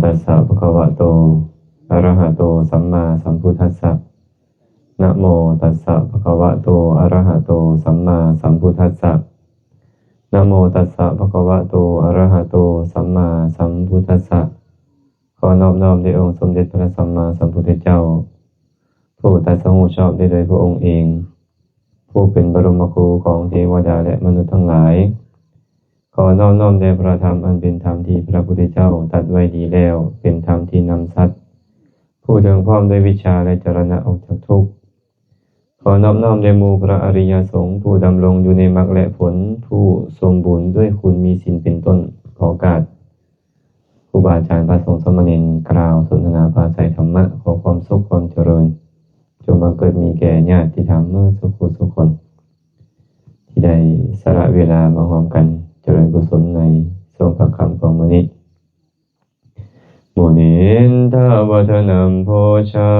ຕັດສະ ພະຄະວະໂຕ ອະຣະຫະໂຕ ສຳມາສຳພຸດທັດສະ ນະໂມຕັດສະ ພະຄະວະໂຕ ອະຣະຫະໂຕ ສຳມາສຳພຸດທັດສະ ນະໂມຕັດສະ ພະຄະວະໂຕ ອະຣະຫະໂຕ ສຳມາສຳພຸດທັດສະ. ຂໍນອບນ້ອມແດ່ອົງສົມເດັດພະສຳມາສຳພຸດທະເຈົ້າ ຜູ້ຕັດສະຮູ້ຊອບໄດ້ໂດຍພະອົງເອງ, ຜູ້ເປັນບະລົມມະຄູຂອງເທວະດາ ແລະ ມະນຸດທັງຫຼາຍ. ຂໍນອບນ້ອມແດ່ພະທຳ ອັນເປັນທຳທີ່ພະພຸດທະເຈົ້າຕັດໄວ້ດີແລ້ວ, ເປັນທຳທີ່ນຳສັດຜູ້ເຖິງພ້ອມດ້ວຍວິດຊາ ແລະ ຈະລະນະອອກຈາກທຸກ. ຂໍນອບນ້ອມແດ່ໝູ່ພະອະລິຍະສົງ ຜູ້ດຳລົງຢູ່ໃນມັກ ແລະ ຜົນ, ຜູ້ສົມບູນດ້ວຍຄຸນມີສິນເປັນຕົ້ນ. ຂໍໂອກາດ ຄູບາອາຈານ ພະສົງສາມະເນນ ກ່າວສົນທະນາປາໄສທຳມະ. ຂໍຄວາມສຸກຄວາມຈະເລີນ ຈົ່ງບັງເກີດມີແກ່ຍາດຕິທຳເໝິດສູ່ຜູ້ສູ່ຄົນ ທີ່ໄດ້ສະຫຼະເວລາມາຮ່ວມກັນຈະເລີນກຸສົນໃນຊ່ວງພາກຄ່ຳຂອງມື້ນີ້. ມຸນິນທະວັດທະນັມໂພຊາ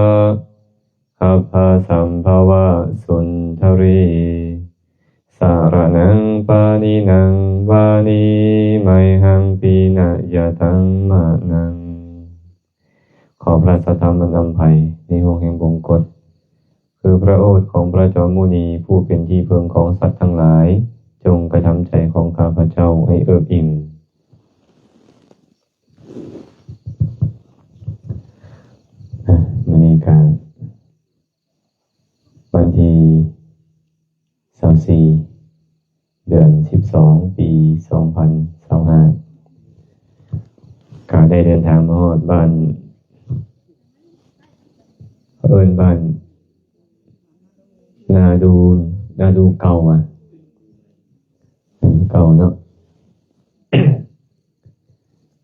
ຄັບພະສຳພະວະສຸນທະຣີ ສາລະນັງປານິນັງ ວານີໄມຫັງ ປີນະຍະຕັງມະນັງ. ຂໍພະລາຊະທຳອັນອຳໄພໃນຫ້ວງແຫ່ງບົງກົດ ຄືພະໂອດຂອງພະຈອມມຸນີ ຜູ້ເປັນທີ່ເພິ່ງຂອງສັດທັງຫຼາຍ, ຈົ່ງກະທຳໃຈຂອງຂ້າພະເຈົ້າໃຫ້ເອິບອີ່ມ. ມື້ນີ້ກະວັນທີຊາວສີ່ ເດືອນສິບສອງ ປີສອງພັນຊາວຫ້າ ກະໄດ້ເດີນທາງມາຮອດບ້ານ ເອີ້ນບ້ານນາດູນ ນາດູເກົ່າຫວາ ເກົ່າເນາະ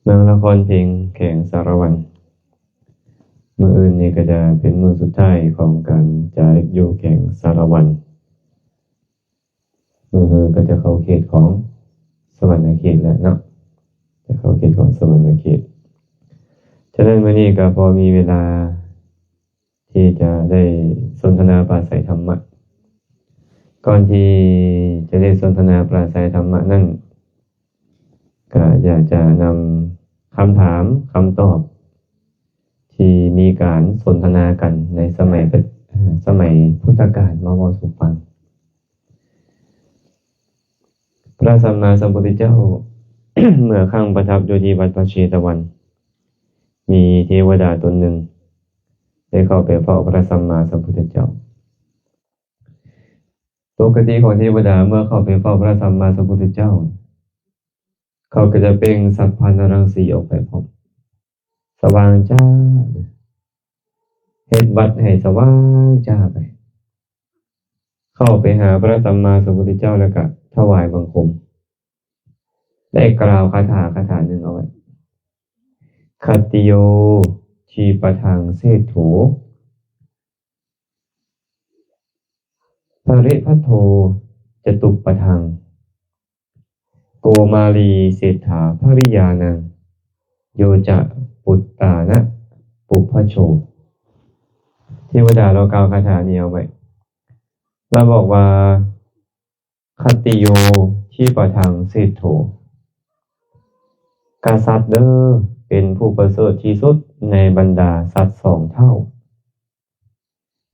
ເມືອງນະຄອນເພັງ ແຂວງສາລະວັນ. ມື້ອື່ນນີ້ກໍຈະເປັນມື້ສຸດທ້າຍຂອງການຈາລິກຢູ່ແຂວງສາລະວັນ. ມື້ຮືກໍຈະເຂົ້າເຂດຂອງສະຫວັນນະເຂດແລ້ວເນາະ, ຈະເຂົ້າເຂດຂອງສະຫວັນນະເຂດ. ສະນັ້ນ ມື້ນີ້ກໍພໍມີເວລາທີ່ຈະໄດ້ສົນທະນາປາໄສທຳມະ. ກ່ອນທີ່ຈະໄດ້ສົນທະນາປາໄສທຳມະນັ້ນ ກໍຢາກຈະນຳຄຳຖາມຄຳຕອບທີ່ມີການສົນທະນາກັນໃນສະໄໝ ສະໄໝພຸດທະການມາເວົ້າສູ່ຟັງ. ພະສຳມາສຳພຸດທະເຈົ້າ ເມື່ອຄັ້ງປະທັບຢູ່ທີ່ວັດພະເຊຕະວັນ ມີເທວະດາຕົນໜຶ່ງໄດ້ເຂົ້າໄປເຝົ້າພະສຳມາສຳພຸດທະເຈົ້າ. ປົກກະຕິຂອງເທວະດາເມື່ອເຂົ້າໄປເຝົ້າພະສຳມາສຳພຸດທະເຈົ້າ ເຂົາກໍຈະເປັ່ງສັບພະນະລັງສີອອກໄປພ້ອມ ສະຫວ່າງຈ້າ, ເຮັດວັດໃຫ້ສະຫວ່າງຈ້າໄປ. ເຂົ້າໄປຫາພະສຳມາສຳພຸດທະເຈົ້າແລ້ວກະຖວາຍບັງຄົມ, ໄດ້ກ່າວຄາຖາຄາຖາໜຶ່ງເອົາໄວ້ ຂັດຕິໂຍ ທີປະທັງ ເສດໂຖ ພະລິພັດໂທ ຈະຕຸປະທັງ ໂກມາລີ ເສດຖາ ພະລິຍານັງ ໂຍຈະປຸດຕານະ ປຸບພະໂຊ. ເທວະດາລາວກ່າວຄາຖານີ້ເອົາໄວ້, ລາວບອກວ່າ ຂັດຕິໂຍ ທີປະທັງ ເສດໂຖ ກະສັດເດີ ເປັນຜູ້ປະເສີດທີ່ສຸດໃນບັນດາສັດສອງເທົ່າ.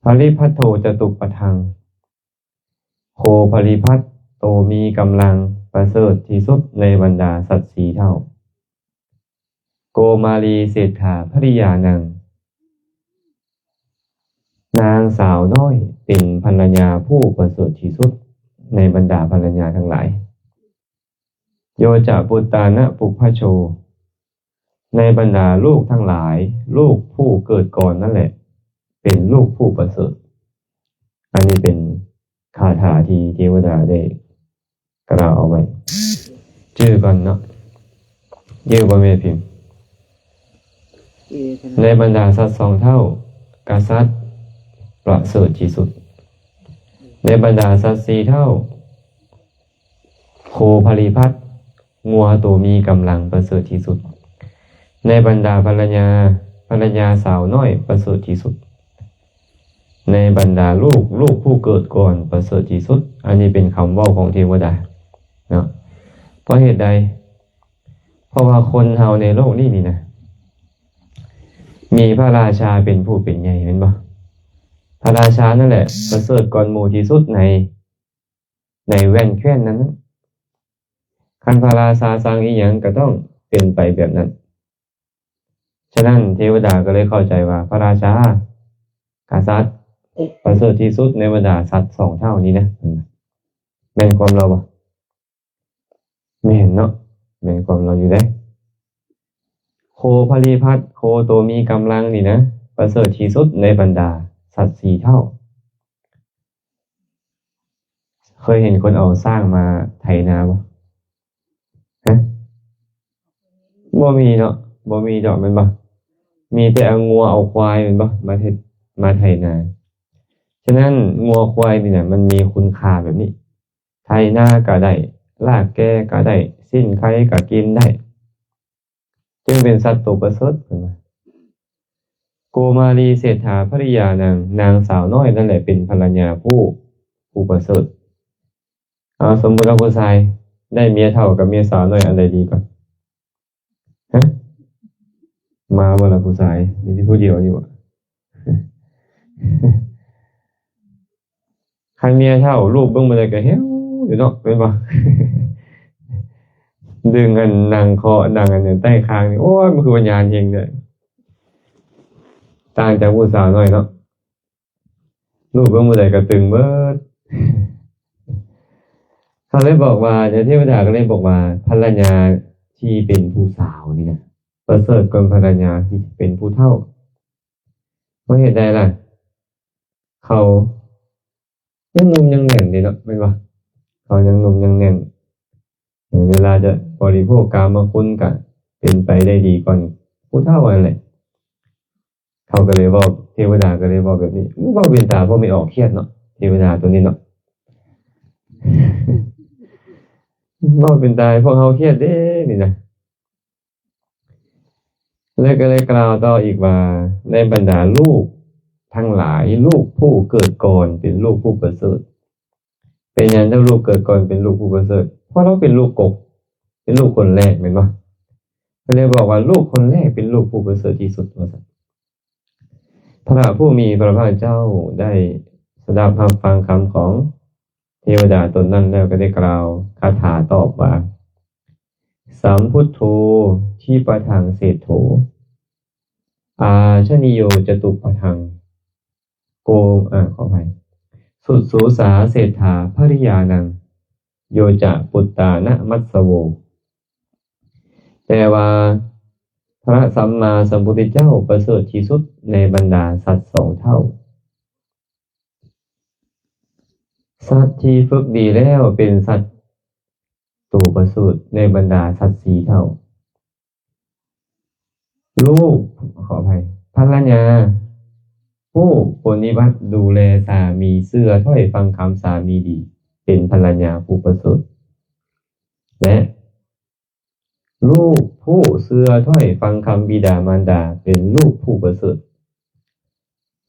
ພະລິພັດໂທ ຈະຕຸປະທັງ ໂຄພະລິພັດ ໂຕມີກຳລັງປະເສີດທີ່ສຸດໃນບັນດາສັດສີ່ເທົ່າ. ໂກມາລີ ເສດຖາ ພະລິຍານັງ ນາງສາວນ້ອຍເປັນພັນລະຍາຜູ້ປະເສີດທີ່ສຸດໃນບັນດາພັນລະຍາທັງຫຼາຍ. ໂຍຈະປຸດຕານະ ປຸບພະໂຊ ໃນບັນດາລູກທັງຫຼາຍ, ລູກຜູ້ເກີດກ່ອນນັ້ນແຫຼະ ເປັນລູກຜູ້ປະເສີດ. ອັນນີ້ເປັນຄາຖາທີ່ເທວະດາໄດ້ກ່າວເອົາໄວ້. ຈື່ກ່ອນເນາະ, ຈື່ບໍ່ແມ່ພິມ? ໃນບັນດາສັດສອງເທົ່າ, ກະສັດປະເສີດທີ່ສຸດ. ໃນບັນດາສັດສີ່ເທົ່າ, ໂຄພະລິພັດ, ງົວໂຕມີກຳລັງປະເສີດທີ່ສຸດ. ໃນບັນດາພັນລະຍາ, ພັນລະຍາສາວນ້ອຍປະເສີດທີ່ສຸດ. ໃນບັນດາລູກ, ລູກຜູ້ເກີດກ່ອນປະເສີດທີ່ສຸດ. ອັນນີ້ເປັນຄຳເວົ້າຂອງເທວະດາເນາະ. ເພາະເຫດໃດ? ເພາະວ່າຄົນເຮົາໃນໂລກນີ້ນີ້ນະ, ມີພະລາຊາເປັນຜູ້ເປັນໃຫຍ່ແມ່ນບໍ່? ພະລາຊານັ້ນແຫຼະປະເສີດກ່ອນໝູ່ທີ່ສຸດໃນ ໃນແວ່ນແຄວ້ນນັ້ນນະ. ຄັນພະລາຊາສັ່ງອີ່ຫຍັງກໍຕ້ອງເປັນໄປແບບນັ້ນ. ສະນັ້ນເທວະດາກໍເລີຍເຂົ້າໃຈວ່າພະລາຊາ ກະສັດ ປະເສີດທີ່ສຸດໃນບັນດາສັດສອງເທົ່ານີ້ນະ. ແມ່ນຄວາມລາວບໍ່? ແມ່ນເນາະ ແມ່ນຄວາມລາວຢູ່ເດ້. ໂຄພະລິພັດ ໂຄໂຕມີກຳລັງນີ້ນະ ປະເສີດທີ່ສຸດໃນບັນດາສັດສີ່ເທົ່າ. ເຄີຍເຫັນຄົນເອົາຊ້າງມາໄຖນາບໍ່? ຮະ? ບໍ່ມີເນາະ ບໍ່ມີດອກແມ່ນບໍ່? ມີແຕ່ເອົາງົວເອົາຄວາຍແມ່ນບໍ່? ມາເຮັດ ມາໄຖນາ. ສະນັ້ນງົວຄວາຍນີ້ນະ ມັນມີຄຸນຄ່າແບບນີ້. ໄຖນາກະໄດ້ ລາກແກ່ກະໄດ້ ຊີ້ນໄຄກະກິນໄດ້ ຈຶ່ງເປັນສັດໂຕປະເສີດ ເພິ່ນວ່າ. ໂກມາລີເສດຖາພະລິຍານັງ ນາງສາວນ້ອຍນັ້ນແຫຼະເປັນພັນລະຍາຜູ້ ຜູ້ປະເສີດ. ເອົາ ສົມມຸດວ່າຜູ້ຊາຍໄດ້ເມຍເຖົ້າກັບເມຍສາວນ້ອຍ ອັນໃດດີກວ່າ? ຮະ? ມາບໍ່ລະຜູ້ຊາຍ? ມີແຕ່ຜູ້ດຽວນີ້ຫວາ? ຄັນເມຍເຖົ້າ ລູບເບິ່ງມື້ໃດກໍແຫ້ວຢູ່ເນາະ ແມ່ນບໍ່? ດຶງອັນໜັງເຄາະ ໜັງອັນນັ້ນໃຕ້ຄາງນີ້ ໂອ້ຍ ມັນຄືວ່າຍານເຮັງເດີ້. ຕ່າງຈາກຜູ້ສາວນ້ອຍເນາະ ລູບເບິ່ງມື້ໃດກໍຕຶງເບີດ. ເຂົາເລີຍບອກວ່າ ເທວະດາກໍເລີຍບອກວ່າ ພັນລະຍາທີ່ເປັນຜູ້ສາວນີ້ນະ ປະເສີດກວ່າພັນລະຍາທີ່ເປັນຜູ້ເຖົ້າ. ເພາະເຫດໃດລະ? ເຂົາຍັງໜຸ່ມຍັງແໜ້ນເດ້ເນາະ ແມ່ນບໍ່? ເຂົາຍັງໜຸ່ມຍັງແໜ້ນ ເວລາຈະບໍລິໂພກກາມະຄຸນກະເປັນໄປໄດ້ດີກ່ອນຜູ້ເຖົ້າຫັ້ນແຫຼະ. ເຂົາກໍເລີຍເວົ້າ ເທວະດາກໍເລີຍເວົ້າແບບນີ້. ເວົ້າເປັນຕາພວກແມ່ອອກຄຽດເນາະ ເທວະດາໂຕນີ້ເນາະ. ເວົ້າເປັນຕາໃຫ້ພວກເຮົາຄຽດເດ້ນີ້ນະ. ແລະກໍໄດ້ກ່າວຕໍ່ອີກວ່າ ໃນບັນດາລູກທັງຫຼາຍ ລູກຜູ້ເກີດກ່ອນເປັນລູກຜູ້ປະເສີດ. ເປັນຫຍັງຈັ່ງລູກເກີດກ່ອນເປັນລູກຜູ້ປະເສີດ? ເພາະລາວເປັນລູກກົກ ເປັນລູກຄົນແລກແມ່ນບໍ່? ເພິ່ນເລີຍບອກວ່າ ລູກຄົນແລກເປັນລູກຜູ້ປະເສີດທີ່ສຸດວ່າຊັ້ນ. ພະຜູ້ມີພະພາກເຈົ້າໄດ້ສະດັບຮັບຟັງຄຳຂອງເທວະດາຕົນນັ້ນແລ້ວ ກໍໄດ້ກ່າວຄາຖາຕອບວ່າ Sambuddho dipadaṃ seṭṭho ācariyo catupadā ໂກ ອາ ຂໍອະໄພ Sussū sā seṭṭhā bhariyānaṃ yo ca puttānamassavo. ແປວ່າ ພະສຳມາສຳພຸດທະເຈົ້າປະເສີດທີ່ສຸດໃນບັນດາສັດສອງເຜົ່າ. ສັດທີ່ຝຶກດີແລ້ວເປັນສັດໂຕປະເສີດໃນບັນດາສັດສີ່ເຜົ່າ. ລູກ ຂໍອະໄພ ພັນລະຍາ ຜູ້ປົນນິບັດດູແລສາມີ ເຊື່ອຖ້ອຍຟັງຄຳສາມີດີ ເປັນພັນລະຍາຜູ້ປະເສີດ ແລະ ລູກຜູ້ເຊື່ອຖ້ອຍຟັງຄຳບິດາມານດາ ເປັນລູກຜູ້ປະເສີດ.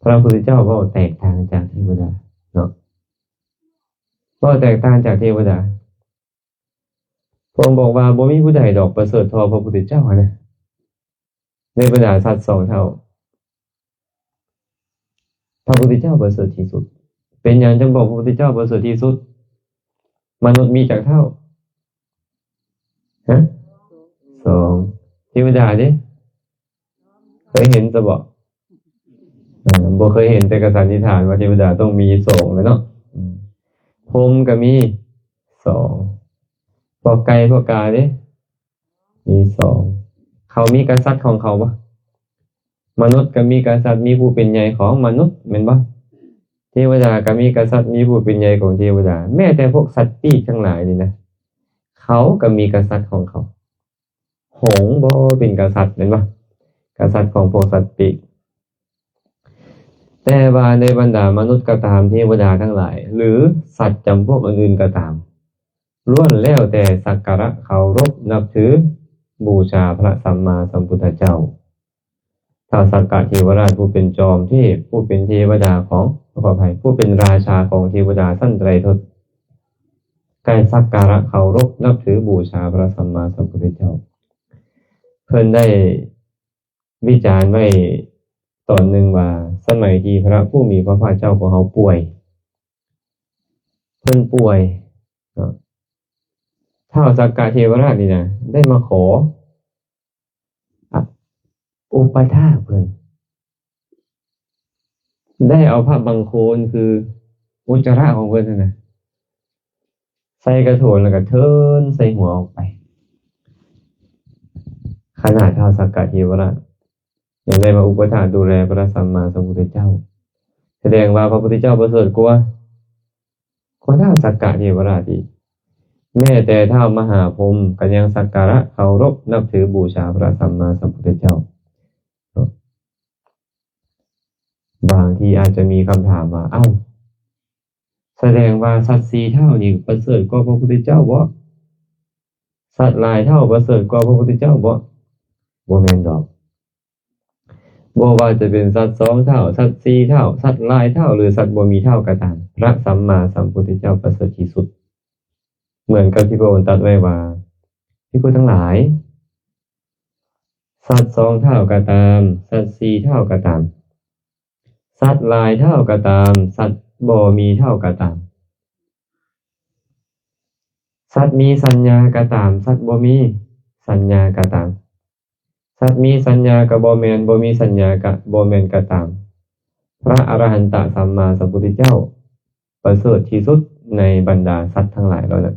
ພະພຸດທະເຈົ້າເວົ້າແຕກຕ່າງຈາກເທວະດາເນາະ ເວົ້າແຕກຕ່າງຈາກເທວະດາ. ພະອົງບອກວ່າ ບໍ່ມີຜູ້ໃດດອກປະເສີດເທົ່າພະພຸດທະເຈົ້າຫັ້ນນະ ໃນບັນດາສັດສອງເຜົ່າ. ພະພຸດທະເຈົ້າປະເສີດທີ່ສຸດ. ເປັນຫຍັງຈັ່ງບອກພະພຸດທະເຈົ້າປະເສີດທີ່ສຸດ? ມະນຸດມີຈັກເທົ່າ? ຮະ? ສອງ. ເທວະດາເດ? ເຄີຍເຫັນຊະບໍ່? ອ່າ ບໍ່ເຄີຍເຫັນ ແຕ່ກໍສັນນິຖານວ່າເທວະດາຕ້ອງມີສອງແຫຼະເນາະ. ອືມ ພົມກໍມີສອງ. ພວກໄກ່ພວກກາເດ? ມີສອງ. ເຂົາມີກະສັດຂອງເຂົາບໍ່? ມະນຸດກໍມີກະສັດ ມີຜູ້ເປັນໃຫຍ່ຂອງມະນຸດແມ່ນບໍ່? ເທວະດາກໍມີກະສັດ ມີຜູ້ເປັນໃຫຍ່ຂອງເທວະດາ. ແມ້ແຕ່ພວກສັດປີກທັງຫຼາຍນີ້ນະ ເຂົາກໍມີກະສັດຂອງເຂົາ. ຫົງບໍ່ເປັນກະສັດແມ່ນບໍ່? ກະສັດຂອງພວກສັດປີກ. ແຕ່ວ່າໃນບັນດາມະນຸດກໍຕາມ ເທວະດາທັງຫຼາຍ ຫຼື ສັດຈຳພວກອື່ນໆກໍຕາມ ລ້ວນແລ້ວແຕ່ສັກກາລະເຄົາລົບນັບຖືບູຊາພະສຳມາສຳພຸດທະເຈົ້າ. ທ້າວສັກກະເທວະລາດ ຜູ້ເປັນຈອມເທບ ຜູ້ເປັນເທວະດາຂອງ ຂໍອະໄພ ຜູ້ເປັນລາຊາຂອງເທວະດາຊັ້ນໄຕຣສົດ ກາຍສັກກາລະເຄົາລົບນັບຖືບູຊາພະສຳມາສຳພຸດທະເຈົ້າ. ເພິ່ນໄດ້ວິຈານໄວ້ ຕອນໜຶ່ງວ່າ ສະໄໝທີ່ພະຜູ້ມີພະພາກເຈົ້າຂອງເຮົາປ່ວຍ ເພິ່ນປ່ວຍເນາະ ທ້າວສັກກະເທວະລາດນີ້ນະ ໄດ້ມາຂໍ ອະ ອຸປະຖາກເພິ່ນ ໄດ້ເອົາພະບັງໂຄນ ຄືອຸດຈະຣະຂອງເພິ່ນຫັ້ນນະ ໃສ່ກະໂຖນ ແລ້ວກໍເທີນໃສ່ຫົວອອກໄປ. ຂະໜາດທ້າວສັກກະເທວະລາດຍັງໄດ້ມາອຸປະຖາກດູແລພະສຳມາສຳພຸດທະເຈົ້າ ສະແດງວ່າພະພຸດທະເຈົ້າປະເສີດກວ່າ ກວ່າທ້າວສັກກະເທວະລາດອີກ. ແມ້ແຕ່ທ້າວມະຫາພົມກໍຍັງສັກກາລະເຄົາລົບນັບຖືບູຊາພະສຳມາສຳພຸດທະເຈົ້າ. ບາງທີອາດຈະມີຄຳຖາມວ່າ ເອົ້າ ສະແດງວ່າສັດສີ່ເທົ່ານີ້ປະເສີດກວ່າພະພຸດທະເຈົ້າບໍ? ສັດຫຼາຍເທົ່າປະເສີດກວ່າພະພຸດທະເຈົ້າບໍ? ບໍ່ແມ່ນດອກ. ບໍ່ວ່າຈະເປັນສັດສອງເທົ່າ, ສັດສີ່ເທົ່າ, ສັດຫຼາຍເທົ່າ ຫຼື ສັດບໍ່ມີເທົ່າກໍຕາມ, ພະສຳມາສຳພຸດທະເຈົ້າປະເສີດທີ່ສຸດ. ເໝືອນກັບທີ່ພະອົງຕັດໄວ້ວ່າ, ພິກຂຸທັງຫຼາຍ, ສັດສອງເທົ່າກໍຕາມ, ສັດສີ່ເທົ່າກໍຕາມ, ສັດຫຼາຍເທົ່າກໍຕາມ, ສັດບໍ່ມີເທົ່າກໍຕາມ, ສັດມີສັນຍາກໍຕາມ, ສັດບໍ່ມີສັນຍາກໍຕາມ, ສັດມີສັນຍາກໍບໍ່ແມ່ນ, ບໍ່ມີສັນຍາກໍບໍ່ແມ່ນກໍຕາມ, ພະອະລະຫັນຕະສຳມາສຳພຸດທະເຈົ້າປະເສີດທີ່ສຸດໃນບັນດາສັດທັງຫຼາຍເຫຼົ່ານັ້ນ.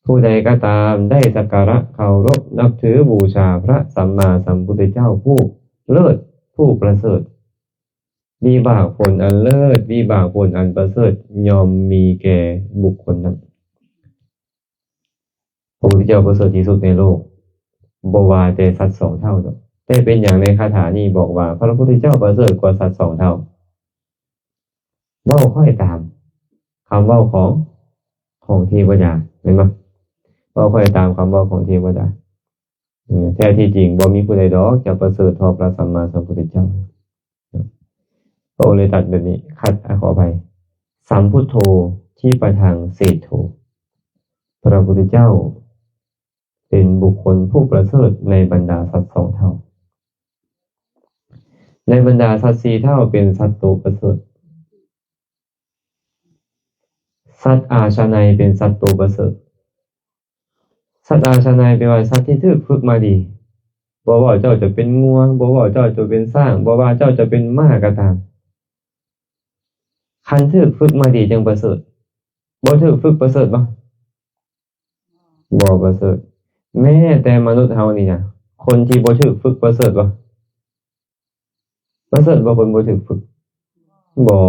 ຜູ້ໃດກໍຕາມໄດ້ສັກກາລະເຄົາລົບນັບຖືບູຊາພະສຳມາສຳພຸດທະເຈົ້າຜູ້ເລີດ, ຜູ້ປະເສີດ, ວິບາກຜົນອັນເລີດ, ວິບາກຜົນອັນປະເສີດຍ່ອມມີແກ່ບຸກຄົນນັ້ນ. ພະພຸດທະເຈົ້າປະເສີດທີ່ສຸດໃນໂລກ, ບໍ່ວ່າແຕ່ສັດສອງເທົ່າດອກ. ແຕ່ເປັນຫຍັງໃນຄາຖານີ້ບອກວ່າພະພຸດທະເຈົ້າປະເສີດກວ່າສັດສອງເທົ່າ? ເວົ້າຄ້ອຍຕາມຄຳເວົ້າຂອງ, ຂອງເທວະດາ, ແມ່ນບໍ່? ເວົ້າຄ້ອຍຕາມຄຳເວົ້າຂອງເທວະດາ. ເອີ ແທ້ທີ່ຈິງບໍ່ມີຜູ້ໃດດອກຈະປະເສີດເທົ່າພະສຳມາສຳພຸດທະເຈົ້າ. ພະອົງເລີຍຕັດແບບນີ້, ຂັດ, ອາ, ຂໍອະໄພ, ສຳພຸດໂທທິປະທັງເສດໂທ. ພະພຸດທະເຈົ້າເປັນບຸກຄົນຜູ້ປະເສີດໃນບັນດາສັດສອງເຜົ່າ. ໃນບັນດາສັດສີ່ເຜົ່າເປັນສັດໂຕປະເສີດ. ສັດອາຊະໄນເປັນສັດໂຕປະເສີດ. ສັດອາຊະໄນແປວ່າສັດທີ່ຖືກຝຶກມາດີ. ບໍ່ວ່າເຈົ້າຈະເປັນງົວ, ບໍ່ວ່າເຈົ້າຈະເປັນຊ້າງ, ບໍ່ວ່າເຈົ້າຈະເປັນມ້າກໍຕາມ. ຄັນຖືກຝຶກມາດີຈຶ່ງປະເສີດ. ບໍ່ຖືກຝຶກປະເສີດບໍ່? ບໍ່ປະເສີດ. ແມ້ແຕ່ມະນຸດເຮົານີ້ນະ, ຄົນທີ່ບໍ່ຖືກຝຶກປະເສີດບໍ່? ປະເສີດບໍ່ຄົນບໍ່ຖືກຝຶກ? ບໍ່.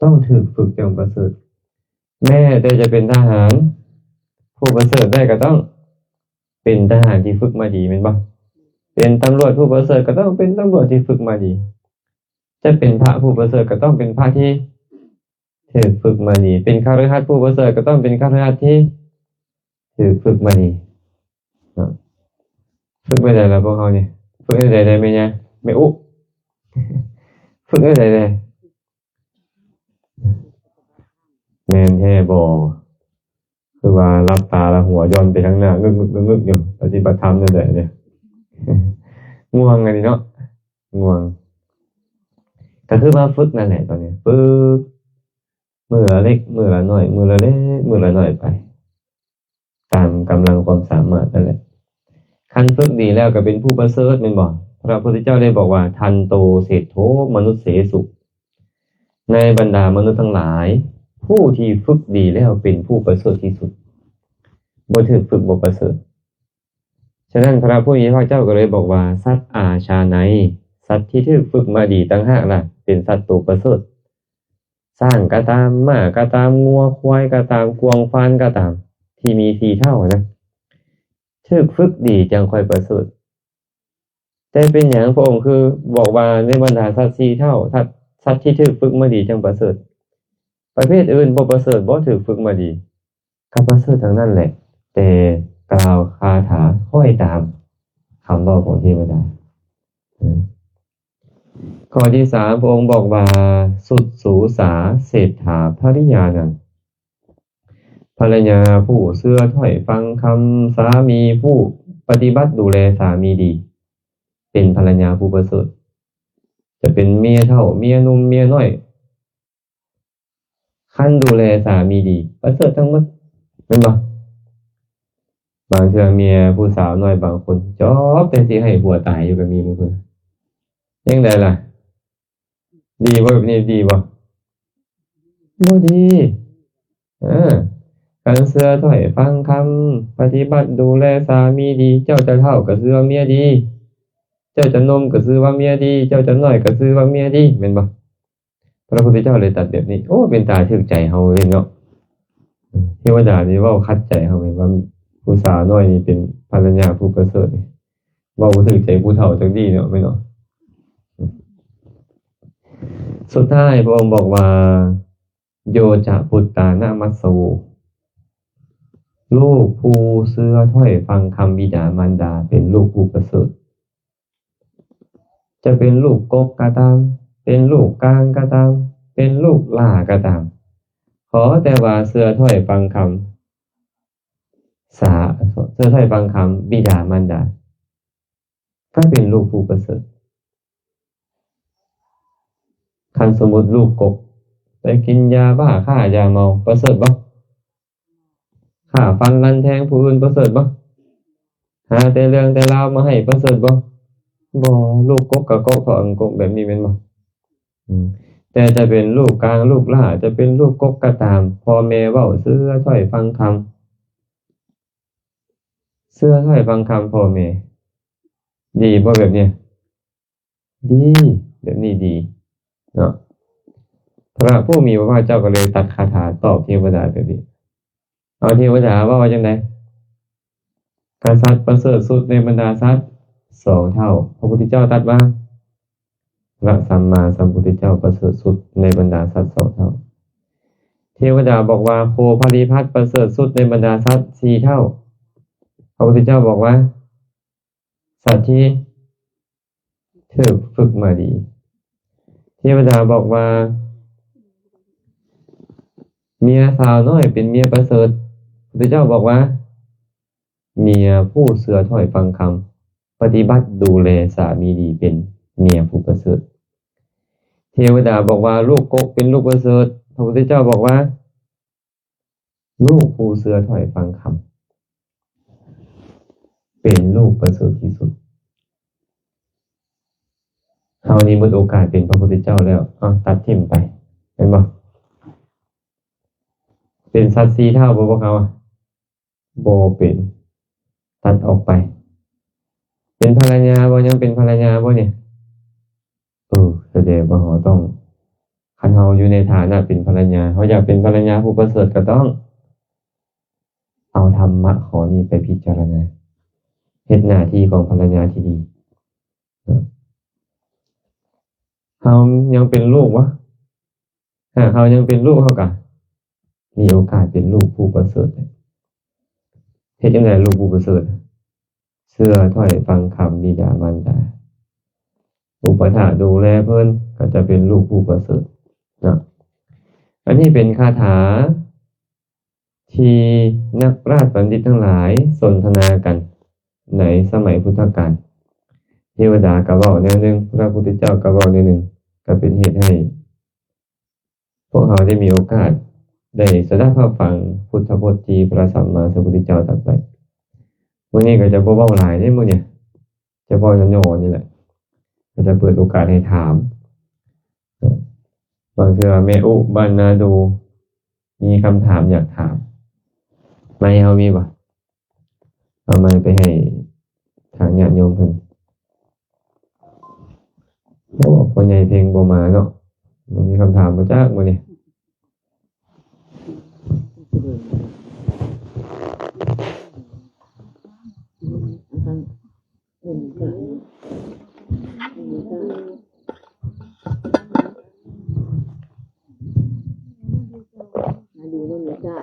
ຕ້ອງຖືກຝຶກຈັ່ງປະເສີດ. ແມ້ແຕ່ຈະເປັນທະຫານຜູ້ປະເສີດໄດ້ກໍຕ້ອງເປັນທະຫານທີ່ຝຶກມາດີ, ແມ່ນບໍ່? ເປັນຕຳຫຼວດຜູ້ປະເສີດກໍຕ້ອງເປັນຕຳຫຼວດທີ່ຝຶກມາດີ. ຈະເປັນພະຜູ້ປະເສີດກໍຕ້ອງເປັນພະທີ່ ຖືກຝຶກມາດີ. ເປັນຄະລືຫັດຜູ້ປະເສີດກໍຕ້ອງເປັນຄະລືຫັດທີ່ຖືກຝຶກມາດີເນາະ. ຝຶກແນວໃດລະພວກເຮົານີ້? ຝຶກແນວໃດແດ່ແມ່ຍ່າ ແມ່ອຸ? ຝຶກແນວໃດແດ່? ແມ່ນແທ້ບໍ່? ຄືວ່າຫຼັບຕາລະຫົວຢ່ອນໄປທາງໜ້າງຶກໆໆຢູ່. ປະຕິບັດທຳແນວໃດນີ້? ງ່ວງອັນນີ້ເນາະ. ງ່ວງ. ກໍຄືວ່າຝຶກນັ້ນແຫຼະ ຕອນນີ້ຝຶກ ມື້ລະເລັກ ມື້ລະໜ້ອຍ ມື້ລະເລັກ ມື້ລະໜ້ອຍໄປ ຕາມກຳລັງຄວາມສາມາດນັ້ນແຫຼະ. ຄັນຝຶກດີແລ້ວກໍເປັນຜູ້ປະເສີດ ແມ່ນບໍ່? ພະພຸດທະເຈົ້າໄດ້ບອກວ່າ ທັນໂຕເສດໂທມະນຸດເສສຸ. ໃນບັນດາມະນຸດທັງຫຼາຍ, ຜູ້ທີ່ຝຶກດີແລ້ວເປັນຜູ້ປະເສີດທີ່ສຸດ. ບໍ່ຖືກຝຶກບໍ່ປະເສີດ. ສະນັ້ນ ພະຜູ້ມີພະພາກເຈົ້າກໍເລີຍບອກວ່າ ສັດອາຊາໄນ, ສັດທີ່ຖືກຝຶກມາດີຕ່າງຫາກລະເປັນສັດໂຕປະເສີດ. ຊ້າງກໍຕາມ, ມ້າກໍຕາມ, ງົວຄວາຍກໍຕາມ, ກວາງຟານກໍຕາມ, ທີ່ມີສີ່ເທົ້ານະ, ຖືກຝຶກດີຈັ່ງຄ່ອຍປະເສີດ. ແຕ່ເປັນຫຍັງພະອົງຄືບອກວ່າໃນບັນດາສັດສີ່ເທົ້າ, ສັດ, ສັດທີ່ຖືກຝຶກມາດີຈັ່ງປະເສີດ? ປະເພດອື່ນບໍ່ປະເສີດບໍ? ຖືກຝຶກມາດີ ກໍປະເສີດທັງນັ້ນແຫຼະ, ແຕ່ກ່າວຄາຖາຄ້ອຍຕາມຄຳເວົ້າຂອງເທວະດາ. ຂໍ້ທີສາມ ພະອົງບອກວ່າ ສຸດສູສາເສດຖາພະລິຍານັງ. ພັນລະຍາຜູ້ເຊື່ອຖ້ອຍຟັງຄຳສາມີ, ຜູ້ປະຕິບັດດູແລສາມີດີ. ເປັນພັນລະຍາຜູ້ປະເສີດ, ຈະເປັນເມຍເຖົ້າ ເມຍໜຸ່ມ ເມຍນ້ອຍ ຄັນດູແລສາມີດີ ປະເສີດທັງໝົດ ແມ່ນບໍ່? ບາງເທື່ອເມຍຜູ້ສາວນ້ອຍບາງຄົນ ຈອບແຕ່ຊິໃຫ້ຜົວຕາຍຢູ່ກໍມີບາງຄົນ. ຈັ່ງໃດລະ? ດີບໍ່? ແບບນີ້ດີບໍ່? ບໍ່ດີ. ເອີ ຄັນເຊື່ອຖ້ອຍຟັງຄຳ ປະຕິບັດດູແລສາມີດີ ເຈົ້າຈະເຖົ້າກໍຊື່ວ່າເມຍດີ, ເຈົ້າຈະໜຸ່ມກໍຊື່ວ່າເມຍດີ, ເຈົ້າຈະນ້ອຍກໍຊື່ວ່າເມຍດີ ແມ່ນບໍ່? ພະພຸດທະເຈົ້າເລີຍຕັດແບບນີ້. ໂອ້ ເປັນຕາຖືກໃຈເຮົາເດ້ເນາະ. ເທວະດານີ້ເວົ້າຂັດໃຈເຮົາແມ່ນວ່າ ຜູ້ສາວນ້ອຍນີ້ເປັນພັນລະຍາຜູ້ປະເສີດນີ້ ເວົ້າບໍ່ຖືກໃຈຜູ້ເຖົ້າຈັກດີ້ເນາະ ແມ່ນບໍ່? ສຸດທ້າຍພະອົງບອກວ່າ ໂຍຈະພຸດຕານະມັດສະໂວ ລູກຜູ້ເຊື່ອຖ້ອຍຟັງຄຳບິດາມານດາ ເປັນລູກຜູ້ປະເສີດ. ຈະເປັນລູກກົກກໍຕາມ, ເປັນລູກກາງກໍຕາມ, ເປັນລູກຫຼ້າກໍຕາມ, ຂໍແຕ່ວ່າເຊື່ອຖ້ອຍຟັງຄຳ ສາ ເຊື່ອຖ້ອຍຟັງຄຳບິດາມານດາ ກໍເປັນລູກຜູ້ປະເສີດ. ຄັນສົມມຸດລູກກົກໄປກິນຢາບ້າ ຄ້າຢາເມົາ ປະເສີດບໍ່? ຂ້າຟັນລັນແທງຜູ້ອື່ນປະເສີດບໍ່? ຫາແຕ່ເລື່ອງແຕ່ລາວມາໃຫ້ປະເສີດບໍ່? ບໍ່. ລູກກົກກະເກາະເພາະອັງກົກແບບນີ້ແມ່ນບໍ່? ອືມ ແຕ່ຈະເປັນລູກກາງ ລູກຫຼ້າ ຈະເປັນລູກກົກກໍຕາມ ພໍ່ແມ່ເວົ້າເຊື່ອຖ້ອຍຟັງຄຳ ເຊື່ອຖ້ອຍຟັງຄຳພໍ່ແມ່ ດີບໍ່ແບບນີ້? ດີ ແບບນີ້ດີເນາະ. ພະຜູ້ມີພະພາກເຈົ້າກໍເລີຍຕັດຄາຖາຕອບເທວະດາແບບນີ້. ເອົາ ເທວະດາເວົ້າວ່າຈັ່ງໃດ? ກະສັດປະເສີດສຸດໃນບັນດາສັດສອງເທົ່າ. ພະພຸດທະເຈົ້າຕັດວ່າ ພະສຳມາສຳພຸດທະເຈົ້າປະເສີດສຸດໃນບັນດາສັດສອງເທົ່າ. ເທວະດາບອກວ່າ ໂຄພະລິພັດປະເສີດສຸດໃນບັນດາສັດສີ່ເທົ່າ. ພະພຸດທະເຈົ້າບອກວ່າ ສັດທີ່ຖືກຝຶກມາດີ. ເທວະດາບອກວ່າ ເມຍສາວນ້ອຍເປັນເມຍປະເສີດ. ພະພຸດທະເຈົ້າບອກວ່າ ເມຍຜູ້ເຊື່ອຖ້ອຍຟັງຄຳ ປະຕິບັດດູແລສາມີດີເປັນເມຍຜູ້ປະເສີດ. ເທວະດາບອກວ່າ ລູກກົກເປັນລູກປະເສີດ. ພະພຸດທະເຈົ້າບອກວ່າ ລູກຜູ້ເຊື່ອຖ້ອຍຟັງຄຳ ເປັນລູກປະເສີດທີ່ສຸດ. ເຮົານີ້ໝົດໂອກາດເປັນພະພຸດທະເຈົ້າແລ້ວ. ເອົາ ຕັດຖິ້ມໄປ ແມ່ນບໍ່? ເປັນສັດສີ່ເທົ່າບໍ່ພວກເຮົາ? ບໍ່ເປັນ, ຕັດອອກໄປ. ເປັນພັນລະຍາບໍ່? ຍັງເປັນພັນລະຍາບໍ່ນີ້? ເອີ ສະແດງວ່າເຮົາຕ້ອງ, ຄັນເຮົາຢູ່ໃນຖານະເປັນພັນລະຍາ, ເຮົາຢາກເປັນພັນລະຍາຜູ້ປະເສີດ, ກໍຕ້ອງເອົາທຳມະຂໍ້ນີ້ໄປພິຈາລະນາ, ເຮັດໜ້າທີ່ຂອງພັນລະຍາທີ່ດີ. ເຮົາຍັງເປັນລູກບໍ່? ຫາກເຮົາຍັງເປັນລູກ, ເຮົາກໍມີໂອກາດເປັນລູກຜູ້ປະເສີດ. ເຮັດຈັ່ງໃດລູກຜູ້ປະເສີດ? ເຊື່ອຖ້ອຍຟັງຄຳບິດາມານດາ, ອຸປະຖາກດູແລເພິ່ນ, ກໍຈະເປັນລູກຜູ້ປະເສີດເນາະ. ອັນນີ້ເປັນຄາຖາທີ່ນັກປາດບັນດິດທັງຫຼາຍສົນທະນາກັນໃນສະໄໝພຸດທະການ. ເທວະດາກໍເວົ້າແນວໜຶ່ງ, ພະພຸດທະເຈົ້າກໍເວົ້າແນວໜຶ່ງ, ກໍເປັນເຫດໃຫ້ ພວກເຮົາໄດ້ມີໂອກາດໄດ້ສະດັບຮັບຟັງພຸດທະພົດທີ່ພະສຳມາສຳພຸດທະເຈົ້າຕັດໄວ້. ມື້ນີ້ກໍຈະບໍ່ເວົ້າຫຼາຍເດ້, ມື້ນີ້ຈະເວົ້າຫຍໍ້ໆນີ້ແຫຼະ, ກໍຈະເປີດໂອກາດໃຫ້ຖາມ. ບາງເທື່ອແມ່ອຸບ້ານນາດູມີຄຳຖາມຢາກຖາມ, ໄມເຮົາມີບໍ່? ເອົາໄມໄປໃຫ້ທາງຍາດໂຍມເພິ່ນ. ໂອ້ ພໍ່ໃຫຍ່ເພັງບໍ່ມາເນາະ, ບໍ່ມີຄຳຖາມບໍ່ຈັກມື້ນີ້. ມາດູນຳເນຍຈ້າ.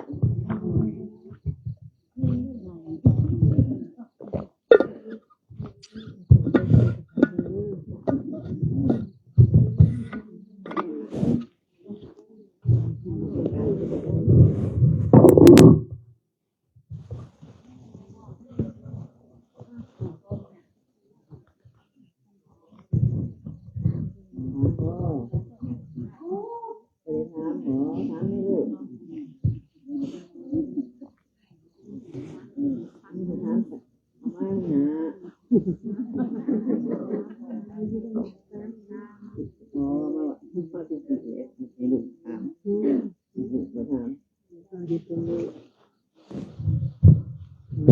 ມ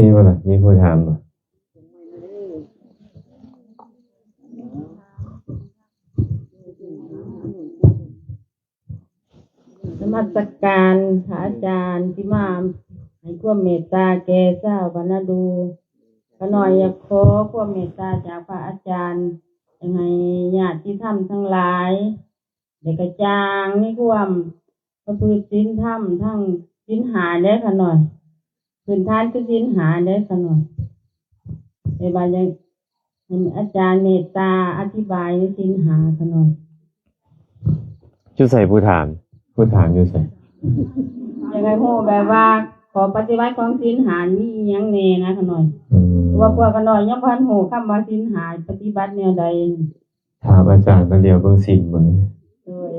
ີບໍ່ລະ? ມີຜູ້ຖາມບໍ່? ນະມັດສະການພະອາຈານທີ່ມາໃຫ້ຄວາມເມດຕາແກ່ຊາວບ້ານນາດູ. ຂ້ານ້ອຍຢາກຂໍຄວາມເມດຕາຈາກພະອາຈານ ຢາກໃຫ້ຍາດຕິທຳທັງຫຼາຍ ໄດ້ກະຈ່າງໃນຄວາມປະພຶດສິນທຳ ທັງສິນຫ້າແດ່ຂ້ານ້ອຍ. ພື້ນຖານຄືສິນຫ້າເດ້ຂ້ານ້ອຍ. ແຕ່ວ່າຢາກໃຫ້ອາຈານເມດຕາອະທິບາຍໃນສິນຫ້າຂ້ານ້ອຍ. ຢູ່ໃສຜູ້ຖາມ? ຜູ້ຖາມຢູ່ໃສ? ຢາກໃຫ້ຮູ້ແບບວ່າຂໍ້ປະຕິບັດຂອງສິນຫ້າມີອີ່ຫຍັງແດ່ນະຂ້ານ້ອຍ. ອືມ ເພາະວ່າພວກຂ້ານ້ອຍຍັງບໍ່ທັນຮູ້ຄຳວ່າສິນຫ້າປະຕິບັດແນວໃດ. ຖາມອາຈານ ກໍຫຼຽວເບິ່ງສິນເບິ່ງ. ໂດຍ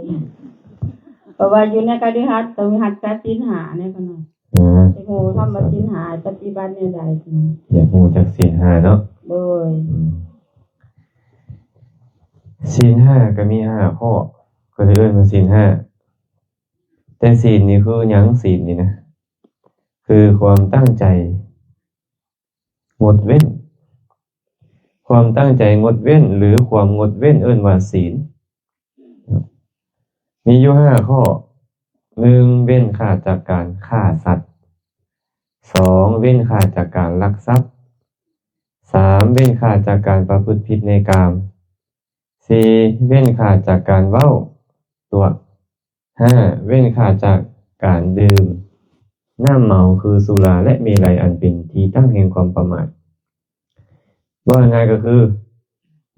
ເພາະວ່າຢູ່ໃນຄະລິຫັດຕ້ອງຮັກສາສິນຫ້າແນ່ຂ້ານ້ອຍ. ເອີ ຊິຮູ້ທຳມະສິນຫ້າປະຕິບັດແນວໃດ? ຢາກຮູ້ຈັກສິນຫ້າເນາະ. ໂດຍ ອືມ ສິນຫ້າກໍມີຫ້າຂໍ້ ກໍເລີຍເອີ້ນວ່າສິນຫ້າ. ແຕ່ສິນນີ້ຄືຫຍັງ? ສິນນີ້ນະ ຄືຄວາມຕັ້ງໃຈ ງົດເວັ້ນ. ຄວາມຕັ້ງໃຈງົດເວັ້ນ ຫຼື ຄວາມງົດເວັ້ນເອີ້ນວ່າສິນ. ມີຢູ່ຫ້າຂໍ້. ໜຶ່ງ ເວັ້ນຂາດຈາກການຂ້າສັດ. ສອງ ເວັ້ນຂາດຈາກການລັກຊັບ. ສາມ ເວັ້ນຂາດຈາກການປະພຶດຜິດໃນກາມ. ສີ່ ເວັ້ນຂາດຈາກການເວົ້າຕົວະ. ຫ້າ ເວັ້ນຂາດຈາກການດື່ມນ້ຳເມົາ ຄືສຸລາ ແລະ ເມໄລ ອັນເປັນທີ່ຕັ້ງແຫ່ງຄວາມປະໝາດ. ເວົ້າງ່າຍໆກໍຄື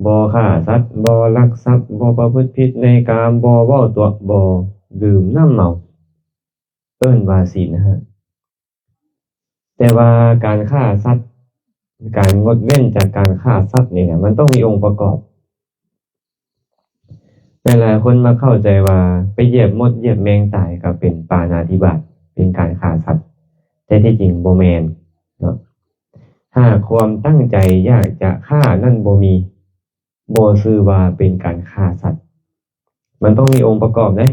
ບໍ່ຂ້າສັດ, ບໍ່ລັກຊັບ, ບໍ່ປະພຶດຜິດໃນກາມ, ບໍ່ເວົ້າຕົວະ, ບໍ່ດື່ມນ້ຳເມົາ. ເອີ້ນວ່າສິນຫ້າ. ແຕ່ວ່າການຂ້າສັດ, ການງົດເວັ້ນຈາກການຂ້າສັດນີ້ນະ ມັນຕ້ອງມີອົງປະກອບ. ຫຼາຍໆຄົນມັກເຂົ້າໃຈວ່າໄປຢຽບມົດຢຽບແມງຕາຍກໍເປັນປານາທິບາດ, ເປັນການຂ້າສັດ, ແຕ່ທີ່ຈິງບໍ່ແມ່ນເນາະ. ຫາກຄວາມຕັ້ງໃຈຢາກຈະຂ້ານັ້ນບໍ່ມີ, ບໍ່ຊື່ວ່າເປັນການຂ້າສັດ. ມັນຕ້ອງມີອົງປະກອບເດ້.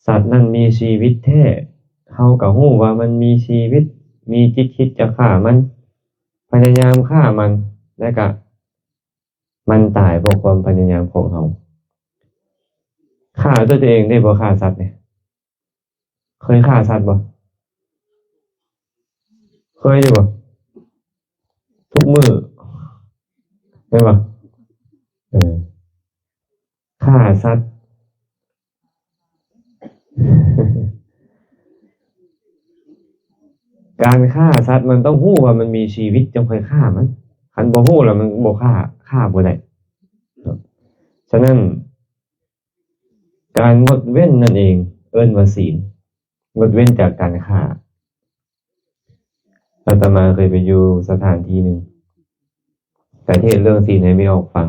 ສັດນັ້ນມີຊີວິດແທ້, ເຮົາກໍຮູ້ວ່າມັນມີຊີວິດ, ມີຈິດຄິດຈະຂ້າມັນ, ພະຍາຍາມຂ້າມັນ, ແລະກະມັນຕາຍເພາະຄວາມພະຍາຍາມຂອງເຮົາ. ຂ້າດ້ວຍຕົວເອງເດ້, ບໍ່ຂ້າສັດເດ້. ເຄີຍຂ້າສັດບໍ່? ເຄີຍຢູ່ບໍ່? ທຸກມື້ແມ່ນບໍ່? ເອີ ຂ້າສັດ. ການຂ້າສັດມັນຕ້ອງຮູ້ວ່າມັນມີຊີວິດ ຈັ່ງຄ່ອຍຂ້າມັນ. ຄັນບໍ່ຮູ້ແລ້ວມັນບໍ່ຂ້າ, ຂ້າບໍ່ໄດ້. ສະນັ້ນ ການງົດເວັ້ນນັ້ນເອງເອີ້ນວ່າສິນ, ງົດເວັ້ນຈາກການຂ້າ. ອາດຕະມາເຄີຍໄປຢູ່ສະຖານທີ່ໜຶ່ງ, ກະເທດເລື່ອງສິນໃຫ້ແມ່ອອກຟັງ.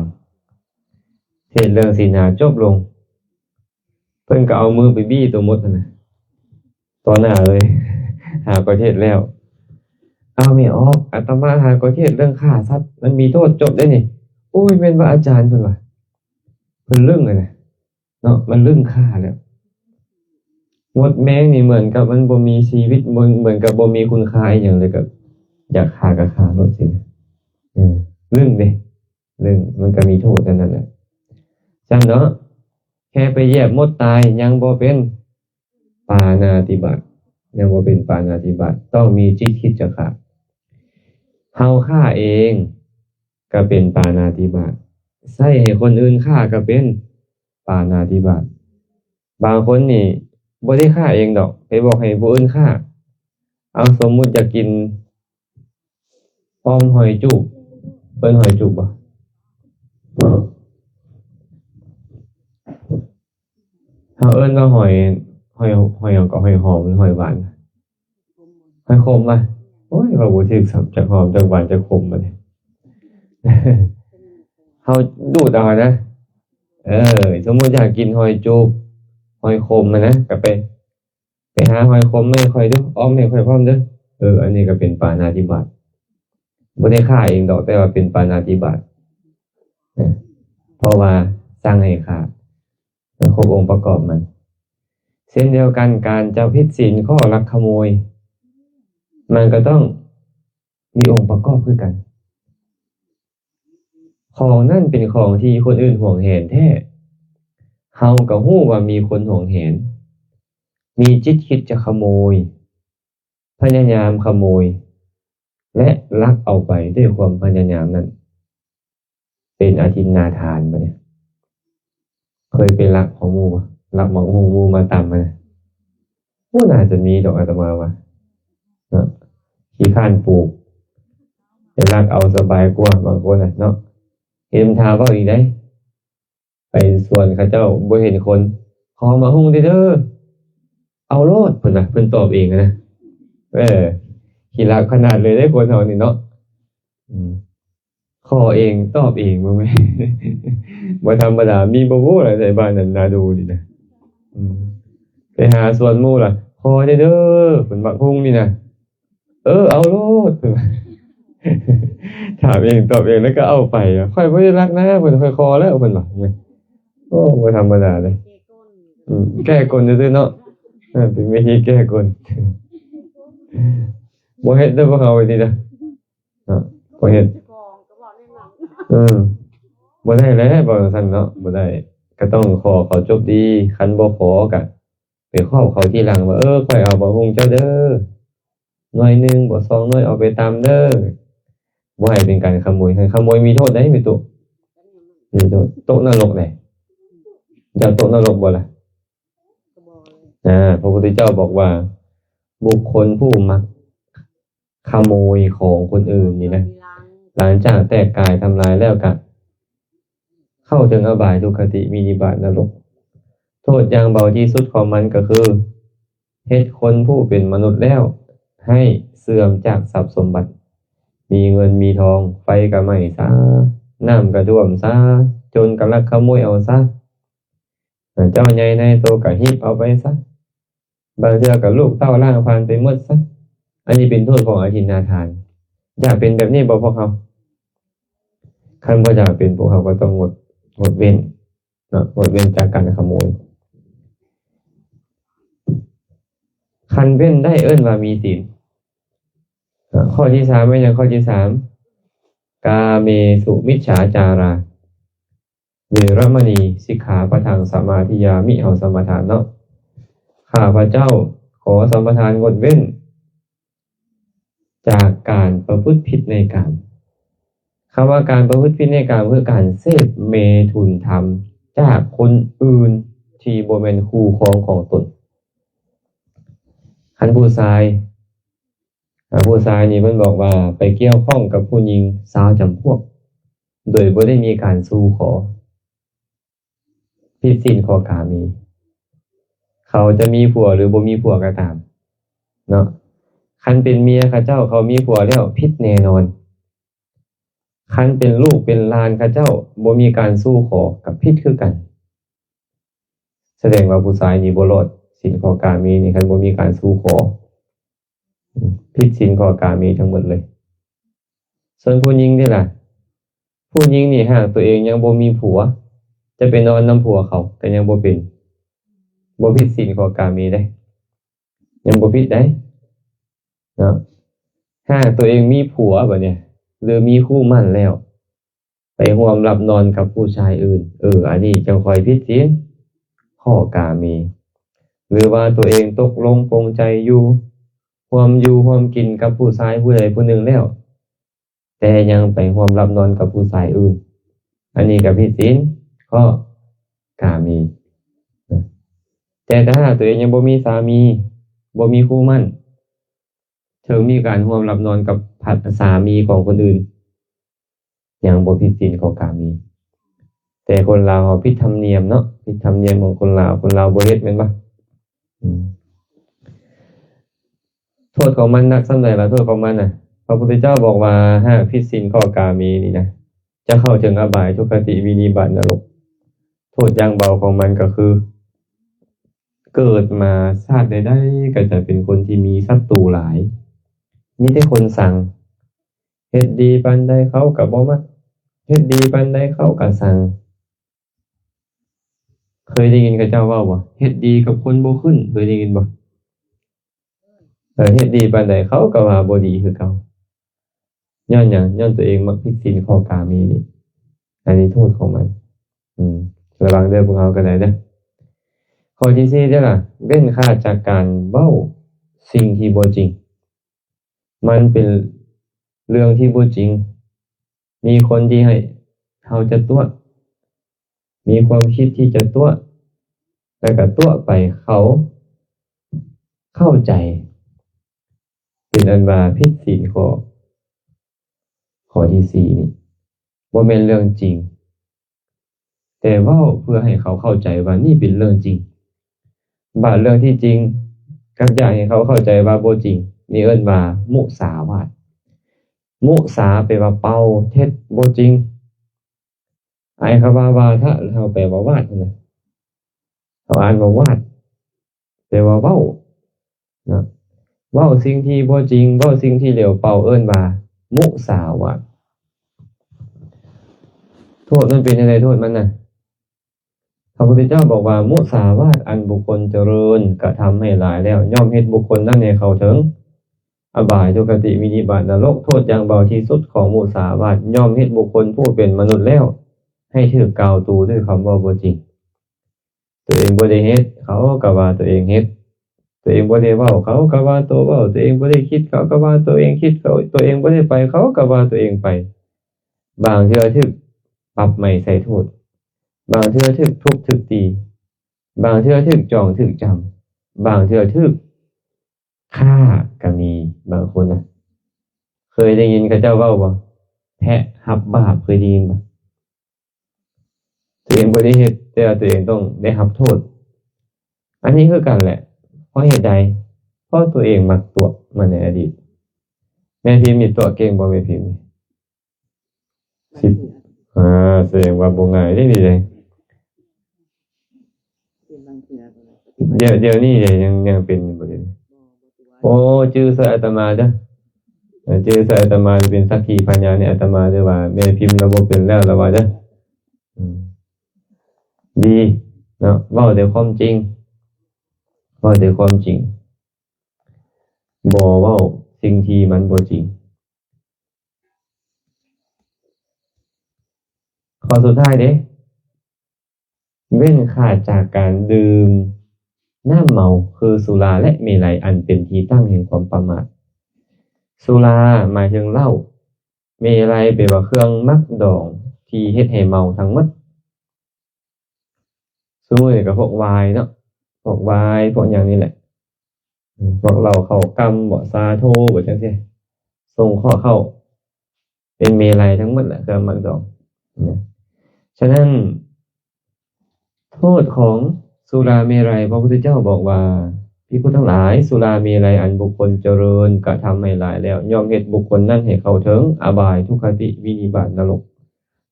ເທດເລື່ອງສິນຫາຈົບລົງ, ເພິ່ນກະເອົາມືໄປບີ້ໂຕມົດຫັ້ນນະ ຕໍ່ໜ້າເລີຍ, ຫາກໍເທດແລ້ວ. ອ້າວ ແມ່ອອກ, ອາດຕະມາຫາກໍເທດເລື່ອງຂ້າສັດ, ມັນມີໂທດຈົບເດ້ນີ້. ໂອ້ຍ ແມ່ນວ່າອາຈານ, ເພິ່ນວ່າ. ເພິ່ນລຶ້ງຫັ້ນນະເນາະ, ມັນລຶ້ງຂ້າແລ້ວ. ມົດແມງນີ້ເໝືອນກັບມັນບໍ່ມີຊີວິດ, ເໝືອນກັບບໍ່ມີຄຸນຄ່າອີ່ຫຍັງເລີຍ, ກໍຢາກຂ້າກໍຂ້າໂລດຊີ້ນະ. ເອີ ລຶ້ງເດ້, ລຶ້ງ, ມັນກໍມີໂທດເທົ່ານັ້ນແຫຼະ. ຊັ້ນເນາະ, ແຄ່ໄປຢຽບມົດຕາຍຍັງບໍ່ເປັນ ປານາທິບາດ, ຍັງບໍ່ເປັນປານາທິບາດ, ຕ້ອງມີຈິດຄິດຈະຂ້າ. ເຮົາຂ້າເອງກໍເປັນປານາທິບາດ, ໃຊ້ໃຫ້ຄົນອື່ນຂ້າກໍເປັນປານາທິບາດ. ບາງຄົນນີ້ບໍ່ໄດ້ຂ້າເອງດອກ, ໄປບອກໃຫ້ຜູ້ອື່ນຂ້າ. ເອົາ ສົມມຸດຢາກກິນ ອ້ອມຫອຍຈູບ, ເອີ້ນຫອຍຈູບບໍ່? ເຮົາເອີ້ນວ່າຫອຍ, ຫອຍ, ຫອຍຫຍັງເກາະ? ຫອຍຫອມ ຫຼື ຫອຍຫວານ? ຫອຍຂົມວະ? ໂອ້ຍ ເວົ້າບໍ່ຖືກຊ້ຳ, ຈັກຫອມ ຈັກຫວານ ຈັກຂົມບັດນີ້. ເຮົາດູດເອົານະ. ເອີ ສົມມຸດຢາກກິນຫອຍຈູບ, ຫອຍຂົມຫັ້ນນະ, ກໍໄປ ໄປຫາຫອຍຂົມມາໃຫ້ຂ້ອຍເດີ້, ອ້ອມໃຫ້ຂ້ອຍພ້ອມເດີ້. ເອີ ອັນນີ້ກໍເປັນປານາທິບາດ. ບໍ່ໄດ້ຂ້າເອງດອກ ແຕ່ວ່າເປັນປານາຕິບາດນະ ເພາະວ່າສັ່ງໃຫ້ຂ້າ ມັນຄົບອົງປະກອບມັນ. ເຊັ່ນດຽວກັນ ການຈະຜິດສິນຂໍ້ລັກຂະໂມຍ ມັນກໍຕ້ອງມີອົງປະກອບຄືກັນ. ຂອງນັ້ນເປັນຂອງທີ່ຄົນອື່ນຫວງແຫນແທ້ ເຮົາກໍຮູ້ວ່າມີຄົນຫວງແຫນ ມີຈິດຄິດຈະຂະໂມຍ ພະຍາຍາມຂະໂມຍ ແລະ ລັກເອົາໄປດ້ວຍຄວາມພະຍາຍາມນັ້ນ ເປັນອະທິນນາທານ. ບາດນີ້ ເຄີຍໄປລັກຂອງໝູ່ບໍ່? ລັກໝາກຫຸ່ງໝູ່ມາຕຳຫັ້ນນະ ໂອ້ ໜ້າຈະມີດອກ ອາດຕະມາວ່າເນາະ ຂີ້ຄ້ານປູກ ໄປລັກເອົາສະບາຍກວ່າບາງຄົນນະເນາະ. ເຫັນທ່າເວົ້າອີກໃດ ໄປສວນເຂົາເຈົ້າບໍ່ເຫັນຄົນ ຂໍໝາກຫຸ່ງເດີ ເອົາໂລດ ເພິ່ນວ່າ ເພິ່ນຕອບເອງນະ. ເອີ ຂີ້ລັກຂະໜາດເລີຍເດ້ ຄົນເຮົານີ້ເນາະ. ອືມ ຂໍເອງຕອບເອງ ບໍ່ແມ່ນ ບໍ່ທຳມະດາ. ມີບໍ່ຮູ້ລະ ໃນບ້ານນັ້ນນາດູນີ້ນະ. ອືມ ໄປຫາສວນໝູ່ລະ ຂໍແດ່ເດີ ເພິ່ນໝາກຫຸ່ງນີ້ນະ. ເອີ ເອົາໂລດ ເພິ່ນວ່າ ຖາມເອງຕອບເອງ ແລ້ວກໍເອົາໄປ. ຂ້ອຍບໍ່ໄດ້ລັກນາ ເພິ່ນ ຂ້ອຍຂໍແລ້ວ ເພິ່ນວ່າ. ໂອ້ ບໍ່ທຳມະດາເດ້. ອືມ ແກ້ກົນຊື່ໆເນາະ. ເອີ ເປັນວິທີແກ້ກົນ. ບໍ່ເຮັດເດີພວກເຮົານີ້ນະ ເນາະ ບໍ່ເຮັດ. ເອີ ບໍ່ໄດ້ແຫຼະ ເວົ້າຈັ່ງຊັ້ນເນາະ ບໍ່ໄດ້. ກໍຕ້ອງຂໍເຂົາຈົບດີ ຄັນບໍ່ຂໍກໍ ໄປເວົ້າເຂົາທີຫຼັງວ່າ ເອີ ຂ້ອຍເອົາບັກຫຸ່ງເຈົ້າເດີ ໜ່ວຍໜຶ່ງບໍ່ ສອງໜ່ວຍ ເອົາໄປຕຳເດີ. ບໍ່ໃຫ້ເປັນການຂະໂມຍ. ຄັນຂະໂມຍມີໂທດໃດ໋ ມີໂຕ ມີໂທດ ຕົກນະລົກເດ້. ຢາກຕົກນະລົກບໍ່ລະ? ອາ ພະພຸດທະເຈົ້າບອກວ່າ ບຸກຄົນຜູ້ມັກ ຂະໂມຍຂອງຄົນອື່ນນີ້ນະ ຫຼັງຈາກແຕກກາຍທຳລາຍແລ້ວກະເຂົ້າເຖິງອະບາຍ ທຸກຄະຕິ ວິນິບາດ ນະລົກ. ໂທດຢ່າງເບົາທີ່ສຸດຂອງມັນກໍຄື ເຮັດຄົນຜູ້ເປັນມະນຸດແລ້ວໃຫ້ເສື່ອມຈາກຊັບສົມບັດ, ມີເງິນມີທອງ ໄຟກໍໄໝ້ຊະ, ນ້ຳກໍຖ້ວມຊະ, ໂຈນກໍລັກຂະໂມຍເອົາຊະ, ເຈົ້າໃຫຍ່ນາຍໂຕກໍຮີບເອົາໄປຊະ. ບາງເທື່ອກໍລູກເຕົ້າລ້າງຜ່ານໄປໝົດຊະ. ອັນນີ້ເປັນໂທດຂອງອະທິນນາທານ. ຢາກເປັນແບບນີ້ບໍ່ພວກເຮົາ? ຄັນບໍ່ຢາກເປັນ, ພວກເຮົາກໍຕ້ອງງົດ, ງົດເວັ້ນເນາະ, ງົດເວັ້ນຈາກການຂະໂມຍ. ຄັນເວັ້ນໄດ້ເອີ້ນວ່າມີສິນ. ເນາະ, ຂໍ້ທີສາມແມ່ນຫຍັງ? ຂໍ້ທີສາມ ກາເມສຸມິດສາຈາລາ ເວລະມະນີ ສິກຂາປະທັງ ສະມາທິຍາມິ ເຮົາສະມາທານເນາະ. ຂ້າພະເຈົ້າຂໍສະມາທານງົດເວັ້ນຈາກການປະພຶດຜິດໃນກາມ. ຄຳວ່າການປະພຶດຜິດໃນກາມ ຄືການເສບເມຖຸນທຳຈາກຄົນອື່ນທີ່ບໍ່ແມ່ນຄູ່ຄອງຂອງຕົນ. ຄັນຜູ້ຊາຍ ອາ ຜູ້ຊາຍນີ້ເພິ່ນບອກວ່າໄປກ່ຽວຂ້ອງກັບຜູ້ຍິງຊາວຈຳພວກ ໂດຍບໍ່ໄດ້ມີການສູ່ຂໍ, ຜິດສິນຂໍ້ກາເມ. ເຂົາຈະມີຜົວຫຼືບໍ່ມີຜົວກໍຕາມເນາະ, ຄັນເປັນເມຍເຂົາເຈົ້າ ເຂົາມີຜົວແລ້ວ ຜິດແນ່ນອນ. ຄັນເປັນລູກເປັນຫຼານເຂົາເຈົ້າ ບໍ່ມີການສູ່ຂໍ ກໍຜິດຄືກັນ. ສະແດງວ່າຜູ້ຊາຍນີ້ບໍ່ລອດສິນຂໍ້ກາເມນີ້ ຄັນບໍ່ມີການສູ່ຂໍ. ຜິດສິນຂໍ້ກາເມທັງໝົດເລີຍ. ສ່ວນຜູ້ຍິງເດລະ? ຜູ້ຍິງນີ້ຫາກຕົວເອງຍັງບໍ່ມີຜົວ ຈະໄປນອນນຳຜົວເຂົາກໍຍັງບໍ່ເປັນ, ບໍ່ຜິດສິນຂໍ້ກາເມເດ້, ຍັງບໍ່ຜິດໃດເນາະ. ຫາກຕົວເອງມີຜົວບາດນີ້ ຫຼື ມີຄູ່ໝັ້ນແລ້ວ ໄປຮ່ວມຫຼັບນອນກັບຜູ້ຊາຍອື່ນ, ເອີ ອັນນີ້ຈັ່ງຄ່ອຍຜິດສິນຂໍ້ກາເມ. ຫຼືວ່າຕົວເອງຕົກລົງປົງໃຈຢູ່ ຮ່ວມຢູ່ຮ່ວມກິນກັບຜູ້ຊາຍຜູ້ໃດຜູ້ໜຶ່ງແລ້ວ, ແຕ່ຍັງໄປຮ່ວມຫຼັບນອນກັບຜູ້ຊາຍອື່ນ, ອັນນີ້ກໍຜິດສິນຂໍ້ກາເມ. ແຕ່ຖ້າຫາກຕົວເອງຍັງບໍ່ມີສາມີ, ບໍ່ມີຄູ່ໝັ້ນ, ເຖິງມີການຮ່ວມຫຼັບນອນກັບພັດສາມີຂອງຄົນອື່ນ, ຍັງບໍ່ຜິດສິນຂໍ້ກາເມ. ແຕ່ຄົນລາວເຮົາຜິດທຳນຽມເນາະ, ຜິດທຳນຽມຂອງຄົນລາວ, ຄົນລາວບໍ່ເຮັດແມ່ນບໍ່? ອືມ ໂທດຂອງມັນໜັກສ່ຳໃດລະ? ໂທດຂອງມັນນະ ພະພຸດທະເຈົ້າບອກວ່າ ຫາກຜິດສິນຂໍ້ກາເມນີ້ນະ ຈະເຂົ້າເຖິງອະບາຍ ທຸກຄະຕິ ວິນິບາດ ນະລົກ. ໂທດຢ່າງເບົາຂອງມັນກໍຄື ເກີດມາຊາດໃດໆ ກໍຈະເປັນຄົນທີ່ມີສັດຕູຫຼາຍ, ມີແຕ່ຄົນຊັງ. ເຮັດດີປານໃດເຂົາກໍບໍ່ມັກ, ເຮັດດີປານໃດເຂົາກໍຊັງ. ເຄີຍໄດ້ຍິນເຂົາເຈົ້າເວົ້າບໍ່? ເຮັດດີກັບຄົນບໍ່ຂຶ້ນ, ເຄີຍໄດ້ຍິນບໍ່? ເອີ ເຮັດດີປານໃດເຂົາກໍວ່າບໍ່ດີຄືເກົ່າ. ຍ້ອນຫຍັງ? ຍ້ອນຕົວເອງມັກຜິດສິນຂໍ້ກາເມນີ້. ອັນນີ້ໂທດຂອງມັນ. ອືມ ລະວັງເດີພວກເຮົາກໍໄດ້ເດີ. ຂໍ້ທີສີ່ເດີລະ, ເວັ້ນຂາດຈາກການເວົ້າສິ່ງທີ່ບໍ່ຈິງ. ມັນເປັນເລື່ອງທີ່ບໍ່ຈິງ. ມີຄົນທີ່ໃຫ້ເຮົາຈະຕົວະ, ມີຄວາມຄິດທີ່ຈະຕົວະ ແລ້ວກໍຕົວະໄປ ເຂົາເຂົ້າໃຈ ເປັນອັນວ່າຜິດສິນຂໍ້ ຂໍ້ທີສີ່ນີ້ ບໍ່ແມ່ນເລື່ອງຈິງ. ແຕ່ເວົ້າເພື່ອໃຫ້ເຂົາເຂົ້າໃຈວ່ານີ້ເປັນເລື່ອງຈິງ, ບາດເລື່ອງທີ່ຈິງ ກັບຢາກໃຫ້ເຂົາເຂົ້າໃຈວ່າບໍ່ຈິງ, ນີ້ເອີ້ນວ່າມຸສາວາດ. ມຸສາແປວ່າເປົ່າ, ເທັດ, ບໍ່ຈິງ. ອ້າຍຄຳວ່າວາທະ ເຮົາແປວ່າວາດຫັ້ນນະ, ເຮົາອ່ານວ່າວາດ. ແປວ່າເວົ້າເນາະ, ເວົ້າສິ່ງທີ່ບໍ່ຈິງ, ເວົ້າສິ່ງທີ່ເຫຼວເປົ່າ, ເອີ້ນວ່າມຸສາວາດ. ໂທດມັນເປັນຈັ່ງໃດ? ໂທດມັນນະ ພະພຸດທະເຈົ້າບອກວ່າ ມຸສາວາດອັນບຸກຄົນຈະເລີນກະທຳໃຫ້ຫຼາຍແລ້ວ ຍ່ອມເຮັດບຸກຄົນນັ້ນໃຫ້ເຂົ້າເຖິງອະບາຍ, ທຸກຄະຕິ, ວິນິບາດ, ນະລົກ. ໂທດຢ່າງເບົາທີ່ສຸດຂອງມຸສາວາດ ຍ່ອມເຮັດບຸກຄົນຜູ້ເປັນມະນຸດແລ້ວ ໃຫ້ຖືກກ່າວຕູດ້ວຍຄຳເວົ້າບໍ່ຈິງ. ຕົວເອງບໍ່ໄດ້ເຮັດ ເຂົາກໍວ່າຕົວເອງເຮັດ, ຕົວເອງບໍ່ໄດ້ເວົ້າ ເຂົາກໍວ່າຕົວເວົ້າ, ຕົວເອງບໍ່ໄດ້ຄິດ ເຂົາກໍວ່າຕົວເອງຄິດ, ເຂົາ ຕົວເອງບໍ່ໄດ້ໄປ ເຂົາກໍວ່າຕົວເອງໄປ. ບາງເທື່ອຖືກປັບໃໝໃສ່ໂທດ, ບາງເທື່ອຖືກທຸບຖືກຕີ, ບາງເທື່ອຖືກຈອງຖືກຈຳ, ບາງເທື່ອຖືກຂ້າກໍມີ. ບາງຄົນນະ ເຄີຍໄດ້ຍິນເຂົາເຈົ້າເວົ້າບໍ່? ແພະຮັບບາບ ເຄີຍໄດ້ຍິນບໍ່? ຕົວເອງບໍ່ໄດ້ເຮັດ ແຕ່ວ່າຕົວເອງຕ້ອງໄດ້ຮັບໂທດ. ອັນນີ້ຄືກັນແຫຼະ. ເພາະເຫດໃດ? ເພາະຕົວເອງມັກຕົວະມາໃນອະດີດ. ແມ່ພິມນີ້ຕົວະເກັ່ງບໍ່? ແມ່ພິມນີ້ ສິບ ອ່າ ສະແດງວ່າບໍ່ງ່າຍເດ້ນີ້ເດ້. ດຽວ ດຽວນີ້ເດ້ ຍັງ ຍັງເປັນຢູ່ບໍ່ດຽວນີ້? ໂອ້ ຈື່ໃສ່ອາດຕະມາເດີ, ຈື່ໃສ່ອາດຕະມາເປັນສັກຂີພະຍານໃຫ້ອາດຕະມາເດີວ່າ ແມ່ພິມລາວບໍ່ເປັນແລ້ວ ລາວວ່າເດີ. ອືມ ດີເນາະ, ເວົ້າແຕ່ຄວາມຈິງ ເວົ້າແຕ່ຄວາມຈິງ, ບໍ່ເວົ້າສິ່ງທີ່ມັນບໍ່ຈິງ. ຂໍ້ສຸດທ້າຍເດ້. ເວັ້ນຂາດຈາກການດື່ມນ້ຳເມົາ ຄືສຸລາ ແລະ ເມໄລ ອັນເປັນທີ່ຕັ້ງແຫ່ງຄວາມປະໝາດ. ສຸລາໝາຍເຖິງເຫຼົ້າ, ເມໄລແປວ່າເຄື່ອງໝັກດອງທີ່ເຮັດໃຫ້ເມົາທັງໝົດ. ຊຸມື້ນີ້ກໍພວກວາຍເນາະ, ພວກວາຍ ພວກຫຍັງນີ້ແຫຼະ, ພວກເຫຼົ້າເຂົ້າກ່ຳບໍ ຊາໂທບໍ ຈັ່ງຊີ້ ສົງເຄາະເຂົ້າ ເປັນເມໄລທັງໝົດແຫຼະ ເຄື່ອງໝັກດອງນະ. ສະນັ້ນ ໂທດຂອງສຸລາເມໄລ ພະພຸດທະເຈົ້າບອກວ່າ ພິກຂຸທັງຫຼາຍ, ສຸລາເມໄລອັນບຸກຄົນຈະເລີນກະທຳໃຫ້ຫຼາຍແລ້ວ ຍ່ອມເຮັດບຸກຄົນນັ້ນໃຫ້ເຂົ້າເຖິງອະບາຍ, ທຸກຄະຕິ, ວິນິບາດ, ນະລົກ.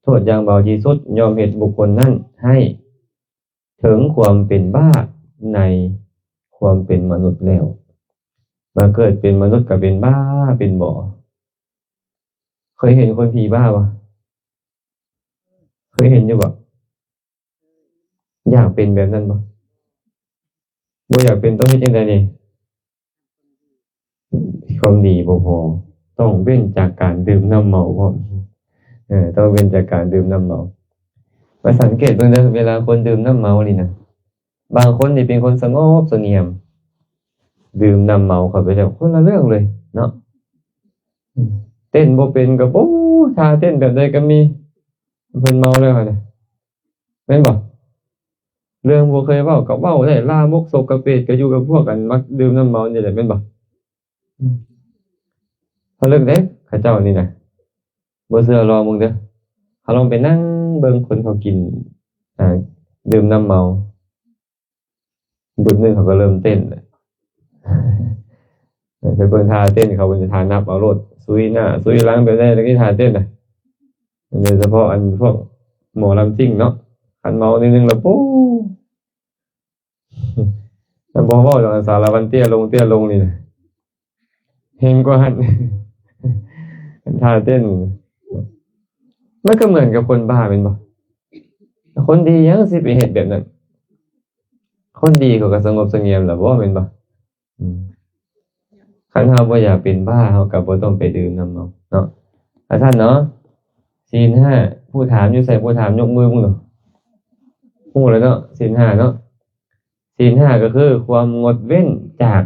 ໂທດຢ່າງເບົາທີ່ສຸດ ຍ່ອມເຮັດບຸກຄົນນັ້ນໃຫ້ເຖິງຄວາມເປັນບ້າໃນຄວາມເປັນມະນຸດແລ້ວ. ມາເກີດເປັນມະນຸດກໍເປັນບ້າເປັນບໍ. ເຄີຍເຫັນຄົນຜີບ້າບໍ່? ເຄີຍເຫັນຢູ່ບໍ່? ຢາກເປັນແບບນັ້ນບໍ່? ບໍ່ຢາກເປັນ ຕ້ອງເຮັດຈັ່ງໃດນີ້? ຄວາມດີບໍ່ພໍ, ຕ້ອງເວັ້ນຈາກການດື່ມນ້ຳເມົາພ້ອມ. ເອີ ຕ້ອງເວັ້ນຈາກການດື່ມນ້ຳເມົາ. ມາສັງເກດເບິ່ງເດີ, ເວລາຄົນດື່ມນ້ຳເມົານີ້ນະ, ບາງຄົນນີ້ເປັນຄົນສະຫງົບສະຫງຽມ, ດື່ມນ້ຳເມົາເຂົ້າໄປແລ້ວ ຄົນລະເລື່ອງເລີຍເນາະ. ເຕັ້ນບໍ່ເປັນກໍ ໂອ້ ທ່າເຕັ້ນແບບໃດກໍມີ, ເພິ່ນເມົາແລ້ວຫັ້ນນະ. ແມ່ນບໍ່? ເລື່ອງບໍ່ເຄີຍເວົ້າກໍເວົ້າໄດ້, ລາມົກສົກກະເປດກໍຢູ່ກັບພວກອັນມັກດື່ມນ້ຳເມົານີ້ແຫຼະ ແມ່ນບໍ່? ອືມ ເພິ່ນເລິກເດ້ ເຂົາເຈົ້ານີ້ນະ. ບໍ່ເຊື່ອລອງເບິ່ງເດີ, ເຮົາລອງໄປນັ່ງເບິ່ງຄົນເຂົາກິນ ອ່າ ດື່ມນ້ຳເມົາ. ບຶດໜຶ່ງເຂົາກໍເລີ່ມເຕັ້ນແລ້ວ. ເອີ ໄປເບິ່ງທ່າເຕັ້ນເຂົາ, ເພິ່ນຊິທ່ານັບເອົາໂລດ, ຊຸຍໜ້າຊຸຍຫຼັງແບບໃດ ແລ້ວກໍທ່າເຕັ້ນນະ. ໂດຍສະເພາະອັນພວກໝໍລຳຊິງເນາະ, ຄັນເມົາໜ້ອຍໜຶ່ງແລ້ວ ໂອ້ ມັນບໍ່ເວົ້າດອກ, ອັນສາລະວັນເຕ້ຍລົງ ເຕ້ຍລົງນີ້ນະ. ແຮງກວ່າຫັ້ນ. ເ ທ່າເຕັ້ນ ມັນກໍເໝືອນກັບຄົນບ້າແມ່ນບໍ່? ຄົນດີຫຍັງຊິໄປເຮັດແບບນັ້ນ? ຄົນດີເຂົາກໍສະຫງົບສະຫງຽມແລ້ວບໍ່ ແມ່ນບໍ່? ອືມ ຄັນເຮົາບໍ່ຢາກເປັນບ້າ ເຮົາກໍບໍ່ຕ້ອງໄປດື່ມນຳເອົາເນາະ ວ່າຊັ້ນເນາະ. ສິນຫ້າ ຜູ້ຖາມຢູ່ໃສ? ຜູ້ຖາມຍົກມືເບິ່ງດູ. ຮູ້ແລ້ວເນາະ ສິນຫ້າເນາະ. ສິນຫ້າກໍຄືຄວາມງົດເວັ້ນຈາກ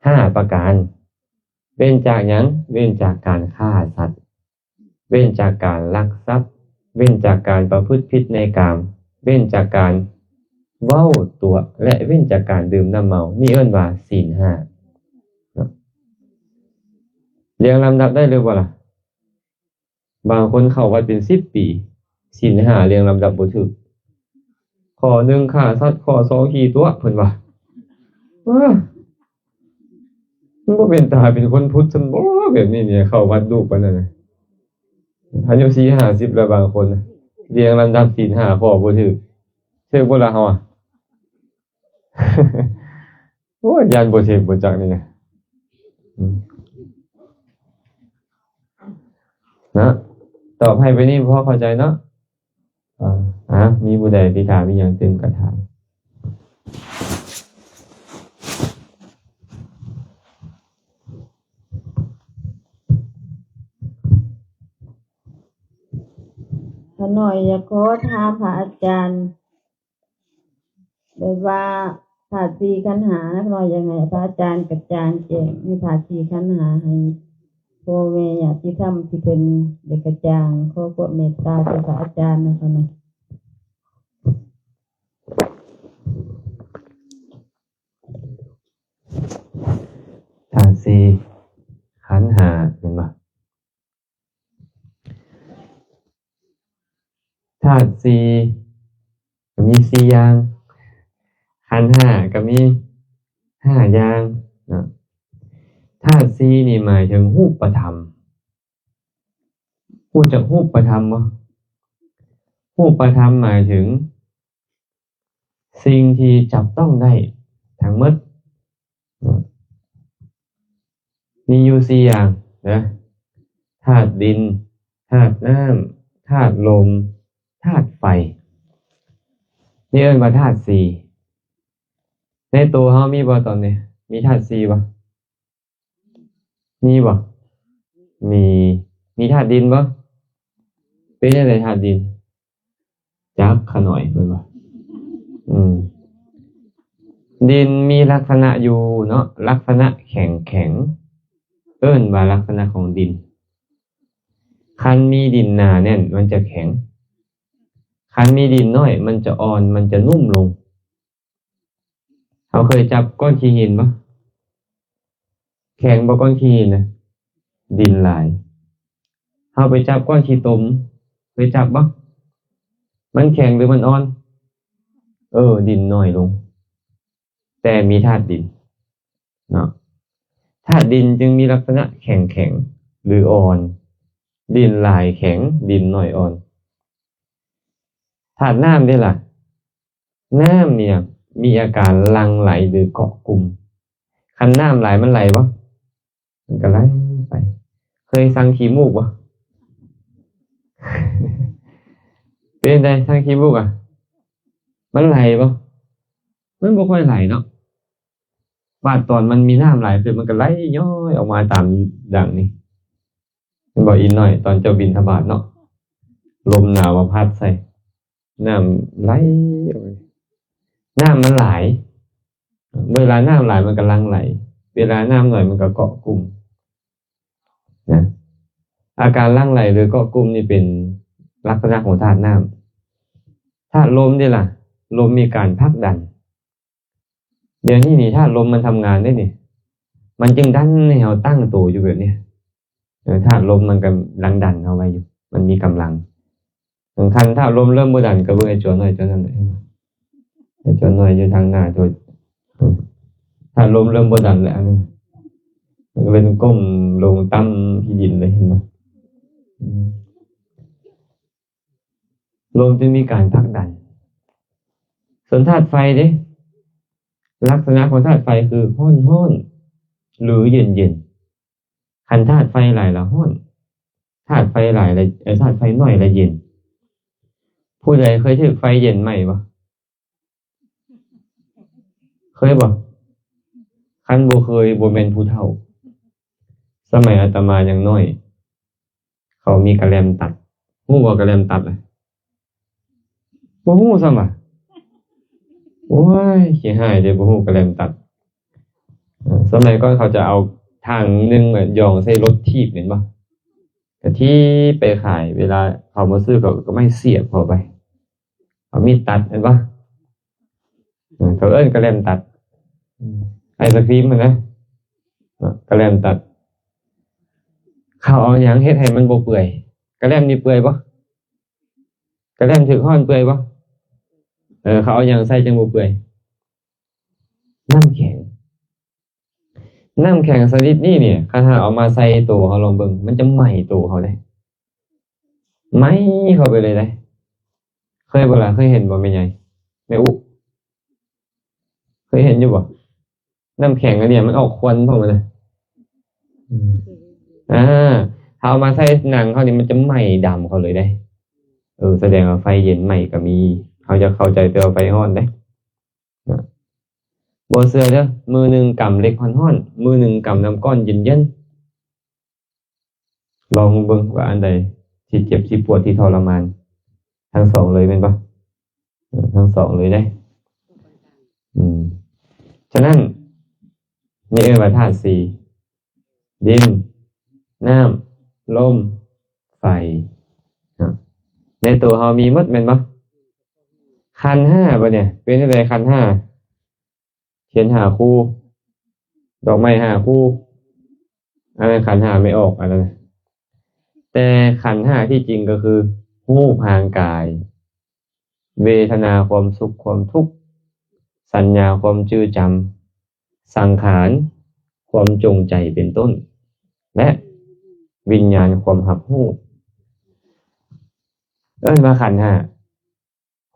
ຫ້າປະການ. ເວັ້ນຈາກຫຍັງ? ເວັ້ນຈາກການຂ້າສັດ, ເວັ້ນຈາກການລັກຊັບ, ເວັ້ນຈາກການປະພຶດຜິດໃນກາມ, ເວັ້ນຈາກການເວົ້າຕົວະ ແລະ ເວັ້ນຈາກການດື່ມນ້ຳເມົາ. ນີ້ເອີ້ນວ່າສິນຫ້າເນາະ. ລຽງລຳດັບໄດ້ຫຼືບໍ່ລະ? ບາງຄົນເຂົ້າວັດເປັນສິບປີ ສິນຫ້າລຽງລຳດັບບໍ່ຖືກ. ຂໍ້ໜຶ່ງຂ້າສັດ, ຂໍ້ສອງຂີ້ຕົວະ ເພິ່ນວ່າ. ເອີ ມັນບໍ່ເປັນຕາເປັນຄົນພຸດຊັ້ນບໍ? ແບບນີ້ນີ້ ເຂົ້າວັດດຸປານນັ້ນນະ. ອາຍຸສີ່ຫ້າສິບແລ້ວບາງຄົນນະ ລຽງລຳດັບສິນຫ້າຂໍ້ບໍ່ຖືກ. ຖືກບໍ່ລະເຮົາອະ? ໂອ້ຍ ຢ້ານບໍ່ຖືກບໍ່ຈັກນີ້ນະ. ອືມ ນະ ຕອບໃຫ້ໄປນີ້ພໍເຂົ້າໃຈເນາະ. ອ່າ ມີຜູ້ໃດຊິຖາມອີ່ຫຍັງຕື່ມກໍຖາມ. ຂ້ານ້ອຍຢາກຂໍຖາມພະອາຈານ ແບບວ່າທາດສີ່ຂັນຫ້ານະ ຂ້ານ້ອຍຢາກໃຫ້ພະອາຈານກະຈ່າງແຈ້ງໃນທາດສີ່ຂັນຫ້າ ໃຫ້ພໍ່ແມ່ຍາດຕິທຳທີ່ເພິ່ນໄດ້ກະຈ່າງ. ຂໍຄວາມເມດຕາຈາກພະອາຈານນະ ຂ້ານ້ອຍ. ທາດສີ່ຂັນຫ້າ ແມ່ນບໍ່? ທາດສີ່ກໍມີສີ່ຢ່າງ, ຂັນຫ້າກໍມີຫ້າຢ່າງເນາະ. ທາດສີ່ນີ້ໝາຍເຖິງຮູບປະທຳ. ຮູ້ຈັກຮູບປະທຳບໍ່? ຮູບປະທຳໝາຍເຖິງ ສິ່ງທີ່ຈັບຕ້ອງໄດ້ທັງໝົດ ມີຢູ່ສີ່ຢ່າງນະ, ທາດດິນ, ທາດນ້ຳ, ທາດລົມ, ທາດໄຟ. ນີ້ເອີ້ນວ່າທາດສີ່. ໃນໂຕເຮົາມີບໍ່ຕອນນີ້? ມີທາດສີ່ບໍ່? ມີບໍ່? ມີ. ມີທາດດິນບໍ່? ເປັນຈັ່ງໃດທາດດິນ? ຈັກຂະໜ້ອຍເພິ່ນວ່າ. ອືມ ດິນມີລັກສະນະຢູ່ເນາະ, ລັກສະນະແຂງໆ ເອີ້ນວ່າລັກສະນະຂອງດິນ. ຄັນມີດິນໜາແໜ້ນ ມັນຈະແຂງ, ຄັນມີດິນໜ້ອຍ ມັນຈະອ່ອນ, ມັນຈະນຸ້ມລົງ. ເຮົາເຄີຍຈັບກ້ອນຂີ້ຫີນບໍ່? ແຂງບໍ່ກ້ອນຂີ້ຫີນນະ? ດິນຫຼາຍ. ເຮົາໄປຈັບກ້ອນຂີ້ຕົມ ເຄີຍຈັບບໍ່? ມັນແຂງຫຼືມັນອ່ອນ? ເອີ ດິນໜ້ອຍລົງ ແຕ່ມີທາດດິນເນາະ. ທາດດິນຈຶ່ງມີລັກສະນະແຂງໆ ຫຼືອ່ອນ, ດິນຫຼາຍແຂງ, ດິນໜ້ອຍອ່ອນ. ທາດນ້ຳເດ້ລະ? ນ້ຳນີ້ນະ ມີອາການຫຼັ່ງໄຫຼ ຫຼື ເກາະກຸ່ມ. ຄັນນ້ຳຫຼາຍມັນໄຫຼບໍ່? ມັນກໍໄຫຼໄປ. ເຄີຍຊັງຂີ້ມູກບໍ່? ເປັນໃດຊັງຂີ້ມູກອະ? ມັນໄຫຼບໍ່? ມັນບໍ່ຄ່ອຍໄຫຼເນາະ. ບາດຕອນມັນມີນ້ຳຫຼາຍຂຶ້ນ ມັນກໍໄຫຼຍ້ອຍອອກມາຕາມດັ່ງນີ້. ແມ່ນບໍ່ອີ່ນ້ອຍ? ຕອນເຈົ້າບິນທະບາດເນາະ ລົມໜາວມາພັດໃສ່ ນ້ຳໄຫຼອອກມາ. ນ້ຳມັນຫຼາຍ, ເວລານ້ຳຫຼາຍມັນກໍຫຼັ່ງໄຫຼ, ເວລານ້ຳໜ້ອຍມັນກໍເກາະກຸ່ມນະ. ອາການຫຼັ່ງໄຫຼ ຫຼື ເກາະກຸ່ມນີ້ເປັນລັກສະນະຂອງທາດນ້ຳ. ທາດລົມເດ້ລະ? ລົມມີການຜັກດັນ. ດຽວນີ້ນີ້ທາດລົມມັນທຳງານເດ້ນີ້, ມັນຈຶ່ງດັນໃຫ້ເຮົາຕັ້ງໂຕຢູ່ແບບນີ້. ເອີ ທາດລົມມັນກຳລັງດັນເຮົາໄວ້ຢູ່, ມັນມີກຳລັງ. ຄັນທາດລົມເລີ່ມບໍ່ດັນ ກໍເບິ່ງໄອ້ຈົວນ້ອຍຕົວນັ້ນແຫຼະ, ໄອ້ຈົວນ້ອຍຢູ່ທາງໜ້າໂຕ. ທາດລົມເລີ່ມບໍ່ດັນແລ້ວ, ອັນນັ້ນມັນກໍເປັນກົ້ມລົງຕ່ຳທີ່ດິນເລີຍ, ເຫັນບໍ່? ອືມ ລົມຈຶ່ງມີການຜັກດັນ. ສ່ວນທາດໄຟເດ້, ລັກສະນະຂອງທາດໄຟຄືຮ້ອນໆ ຫຼື ເຢັນໆ. ຄັນທາດໄຟຫຼາຍລະຮ້ອນ, ທາດໄຟຫຼາຍລະ ເອີ ທາດໄຟໜ້ອຍລະເຢັນ. ຜູ້ໃດເຄີຍຖືກໄຟເຢັນໄໝ້ບໍ່? ເຄີຍບໍ່? ຄັນບໍ່ເຄີຍ ບໍ່ແມ່ນຜູ້ເຖົ້າ. ສະໄໝອາດຕະມາຍັງນ້ອຍ ເຂົາມີກະແລັມຕັດ. ຮູ້ບໍ່ກະແລັມຕັດນະ? ບໍ່ຮູ້ຊ້ຳຫວາ? ໂອ້ຍ ຂີ້ຮ້າຍເດ້ ບໍ່ຮູ້ກະແລັມຕັດ. ເອີ ສະໄໝກ່ອນເຂົາຈະເອົາຖັງໜຶ່ງມາຢອງໃສ່ລົດຖີບແມ່ນບໍ່? ກະຖີບໄປຂາຍ ເວລາເຂົາມາຊື້ ເຂົາກະໄມ້ສຽບເຂົ້າໄປ ເອົາມີດຕັດແມ່ນບໍ່? ເອີ ເຂົາເອີ້ນກະແລັມຕັດ ອາ ໄອສະຄຣີມຫັ້ນນະ ເນາະ ກະແລັມຕັດ. ເຂົາເອົາຫຍັງເຮັດໃຫ້ມັນບໍ່ເປື່ອຍ? ກະແລັມນີ້ເປື່ອຍບໍ່? ກະແລັມຖືກຮ້ອນເປື່ອຍບໍ່? ເອີ ເຂົາເອົາຫຍັງໃສ່ຈຶ່ງບໍ່ເປື່ອຍ? ນ້ຳແຂງ. ນ້ຳແຂງຊະນິດນີ້ນີ້ ຄັນຫາກເອົາມາໃສ່ໂຕເຮົາລອງເບິ່ງ ມັນຈະໄໝ້ໂຕເຮົາເດ້ ໄໝ້ເຂົ້າໄປເລີຍເດ້. ເຄີຍບໍ່ລະ? ເຄີຍເຫັນບໍ່ແມ່ໃຫຍ່ ແມ່ອຸ? ເຄີຍເຫັນຢູ່ບໍ່? ນ້ຳແຂງອັນນີ້ມັນອອກຄວັນພ້ອມນະ. ອືມ ອາ ເຮົາເອົາມາໃສ່ໜັງເຮົານີ້ ມັນຈະໄໝ້ດຳເຂົ້າເລີຍເດ້. ເອີ ສະແດງວ່າໄຟເຢັນໄໝ້ກະມີ. ເຮົາຈະເຂົ້າໃຈແຕ່ວ່າໄຟຮ້ອນເດ້. ນະ ບໍ່ເຊື່ອເດີ ມື້ໜຶ່ງກຳເຫຼັກຮ້ອນໆ ມື້ໜຶ່ງກຳນ້ຳກ້ອນເຢັນໆ. ລອງເບິ່ງວ່າອັນໃດຊິເຈັບຊິປວດຊິທໍລະມານ. ທັງສອງເລີຍແມ່ນບໍ່? ເອີ ທັງສອງເລີຍເດ້. ອືມ ສະນັ້ນ ນີ້ເອີ້ນວ່າທາດສີ່ ດິນ ນ້ຳ ລົມ ໄຟ ເນາະ. ໃນໂຕເຮົາມີໝົດແມ່ນບໍ່? ຂັນຫ້າບັດນີ້ ເປັນຈັ່ງໃດຂັນຫ້າ? ຂຽນຫ້າຄູ່ ດອກໄມ້ຫ້າຄູ່ ອັນນັ້ນຂັນຫ້າແມ່ອອກ ອັນນັ້ນ. ແຕ່ຂັນຫ້າທີ່ຈິງກໍຄື ຮູບຮ່າງກາຍ, ເວທະນາຄວາມສຸກຄວາມທຸກ, ສັນຍາຄວາມຈື່ຈຳ, ສັງຂານຄວາມຈົງໃຈເປັນຕົ້ນ ແລະ ວິນຍານຄວາມຮັບຮູ້ ເອີ້ນວ່າຂັນຫ້າ.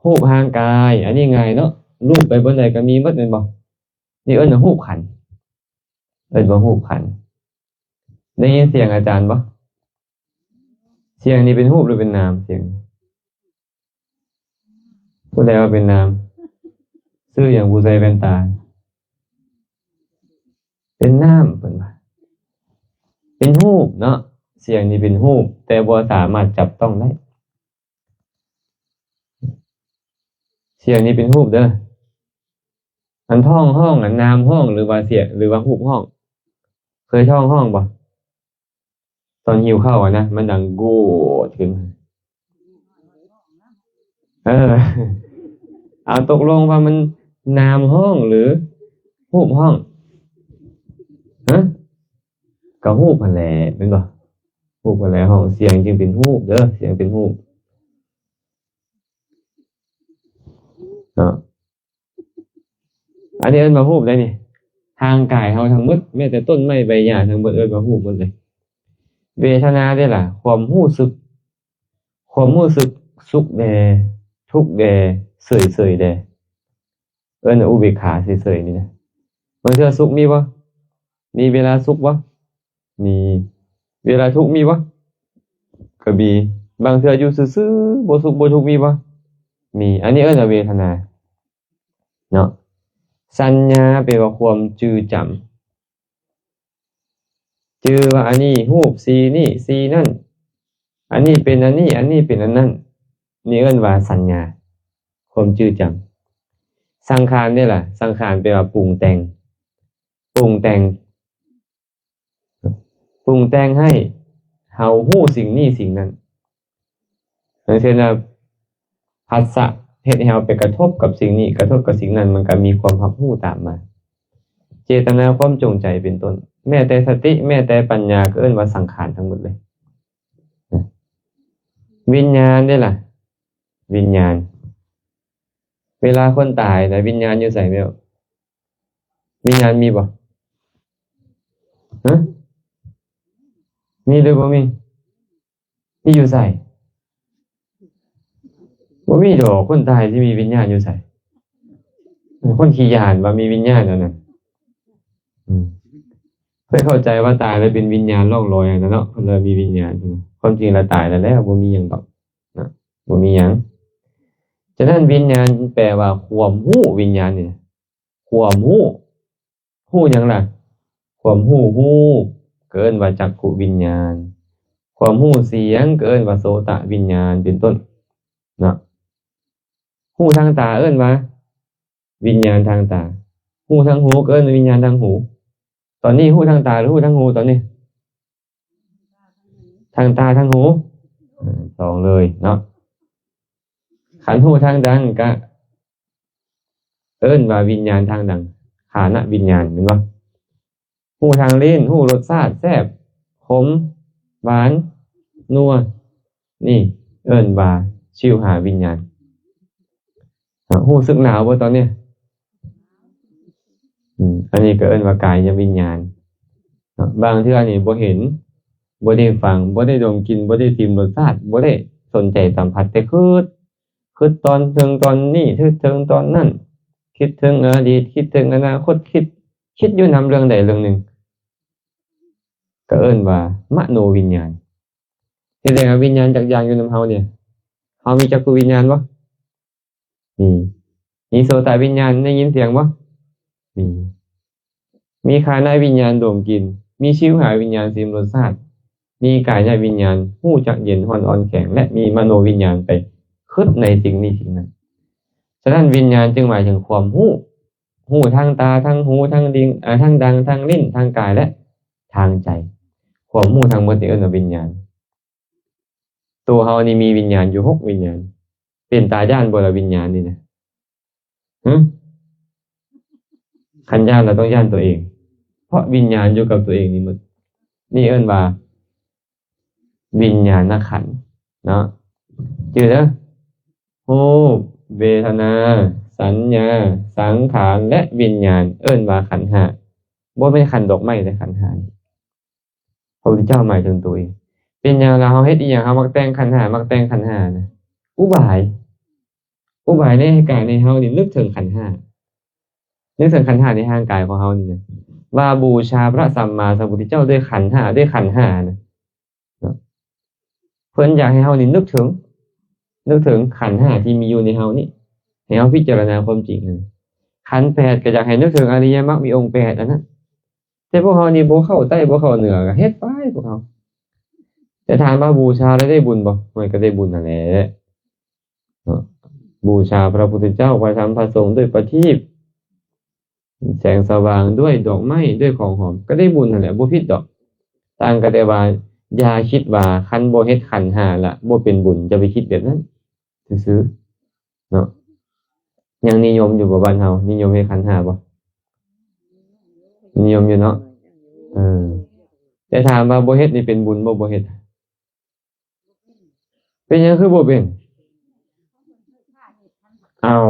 ຮູບຮ່າງກາຍ ອັນນີ້ງ່າຍເນາະ ລູບໄປບ່ອນໃດກໍມີໝົດແມ່ນບໍ່? ນີ້ເອີ້ນວ່າຮູບຂັນ ເອີ້ນວ່າຮູບຂັນ. ໄດ້ຍິນສຽງອາຈານບໍ່? ສຽງນີ້ເປັນຮູບຫຼືເປັນນາມ? ສຽງ ຜູ້ໃດວ່າເປັນນາມ? ຊື່ຫຍັງຜູ້ໃສ່ແວ່ນຕາ? ເປັນນາມ ເພິ່ນວ່າ ເປັນຮູບເນາະ. ສຽງນີ້ເປັນຮູບ ແຕ່ບໍ່ສາມາດຈັບຕ້ອງໄດ້. ສຽງນີ້ເປັນຮູບເດີ. ອັນທ້ອງຮ້ອງ ອັນນາມຮ້ອງ ຫຼືວ່າສຽງ ຫຼືວ່າຮູບຮ້ອງ? ເຄີຍທ້ອງຮ້ອງບໍ່? ຕອນຫິວເຂົ້າຫັ້ນນະ ມັນດັງໂກດຂຶ້ນ. ເອີ ເອົາ ຕົກລົງວ່າມັນນາມຮ້ອງ ຫຼື ຮູບຮ້ອງ? ຮະ? ກໍຮູບຫັ້ນແຫຼະ ແມ່ນບໍ່? ຮູບຫັ້ນແຫຼະ ຮ້ອງ ສຽງຈຶ່ງເປັນຮູບເດີ ສຽງເປັນຮູບເນາະ. ອັນນີ້ເອີ້ນວ່າຮູບໄດ໋ນີ້ ຮ່າງກາຍເຮົາທັງໝົດ ແມ້ແຕ່ຕົ້ນໄມ້ໃບຫຍ້າທັງໝົດເອີ້ນວ່າຮູບໝົດເລີຍ. ເວທະນາເດ້ລະ ຄວາມຮູ້ສຶກ ຄວາມຮູ້ສຶກສຸກແດ່ ທຸກແດ່ ເສີຍໆແດ່ ເອີ້ນວ່າອຸເບກຂາເສີຍໆນີ້ນະ. ບາງເທື່ອສຸກມີບໍ່? ມີເວລາສຸກບໍ່? ມີ. ເວລາທຸກມີບໍ່? ກໍມີ. ບາງເທື່ອຢູ່ຊື່ໆ ບໍ່ສຸກບໍ່ທຸກມີບໍ່? ມີ. ອັນນີ້ເອີ້ນວ່າເວທະນາເນາະ. ສັນຍາແປວ່າຄວາມຈື່ຈຳ ຈື່ວ່າອັນນີ້ຮູບສີນີ້ ສີນັ້ນ ອັນນີ້ເປັນອັນນີ້ ອັນນີ້ເປັນອັນນັ້ນ ນີ້ເອີ້ນວ່າສັນຍາ ຄວາມຈື່ຈຳ. ສັງຂານເດ້ລະ ສັງຂານແປວ່າປຸງແຕ່ງ ປຸງແຕ່ງ ປຸງແຕ່ງໃຫ້ເຮົາຮູ້ສິ່ງນີ້ສິ່ງນັ້ນ. ຢ່າງເຊັ່ນວ່າ ພັດສະເຮັດໃຫ້ເຮົາໄປກະທົບກັບສິ່ງນີ້ ກະທົບກັບສິ່ງນັ້ນ ມັນກໍມີຄວາມຮັບຮູ້ຕາມມາ. ເຈດຕະນາຄວາມຈົງໃຈເປັນຕົ້ນ ແມ້ແຕ່ສະຕິ ແມ້ແຕ່ປັນຍາ ກໍເອີ້ນວ່າສັງຂານທັງໝົດເລີຍ. ວິນຍານເດ້ລະ ວິນຍານ ເວລາຄົນຕາຍນະ ວິນຍານຢູ່ໃສແມ່? ວິນຍານມີບໍ່? ຮະ? ມີຫຼືບໍ່ມີ? ມີຢູ່ໃສ? ບໍ່ມີດອກ ຄົນຕາຍຊິມີວິນຍານຢູ່ໃສ? ຄົນຂີ້ຢ້ານວ່າມີວິນຍານອັນນັ້ນ. ອືມ ເພິ່ນເຂົ້າໃຈວ່າຕາຍແລ້ວເປັນວິນຍານລ່ອງລອຍຫັ້ນນະເນາະ, ເພິ່ນວ່າມີວິນຍານ, ເພິ່ນວ່າ ຄວາມຈິງແລ້ວຕາຍແລ້ວແຫຼະ ບໍ່ມີຫຍັງດອກນະ, ບໍ່ມີຫຍັງ. ສະນັ້ນ ວິນຍານແປວ່າຄວາມຮູ້, ວິນຍານນີ້ ຄວາມຮູ້. ຮູ້ຫຍັງລະ? ຄວາມຮູ້ຮູບ ກໍເອີ້ນວ່າຈັກຂຸວິນຍານ, ຄວາມຮູ້ສຽງ ກໍເອີ້ນວ່າໂສຕະວິນຍານ ເປັນຕົ້ນເນາະ. ຮູ້ທາງຕາ ເອີ້ນວ່າວິນຍານທາງຕາ, ຮູ້ທາງຫູ ກໍເອີ້ນວ່າວິນຍານທາງຫູ. ຕອນນີ້ຮູ້ທາງຕາ ຫຼື ຮູ້ທາງຫູຕອນນີ້? ທັງຕາທັງຫູ ເອີ ສອງເລີຍເນາະ. ຄັນຮູ້ທາງດັງກະເອີ້ນວ່າວິນຍານທາງດັງ, ຄານະວິນຍານ ແມ່ນບໍ່? ຮູ້ທາງລີ້ນ ຮູ້ລົດຊາດ ແຊບ ຂົມ ຫວານ ນົວ ນີ້ເອີ້ນວ່າຊິວຫາວິນຍານ. ຮູ້ສຶກໜາວບໍ່ຕອນນີ້? ອືມ ອັນນີ້ກໍເອີ້ນວ່າກາຍະວິນຍານເນາະ. ບາງເທື່ອນີ້ບໍ່ເຫັນ ບໍ່ໄດ້ຟັງ ບໍ່ໄດ້ດົມກິ່ນ ບໍ່ໄດ້ຊິມລົດຊາດ ບໍ່ໄດ້ສົນໃຈສຳຜັດ ແຕ່ຄິດ ຄິດຕອນເທິງຕອນນີ້ ຄິດເທິງຕອນນັ້ນ ຄິດເຖິງອະດີດ ຄິດເຖິງອະນາຄົດ ຄິດ ຄິດຢູ່ນຳເລື່ອງໃດເລື່ອງໜຶ່ງ ກໍເອີ້ນວ່າມະໂນວິນຍານ. ເຮັດໃດວ່າວິນຍານຈັກຢ່າງຢູ່ນຳເຮົານີ້? ເຮົາມີຈັກຂຸວິນຍານບໍ່? ມີ. ມີໂສຕະວິນຍານ ໄດ້ຍິນສຽງບໍ່? ມີ. ມີຄານະວິນຍານ ດົມກິ່ນ, ມີຊິວຫາວິນຍານ ຊິມລົດຊາດ, ມີກາຍະວິນຍານ ຮູ້ຈັກເຢັນຮ້ອນອ່ອນແຂງ ແລະ ມີມະໂນວິນຍານ ໄປຄິດໃນສິ່ງນີ້ສິ່ງນັ້ນ. ສະນັ້ນ ວິນຍານຈຶ່ງໝາຍເຖິງຄວາມຮູ້, ຮູ້ທາງຕາ, ທາງຫູ, ທາງດິງ, ອາ, ທາງດັງ, ທາງລີ້ນ, ທາງກາຍ ແລະ ທາງໃຈ. ຄວາມຮູ້ທັງໝົດນີ້ເອີ້ນວ່າວິນຍານ. ໂຕເຮົານີ້ມີວິນຍານຢູ່ຫົກວິນຍານ. ເປັນຕາຢ້ານບໍ່ລະ ວິນຍານນີ້ນະ? ຫຶ? ຄັນຢ້ານລະຕ້ອງຢ້ານຕົວເອງ, ເພາະວິນຍານຢູ່ກັບຕົວເອງນີ້ໝົດ. ນີ້ເອີ້ນວ່າວິນຍານະຂັນເນາະ. ຈື່ເດີ, ຮູບ, ເວທະນາ, ສັນຍາ, ສັງຂານ ແລະ ວິນຍານ ເອີ້ນວ່າຂັນຫ້າ. ບໍ່ແມ່ນຂັນດອກໄມ້ເດ້ ຂັນຫ້ານີ້. ພະພຸດທະເຈົ້າໝາຍເຖິງຕົວເອງ. ເປັນຫຍັງລະເຮົາເຮັດອີ່ຫຍັງ ເຮົາມັກແຕ່ງຂັນຫ້າ ມັກແຕ່ງຂັນຫ້ານະ? ອຸບາຍ, ອຸບາຍໃນການໃຫ້ເຮົານີ້ນຶກເຖິງຂັນຫ້າ, ນຶກເຖິງຂັນຫ້າໃນຮ່າງກາຍຂອງເຮົານີ້ນະ ວ່າບູຊາພະສຳມາສຳພຸດທະເຈົ້າດ້ວຍຂັນຫ້າ, ດ້ວຍຂັນຫ້ານະ. ເພິ່ນຢາກໃຫ້ເຮົານີ້ນຶກເຖິງ, ນຶກເຖິງຂັນຫ້າທີ່ມີຢູ່ໃນເຮົານີ້, ໃຫ້ເຮົາພິຈາລະນາຄວາມຈິງນັ້ນ. ຂັນແປດກໍຢາກໃຫ້ນຶກເຖິງອະລິຍະມັກມີອົງແປດອັນນັ້ນ. ແຕ່ພວກເຮົານີ້ບໍ່ເຂົ້າໃຕ້ ບໍ່ເຂົ້າເໜືອ ກໍເຮັດໄປພວກເຮົາ. ແຕ່ຖາມວ່າບູຊາແລ້ວໄດ້ບຸນບໍ່? ມັນກໍໄດ້ບຸນຫັ້ນແຫຼະເນາະ. ບູຊາພະພຸດທະເຈົ້າ ພະທຳ ພະສົງດ້ວຍປະທີບ ແສງສະຫວ່າງ ດ້ວຍດອກໄມ້ ດ້ວຍຂອງຫອມ ກໍໄດ້ບຸນຫັ້ນແຫຼະ ບໍ່ຜິດດອກ. ຕ່າງກໍແຕ່ວ່າຢ່າຄິດວ່າຄັນບໍ່ເຮັດຂັນຫ້າລະບໍ່ເປັນບຸນ, ຢ່າໄປຄິດແບບນັ້ນ. ຊື່ໆເນາະ. ຍັງນິຍົມຢູ່ບໍ່ ບ້ານເຮົາ? ນິຍົມເຮັດຂັນຫ້າບໍ່? ນິຍົມຢູ່ເນາະ. ເອີ ແຕ່ຖາມວ່າບໍ່ເຮັດນີ້ເປັນບຸນບໍ່? ບໍ່ເຮັດ. ເປັນຫຍັງຄືບໍ່ເປັນ? ເອົ້າ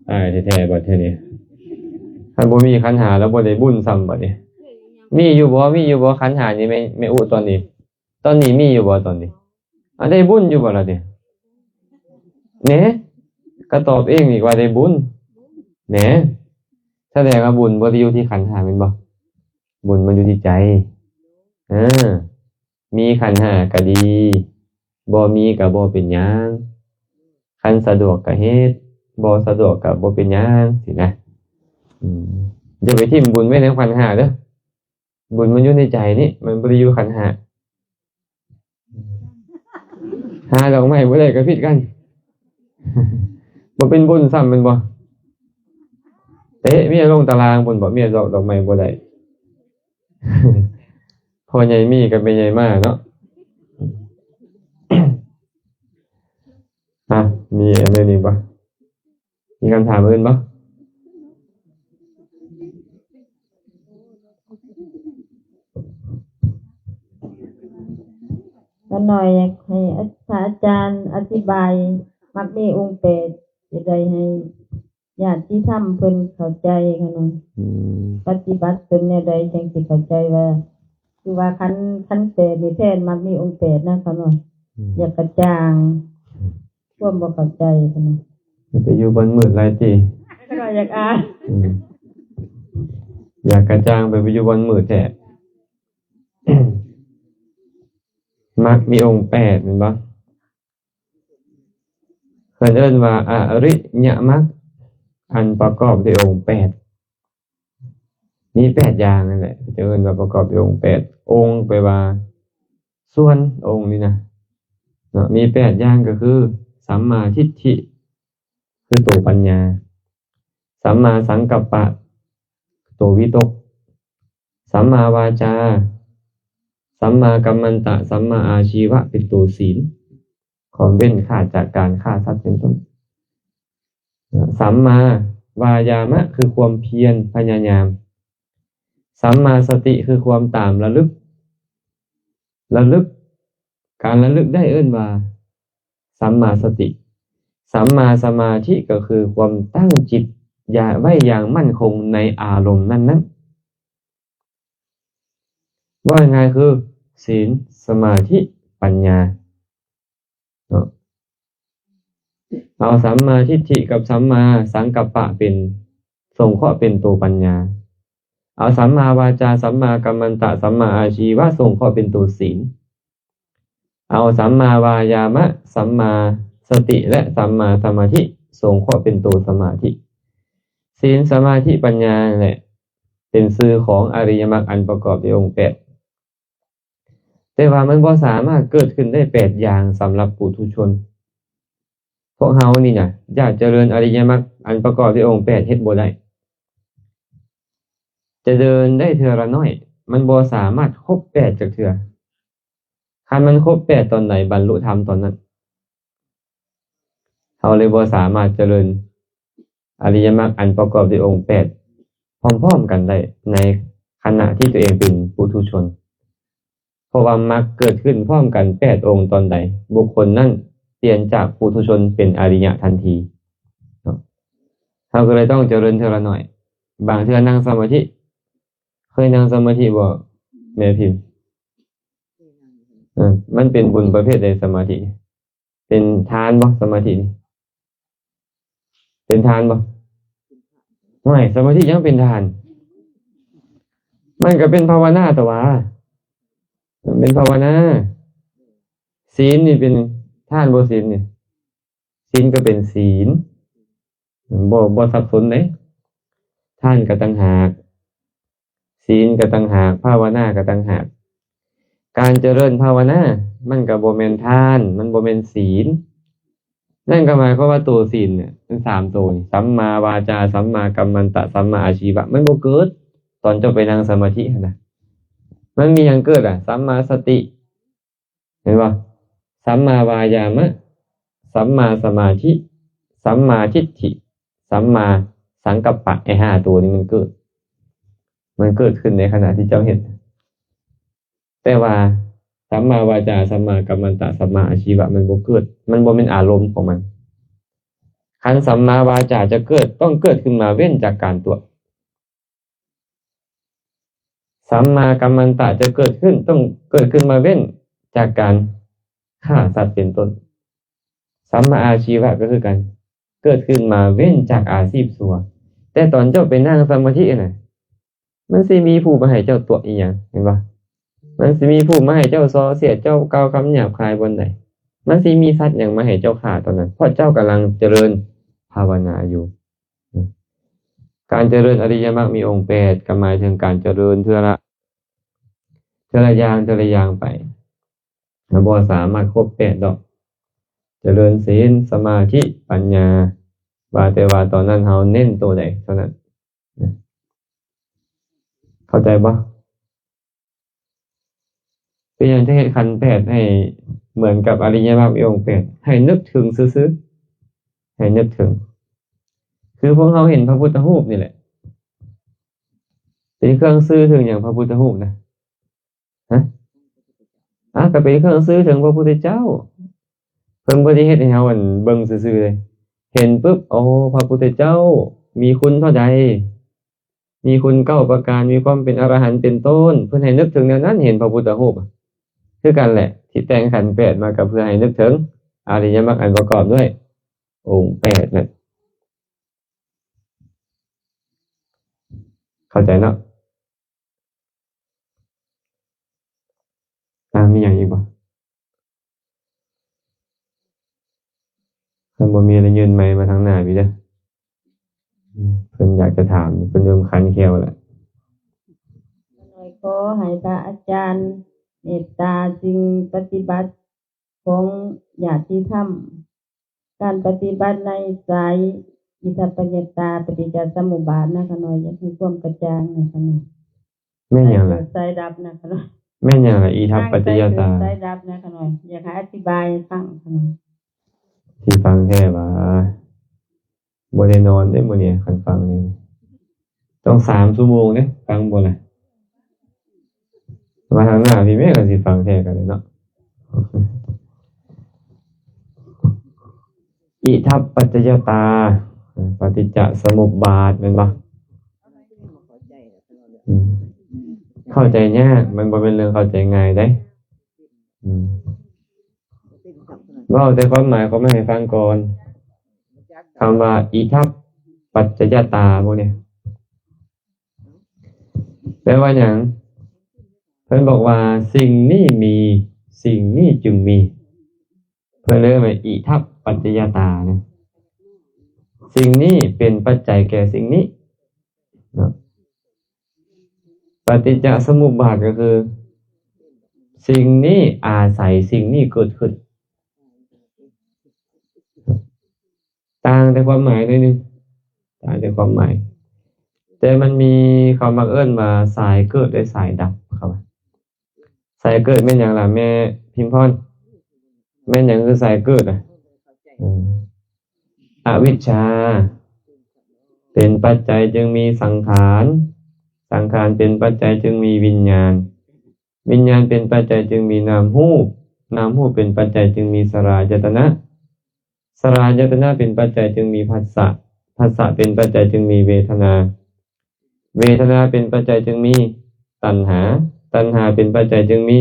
ຕາຍແທ້ໆ ບັດເທື່ອນີ້ ຄັນບໍ່ມີຂັນຫ້າແລ້ວບໍ່ໄດ້ບຸນຊ້ຳບັດນີ້. ມີຢູ່ບໍ່? ມີຢູ່ບໍ່? ຂັນຫ້ານີ້ ແມ່ ແມ່ອຸຕອນນີ້ ຕອນນີ້ມີຢູ່ບໍ່ຕອນນີ້? ອາ ໄດ້ບຸນຢູ່ບໍ່ລະນີ້? ແໜ ກໍຕອບເອງອີກວ່າໄດ້ບຸນ. ແໜ ສະແດງວ່າບຸນບໍ່ໄດ້ຢູ່ທີ່ຂັນຫ້າແມ່ນບໍ່? ບຸນມັນຢູ່ທີ່ໃຈ. ເອີ ມີຂັນຫ້າກໍດີ, ບໍ່ມີກໍບໍ່ເປັນຫຍັງ. ຄັນສະດວກກໍເຮັດ, ບໍ່ສະດວກກໍບໍ່ເປັນຫຍັງ ຊີ້ນະ. ອືມ ຢ່າໄປຖິ້ມບຸນໄວ້ໃນຂັນຫ້າເດີ້. ບຸນມັນຢູ່ໃນໃຈນີ້ ມັນບໍ່ໄດ້ຢູ່ຂັນຫ້າ. ຫາດອກໄມ້ບໍ່ໄດ້ກໍຜິດກັນ. ບໍ່ເປັນບຸນຊ້ຳແມ່ນບໍ່? ເຕະເມຍລົງຕາລາງພຸ້ນບໍ? ເມຍດອກ ດອກໄມ້ບໍ່ໄດ້. ພໍ່ໃຫຍ່ມີກັບແມ່ໃຫຍ່ມາເນາະ. ອ່ະ ມີອັນອື່ນອີກບໍ່? ມີຄຳຖາມອື່ນບໍ່? ຂ້ານ້ອຍຢາກໃຫ້ອາ ພະອາຈານອະທິບາຍມັກມີອົງແປດ ຈະໄດ້ໃຫ້ຍາດຕິທຳເພິ່ນເຂົ້າໃຈ ຂ້ານ້ອຍ. ອືມ ປະຕິບັດຕົນແນວໃດຈັ່ງຊິເຂົ້າໃຈວ່າ ຄືວ່າຂັນ ຂັນແປດນີ້ແທ້ມັກມີອົງແປດນະ ຂ້ານ້ອຍ. ອືມ ຢາກກະຈ່າງ ຄວາມບໍ່ເຂົ້າໃຈພຸ້ນນະ. ໄປຢູ່ບ່ອນມືດຫຼາຍຕິ? ຂ້ານ້ອຍຢາກອ່ານ. ອືມ ຢາກກະຈ່າງໄປ ໄປຢູ່ບ່ອນມືດແທ້. ມັກມີອົງແປດແມ່ນບໍ່? ເພິ່ນເອີ້ນວ່າອະລິຍະມັກ ອັນປະກອບດ້ວຍອົງແປດ ມີແປດຢ່າງນັ້ນແຫຼະ ເຂົາເຈົ້າເອີ້ນວ່າປະກອບດ້ວຍອົງແປດ. ອົງແປວ່າສ່ວນ ອົງນີ້ນະເນາະ ມີແປດຢ່າງ ກໍຄື ສຳມາທິດຖິ ຄືໂຕປັນຍາ, ສຳມາສັງກັບປະ ໂຕວິຕົກ, ສຳມາວາຈາ, ສຳມາກັມມັນຕະ, ສຳມາອາຊີວະ ເປັນໂຕສີນ ຄວາມເວັ້ນຂາດຈາກການຂ້າສັດເປັນຕົ້ນ. ສຳມາວາຍາມະ ຄືຄວາມພຽນພະຍາຍາມ, ສຳມາສະຕິ ຄືຄວາມຕາມລະລຶກ ລະລຶກ ການລະລຶກໄດ້ເອີ້ນວ່າສຳມາສະຕິ, ສຳມາສະມາທິ ກໍຄືຄວາມຕັ້ງຈິດຢ່າງ ໄວ້ຢ່າງໝັ້ນຄົງໃນອາລົມນັ້ນໆ. ເວົ້າງ່າຍໆ ຄື ສີນ, ສະມາທິ, ປັນຍາເນາະ. ເອົາສຳມາທິດຖິກັບສຳມາສັງກັບປະເປັນ ສົງເຄາະເປັນໂຕປັນຍາ, ເອົາສຳມາວາຈາ, ສຳມາກັມມັນຕະ, ສຳມາອາຊີວະ ສົງເຄາະເປັນໂຕສີນ, ເອົາສຳມາວາຍາມະ, ສຳມາສະຕິ ແລະ ສຳມາສະມາທິ ສົງເຄາະເປັນໂຕສະມາທິ. ສີນ, ສະມາທິ, ປັນຍາ ແຫຼະ ເປັນຊື່ຂອງອະລິຍະມັກອັນປະກອບດ້ວຍອົງແປດ. ແຕ່ວ່າມັນບໍ່ສາມາດເກີດຂຶ້ນໄດ້ແປດຢ່າງສຳລັບປຸຖຸຊົນ. ພວກເຮົານີ້ນະ ຢາກຈະເລີນອະລິຍະມັກອັນປະກອບດ້ວຍອົງແປດ ເຮັດບໍ່ໄດ້. ຈະເດີນໄດ້ເທື່ອລະໜ້ອຍ, ມັນບໍ່ສາມາດຄົບແປດຈັກເທື່ອ. ຄັນມັນຄົບແປດຕອນໃດ ບັນລຸທຳຕອນນັ້ນ. ເຮົາເລີຍບໍ່ສາມາດຈະເລີນອະລິຍະມັກອັນປະກອບດ້ວຍອົງແປດພ້ອມໆກັນໄດ້ ໃນຂະນະທີ່ຕົວເອງເປັນປຸຖຸຊົນ. ເພາະວ່າມັກເກີດຂຶ້ນພ້ອມກັນແປດອົງຕອນໃດ, ບຸກຄົນນັ້ນປ່ຽນຈາກປຸຖຸຊົນເປັນອະລິຍະທັນທີເນາະ. ເຮົາກໍເລີຍຕ້ອງຈະເລີນເທື່ອລະໜ້ອຍ. ບາງເທື່ອນັ່ງສະມາທິ, ເຄີຍນັ່ງສະມາທິບໍ່ແມ່ພິມ? ເອີ ມັນເປັນບຸນປະເພດໃດສະມາທິ? ເປັນທານບໍ່ ສະມາທິນີ້? ເປັນທານບໍ່? ຫ້ວຍ ສະມາທິຍັງເປັນທານ? ມັນກໍເປັນພາວະນາຕົວະ ມັນເປັນພາວະນາ. ສີນນີ້ເປັນທານບໍ່? ສີນນີ້ ສີນກໍເປັນສີນ ບໍ່ ບໍ່ສັບສົນເດ້. ທານກໍຕ່າງຫາກ ສີນກໍຕ່າງຫາກ ພາວະນາກໍຕ່າງຫາກ. ການຈະເລີນພາວະນາ ມັນກໍບໍ່ແມ່ນທານ ມັນບໍ່ແມ່ນສີນ. ນັ້ນກໍໝາຍຄວາມວ່າໂຕສີນເນຍ ມັນສາມໂຕນີ້ ສຳມາວາຈາ ສຳມາກັມມັນຕະ ສຳມາອາຊີວະ ມັນບໍ່ເກີດຕອນເຈົ້າໄປນັ່ງສະມາທິຫັ້ນນະ. ມັນມີຫຍັງເກີດລະ? ສຳມາສະຕິ ເຫັນບໍ່? ສຳມາວາຍາມະ ສຳມາສະມາທິ ສຳມາທິດຖິ ສຳມາສັງກັບປະ ໄອ້ຫ້າໂຕນີ້ມັນເກີດ ມັນເກີດຂຶ້ນໃນຂະນະທີ່ເຈົ້າເຮັດ. ແຕ່ວ່າສຳມາວາຈາ ສຳມາກັມມັນຕະ ສຳມາອາຊີວະ ມັນບໍ່ເກີດ ມັນບໍ່ແມ່ນອາລົມຂອງມັນ. ຄັນສຳມາວາຈາຈະເກີດ ຕ້ອງເກີດຂຶ້ນມາເວັ້ນຈາກການຕົວະ. ສຳມາກັມມັນຕະຈະເກີດຂຶ້ນ ຕ້ອງເກີດຂຶ້ນມາເວັ້ນຈາກການຂ້າສັດເປັນຕົ້ນ. ສຳມາອາຊີວະກໍຄືກັນ ເກີດຂຶ້ນມາເວັ້ນຈາກອາຊີບຊົ່ວ. ແຕ່ຕອນເຈົ້າໄປນັ່ງສະມາທິນະ ມັນຊິມີຜູ້ມາໃຫ້ເຈົ້າຕົວະອີ່ຫຍັງ ເຫັນບໍ່? ມັນຊິມີຜູ້ມາໃຫ້ເຈົ້າສໍ້ສຽດ ເຈົ້າກ່າວຄຳຫຍາບຄາຍບ່ອນໃດ? ມັນຊິມີສັດຫຍັງມາໃຫ້ເຈົ້າຂ້າຕອນນັ້ນ? ເພາະເຈົ້າກຳລັງຈະເລີນພາວະນາຢູ່. ການຈະເລີນອະລິຍະມັກມີອົງແປດ ກໍໝາຍເຖິງການຈະເລີນເທື່ອລະ ເທື່ອລະຢ່າງ ເທື່ອລະຢ່າງໄປ ເຮົາບໍ່ສາມາດຄົບແປດດອກ. ຈະເລີນສິນ ສະມາທິ ປັນຍາ ວ່າແຕ່ວ່າຕອນນັ້ນເຮົາເນັ້ນໂຕໃດເທົ່ານັ້ນ. ເຂົ້າໃຈບໍ່? ເປັນຫຍັງຈະເຮັດຂັນແປດໃຫ້ເໝືອນກັບອະລິຍະມັກມີອົງແປດ? ໃຫ້ນຶກເຖິງຊື່ໆ ໃຫ້ນຶກເຖິງ. ຄືພວກເຮົາເຫັນພະພຸດທະຮູບນີ້ແຫຼະ ເປັນເຄື່ອງຊື່ເຖິງຫຍັງ? ພະພຸດທະຮູບນະ ຮະ? ອາ ກໍເປັນເຄື່ອງຊື່ເຖິງພະພຸດທະເຈົ້າ. ເພິ່ນບໍ່ໄດ້ເຮັດໃຫ້ເຮົາ ອັນ ເບິ່ງຊື່ໆເດ້. ເຫັນປຶບ ໂອ້ ພະພຸດທະເຈົ້າມີຄຸນເທົ່າໃດ ມີຄຸນເກົ້າປະການ ມີຄວາມເປັນອະລະຫັນເປັນຕົ້ນ. ເພິ່ນໃຫ້ນຶກເຖິງແນວນັ້ນ ເຫັນພະພຸດທະຮູບ. ຄືກັນແຫຼະ ທີ່ແຕ່ງຂັນແປດມາກໍເພື່ອໃຫ້ນຶກເຖິງອະລິຍະມັກອັນປະກອບດ້ວຍອົງແປດນັ້ນ. ເຂົ້າໃຈເນາະ? ອາ ມີຫຍັງອີກບໍ່? ຄັນບໍ່ມີລະຍື່ນໄມມາທາງໜ້າພີ້ເດີ້. ເພິ່ນຢາກຈະຖາມ ເພິ່ນເລີ່ມຄັນແຂ້ວແລ້ວ. ຂ້ານ້ອຍຂໍໃຫ້ພະອາຈານເມດຕາສິ່ງປະຕິບັດຂອງຍາດຕິທຳ ການປະຕິບັດໃນສາຍອິດຖະປັດຈະຍະຕາ ປະຕິດຈະສະມຸບບາດນະ ຂ້ານ້ອຍຢາກໃຫ້ຄວາມກະຈ່າງນະ ຂ້ານ້ອຍ. ແມ່ນຫຍັງລະ? ສາຍດັບນະ ຂ້ານ້ອຍ. ແມ່ນຫຍັງລະ? ອິດຖະປັດຈະຍະຕາ ສາຍດັບນະ ຂ້ານ້ອຍ. ຢາກໃຫ້ອະທິບາຍໃຫ້ຟັງ ຂ້ານ້ອຍ. ຊິຟັງແທ້ຫວາ? ບໍ່ໄດ້ນອນເດ້ມື້ນີ້ ຄັນຟັງນີ້ ຕ້ອງສາມຊົ່ວໂມງເດ້ ຟັງບໍ່ລະ? ມາທາງໜ້າພີ້ແມ່ກໍຊິຟັງແທ້ກັນເນາະ. ອິດຖະປັດຈະຍະຕາ ປະຕິດຈະສະມຸບບາດ ແມ່ນບໍ່? ອືມ ເຂົ້າໃຈຍາກ ມັນບໍ່ແມ່ນເລື່ອງເຂົ້າໃຈງ່າຍເດ້. ອືມ ເວົ້າແຕ່ຄວາມໝາຍຂອງມັນໃຫ້ຟັງກ່ອນ. ຄຳວ່າອິດຖະປັດຈະຍະຕາ ພວກນີ້ ແປວ່າຫຍັງ? ເພິ່ນບອກວ່າ ສິ່ງນີ້ມີ ສິ່ງນີ້ຈຶ່ງມີ. ເພິ່ນເອີ້ນວ່າອິດຖະປັດຈະຍະຕານະ. ສິ່ງນີ້ເປັນປັດໄຈແກ່ສິ່ງນີ້ເນາະ. ປະຕິດຈະສະມຸບບາດກໍຄື ສິ່ງນີ້ອາໄສສິ່ງນີ້ເກີດຂຶ້ນ. ຕ່າງແຕ່ຄວາມໝາຍໜ້ອຍໜຶ່ງ ຕ່າງແຕ່ຄວາມໝາຍ. ແຕ່ມັນມີ ເຂົາມັກເອີ້ນວ່າສາຍເກີດ ແລະ ສາຍດັບ ເຂົາວ່າ. ສາຍເກີດແມ່ນຫຍັງລະ ແມ່ພິມພອນ? ແມ່ນຫຍັງຄືສາຍເກີດນະ? ອືມ ອະວິດຊາເປັນປັດໄຈຈຶ່ງມີສັງຂານ, ສັງຂານເປັນປັດໄຈຈຶ່ງມີວິນຍານ, ວິນຍານເປັນປັດໄຈຈຶ່ງມີນາມຮູບ, ນາມຮູບເປັນປັດໄຈຈຶ່ງມີສະລາຍະຕະນະ, ສະລາຍະຕະນະເປັນປັດໄຈຈຶ່ງມີພັດສະ, ພັດສະເປັນປັດໄຈຈຶ່ງມີເວທະນາ, ເວທະນາເປັນປັດໄຈຈຶ່ງມີຕັນຫາ, ຕັນຫາເປັນປັດໄຈຈຶ່ງມີ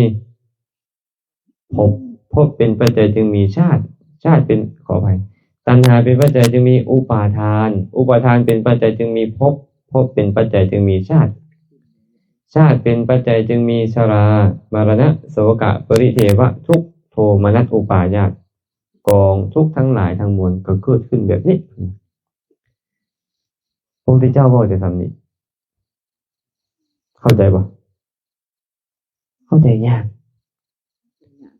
ພົບ, ພົບເປັນປັດໄຈຈຶ່ງມີຊາດ, ຊາດເປັນ, ຂໍອະໄພ, ຕັນຫາເປັນປັດໄຈຈຶ່ງມີອຸປາທານ, ອຸປາທານເປັນປັດໄຈຈຶ່ງມີພົບ, ພົບເປັນປັດໄຈຈຶ່ງມີຊາດ, ຊາດເປັນປັດໄຈຈຶ່ງມີຊະລາ, ມະລະນະ, ໂສກະ, ປະລິເທວະ, ທຸກ, ໂທມະນັດ, ອຸປາຍາດ. ກອງທຸກທັງຫຼາຍທັງມວນກໍເກີດຂຶ້ນແບບນີ້. ພະພຸດທະເຈົ້າເວົ້າແຕ່ສ່ຳນີ້ ເຂົ້າໃຈບໍ່? ເຂົ້າໃຈຍາກ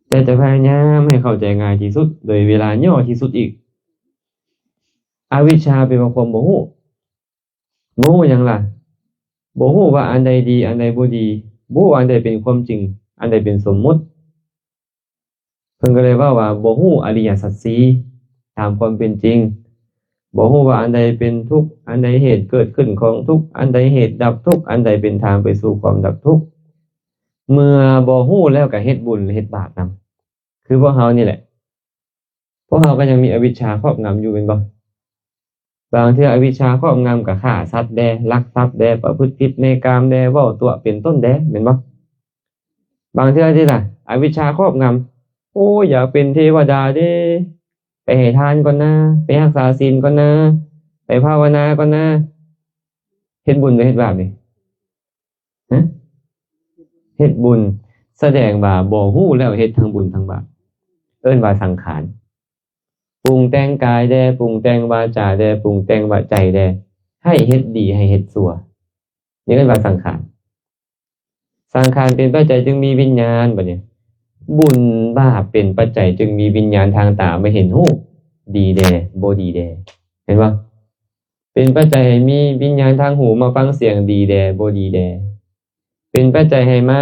ແຕ່ຈະພະຍາຍາມໃຫ້ເຂົ້າໃຈງ່າຍທີ່ສຸດ ໂດຍເວລາຫຍໍ້ທີ່ສຸດອີກ. ອະວິດຊາແປວ່າຄວາມບໍ່ຮູ້. ບໍ່ຮູ້ຫຍັງລະ? ບໍ່ຮູ້ວ່າອັນໃດດີ ອັນໃດບໍ່ດີ, ບໍ່ຮູ້ວ່າອັນໃດເປັນຄວາມຈິງ ອັນໃດເປັນສົມມຸດ. ເພິ່ນກໍເລີຍເວົ້າວ່າບໍ່ຮູ້ອະລິຍະສັດສີ່ ຕາມຄວາມເປັນຈິງ, ບໍ່ຮູ້ວ່າອັນໃດເປັນທຸກ, ອັນໃດເຫດເກີດຂຶ້ນຂອງທຸກ, ອັນໃດເຫດດັບທຸກ, ອັນໃດເປັນທາງໄປສູ່ຄວາມດັບທຸກ. ເມື່ອບໍ່ຮູ້ແລ້ວກໍເຮັດບຸນເຮັດບາບນຳ ຄືພວກເຮົານີ້ແຫຼະ. ພວກເຮົາກໍຍັງມີອະວິດຊາຄອບງຳຢູ່ແມ່ນບໍ່? ບາງເທື່ອອະວິດຊາຄອບງຳກໍຂ້າສັດແດ່, ລັກຊັບແດ່, ປະພຶດຜິດໃນກາມແດ່, ເວົ້າຕົວະເປັນຕົ້ນແດ່ ແມ່ນບໍ່? ບາງເທື່ອຕິລະ ອະວິດຊາຄອບງຳ, ໂອ້ຍ ຢາກເປັນເທວະດາເດ້, ໄປໃຫ້ທານກ່ອນນາ, ໄປຮັກສາສິນກ່ອນນາ, ໄປພາວະນາກ່ອນນາ. ເຮັດບຸນຫຼືເຮັດບາບນີ້? ຮະ? ເຮັດບຸນ. ສະແດງວ່າບໍ່ຮູ້ແລ້ວເຮັດທັງບຸນທັງບາບ. ເອີ້ນວ່າສັງຂານ. ປຸງແຕ່ງກາຍແດ່, ປຸງແຕ່ງວາຈາແດ່, ປຸງແຕ່ງວາ ໃຈແດ່, ໃຫ້ເຮັດດີ ໃຫ້ເຮັດຊົ່ວ. ນີ້ເອີ້ນວ່າສັງຂານ. ສັງຂານເປັນປັດໄຈຈຶ່ງມີວິນຍານ. ບັດນີ້ ບຸນບາບເປັນປັດໄຈຈຶ່ງມີວິນຍານທາງຕາມາເຫັນຮູບ ດີແດ່ ບໍ່ດີແດ່. ເຫັນບໍ່? ເປັນປັດໄຈໃຫ້ມີວິນຍານທາງຫູມາຟັງສຽງ ດີແດ່ ບໍ່ດີແດ່. ເປັນປັດໄຈໃຫ້ມາ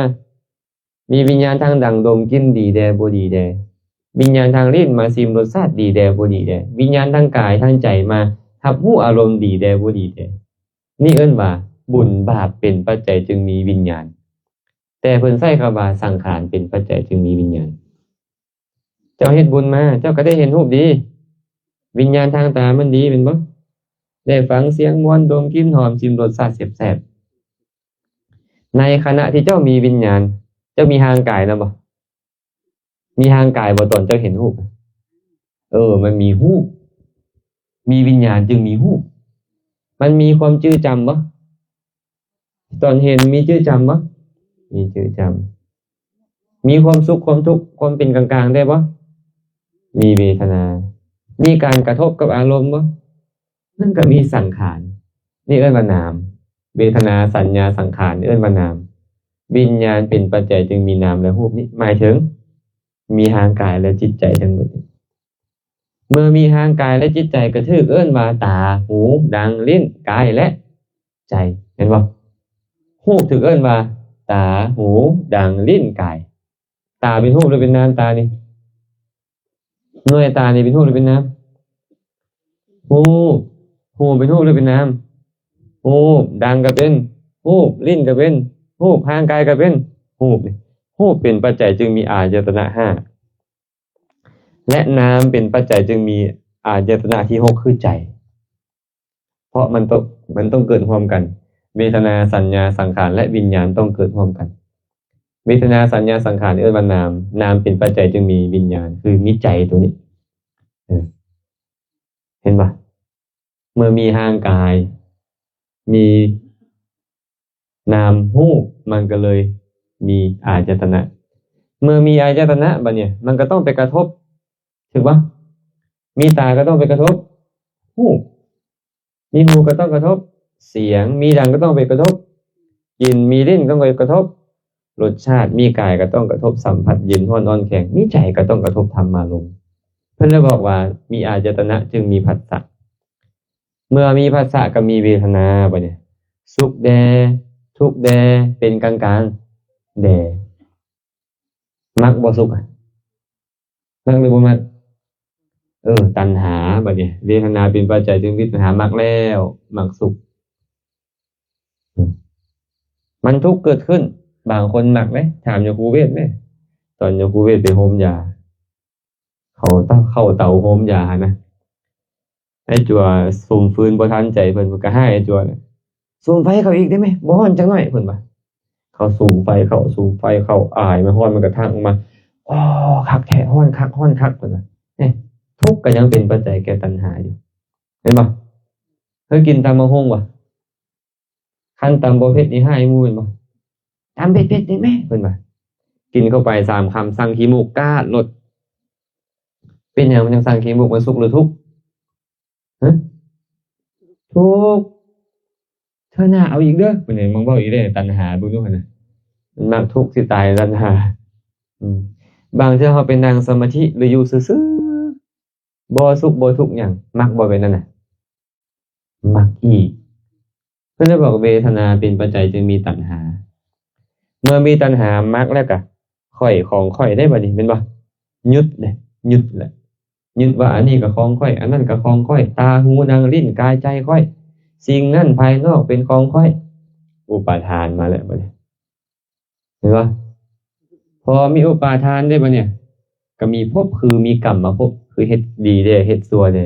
ມີວິນຍານທາງດັງດົມກິ່ນ ດີແດ່ ບໍ່ດີແດ່. ວິນຍານທາງລີ້ນມາຊິມລົດຊາດ ດີແດ່ ບໍ່ດີແດ່. ວິນຍານທາງກາຍທາງໃຈມາຮັບຮູ້ອາລົມ ດີແດ່ ບໍ່ດີແດ່. ນີ້ເອີ້ນວ່າບຸນບາບເປັນປັດໄຈຈຶ່ງມີວິນຍານ. ແຕ່ເພິ່ນໃຊ້ຄຳວ່າສັງຂານເປັນປັດໄຈຈຶ່ງມີວິນຍານ. ເຈົ້າເຮັດບຸນມາ ເຈົ້າກໍໄດ້ເຫັນຮູບດີ, ວິນຍານທາງຕາມັນດີແມ່ນບໍ່? ໄດ້ຟັງສຽງມ່ວນ ດົມກິ່ນຫອມ ຊິມລົດຊາດແຊບໆ. ໃນຂະນະທີ່ເຈົ້າມີວິນຍານ ເຈົ້າມີຮ່າງກາຍນຳບໍ່? ມີຮ່າງກາຍບໍ່ຕອນເຈົ້າເຫັນຮູບ? ເອີ ມັນມີຮູບ, ມີວິນຍານຈຶ່ງມີຮູບ. ມັນມີຄວາມຈື່ຈຳບໍ່? ຕອນເຫັນມີຈື່ຈຳບໍ່? ມີຈື່ຈຳ. ມີຄວາມສຸກຄວາມທຸກ ຄວາມເປັນກາງໆ ໄດ້ບໍ່? ມີເວທະນາ. ມີການກະທົບກັບອາລົມບໍ່? ມັນກໍມີສັງຂານ ນີ້ເອີ້ນວ່ານາມ. ເວທະນາ ສັນຍາ ສັງຂານ ເອີ້ນວ່ານາມ. ວິນຍານເປັນປັດໄຈຈຶ່ງມີນາມ ແລະ ຮູບນີ້ ໝາຍເຖິງມີຮ່າງກາຍ ແລະ ຈິດໃຈທັງໝົດ. ເມື່ອມີຮ່າງກາຍ ແລະ ຈິດໃຈ ກໍຖືກເອີ້ນວ່າຕາ, ຫູ, ດັງ, ລີ້ນ, ກາຍ ແລະ ໃຈ ແມ່ນບໍ່? ຮູບຖືກເອີ້ນວ່າຕາ, ຫູ, ດັງ, ລີ້ນ, ກາຍ. ຕາເປັນຮູບ ຫຼື ເປັນນາມ? ຕານີ້ ໜ່ວຍຕານີ້ເປັນຮູບ ຫຼື ເປັນນາມ? ຮູບ. ຫູເປັນຮູບ ຫຼື ເປັນນາມ? ຮູບ. ດັງກໍເປັນຮູບ, ລີ້ນກໍເປັນຮູບ, ຮ່າງກາຍກໍເປັນຮູບ. ຮູບເປັນປັດໄຈຈຶ່ງມີອາຍະຕະນະຫ້າ ແລະ ນາມເປັນປັດໄຈຈຶ່ງມີອາຍະຕະນະທີຫົກ ຄືໃຈ. ເພາະມັນຕ້ອງ ມັນຕ້ອງເກີດຮ່ວມກັນ. ເວທະນາ ສັນຍາ ສັງຂານ ແລະ ວິນຍານຕ້ອງເກີດຮ່ວມກັນ. ເວທະນາ ສັນຍາ ສັງຂານ ເອີ້ນວ່ານາມ. ນາມເປັນປັດໄຈຈຶ່ງມີວິນຍານ ຄືມີໃຈໂຕນີ້. ເອີ ເຫັນບໍ່? ເມື່ອມີຮ່າງກາຍ ມີນາມຮູບ ມັນກໍເລີຍມີອາຍະຕະນະ. ເມື່ອມີອາຍະຕະນະ ບັດນີ້ມັນກໍຕ້ອງໄປກະທົບ ຖືກບໍ່? ມີຕາກໍຕ້ອງໄປກະທົບຮູບ, ມີຫູກໍຕ້ອງກະທົບສຽງ, ມີດັງກໍຕ້ອງໄປກະທົບກິ່ນ, ມີລີ້ນກໍຕ້ອງໄປກະທົບລົດຊາດ, ມີກາຍກໍຕ້ອງກະທົບສຳຜັດເຢັນຮ້ອນອ່ອນແຂງ, ມີໃຈກໍຕ້ອງກະທົບທຳມາລົມ. ເພິ່ນເລີຍບອກວ່າມີອາຍະຕະນະຈຶ່ງມີພັດສະ. ເມື່ອມີພັດສະກໍມີເວທະນາ ບັດນີ້ ສຸກແດ່ ທຸກແດ່ ເປັນກາງໆແດ່. ມັກບໍ່ສຸກ? ມັກ ຫຼື ບໍ່ມັກ? ເອີ ຕັນຫາ. ບັດນີ້ເວທະນາເປັນປັດໄຈຈຶ່ງມີຕັນຫາ, ມັກແລ້ວ ມັກສຸກ. ມັນທຸກເກີດຂຶ້ນ. ບາງຄົນມັກເດ້. ຖາມໂຍຄູເວດແມ້. ຕອນໂຍຄູເວດໄປໂຮມຢາ ເຂົາເຕົາ ເຂົ້າເຕົາໂຮມຢາຫັ້ນນະ, ອ້າຍຈົວສຸມຟືນບໍ່ທັນໃຈເພິ່ນ, ເພິ່ນກໍຮ້າຍອ້າຍຈົວ, ສຸມໄຟເຂົ້າອີກໄດ້ໄໝ? ບໍ່ຮ້ອນຈັກໜ້ອຍ ເພິ່ນວ່າ. ເຂົາສຸມໄຟເຂົ້າ ສຸມໄຟເຂົ້າ, ອາຍມັນຮ້ອນ ມັນກະທັກອອກມາ, ໂອ້ ຄັກແທ້, ຮ້ອນຄັກ ຮ້ອນຄັກ ເພິ່ນວ່າ. ເອີ ທຸກກໍຍັງເປັນປັດໄຈແກ່ຕັນຫາຢູ່ ແມ່ນບໍ່? ເຄີຍກິນຕຳບັກຫຸ່ງບໍ່? ຄັນຕຳບໍ່ເຜັດນີ້ຮ້າຍໝູ່ແມ່ນບໍ່? ຕຳເຜັດໆນີ້ແມ້ ເພິ່ນວ່າ. ກິນເຂົ້າໄປສາມຄຳ ສັງຂີ້ມູກກາດໂລດ. ເປັນຫຍັງມັນຈັ່ງສັງຂີ້ມູກ? ມັນສຸກ ຫຼື ທຸກ? ຮະ? ທຸກ. ເທື່ອໜ້າເອົາອີກເດີ ເພິ່ນຍັງມາເວົ້າອີກເດ້. ຕັນຫາເບິ່ງດູຫັ້ນນະ, ມັນມັກທຸກຊິຕາຍ ຕັນຫາ. ອືມ ບາງເທື່ອເຮົາໄປນັ່ງສະມາທິ ຫຼື ຢູ່ຊື່ໆ ບໍ່ສຸກບໍ່ທຸກຫຍັງ, ມັກບໍ່ແບບນັ້ນນະ? ມັກອີກ. ເພິ່ນເລີຍບອກເວທະນາເປັນປັດໄຈຈຶ່ງມີຕັນຫາ. ເມື່ອມີຕັນຫາ ມັກແລ້ວກະຂ້ອຍຂອງຂ້ອຍໄດ້ບັດນີ້ ແມ່ນບໍ່? ຍຶດເດ້ ຍຶດແຫຼະ. ຍຶດວ່າອັນນີ້ກໍຂອງຂ້ອຍ, ອັນນັ້ນກໍຂອງຂ້ອຍ, ຕາ ຫູ ດັງ ລີ້ນ ກາຍ ໃຈຂ້ອຍ, ສິ່ງນັ້ນພາຍນອກເປັນຂອງຂ້ອຍ. ອຸປາທານມາແລ້ວບັດນີ້. ເຫັນບໍ່? ພໍມີອຸປາທານເດ້ບັດນີ້ ກໍມີພົບ ຄືມີກຳມະພົບ ຄືເຮັດດີແດ່ ເຮັດຊົ່ວແດ່.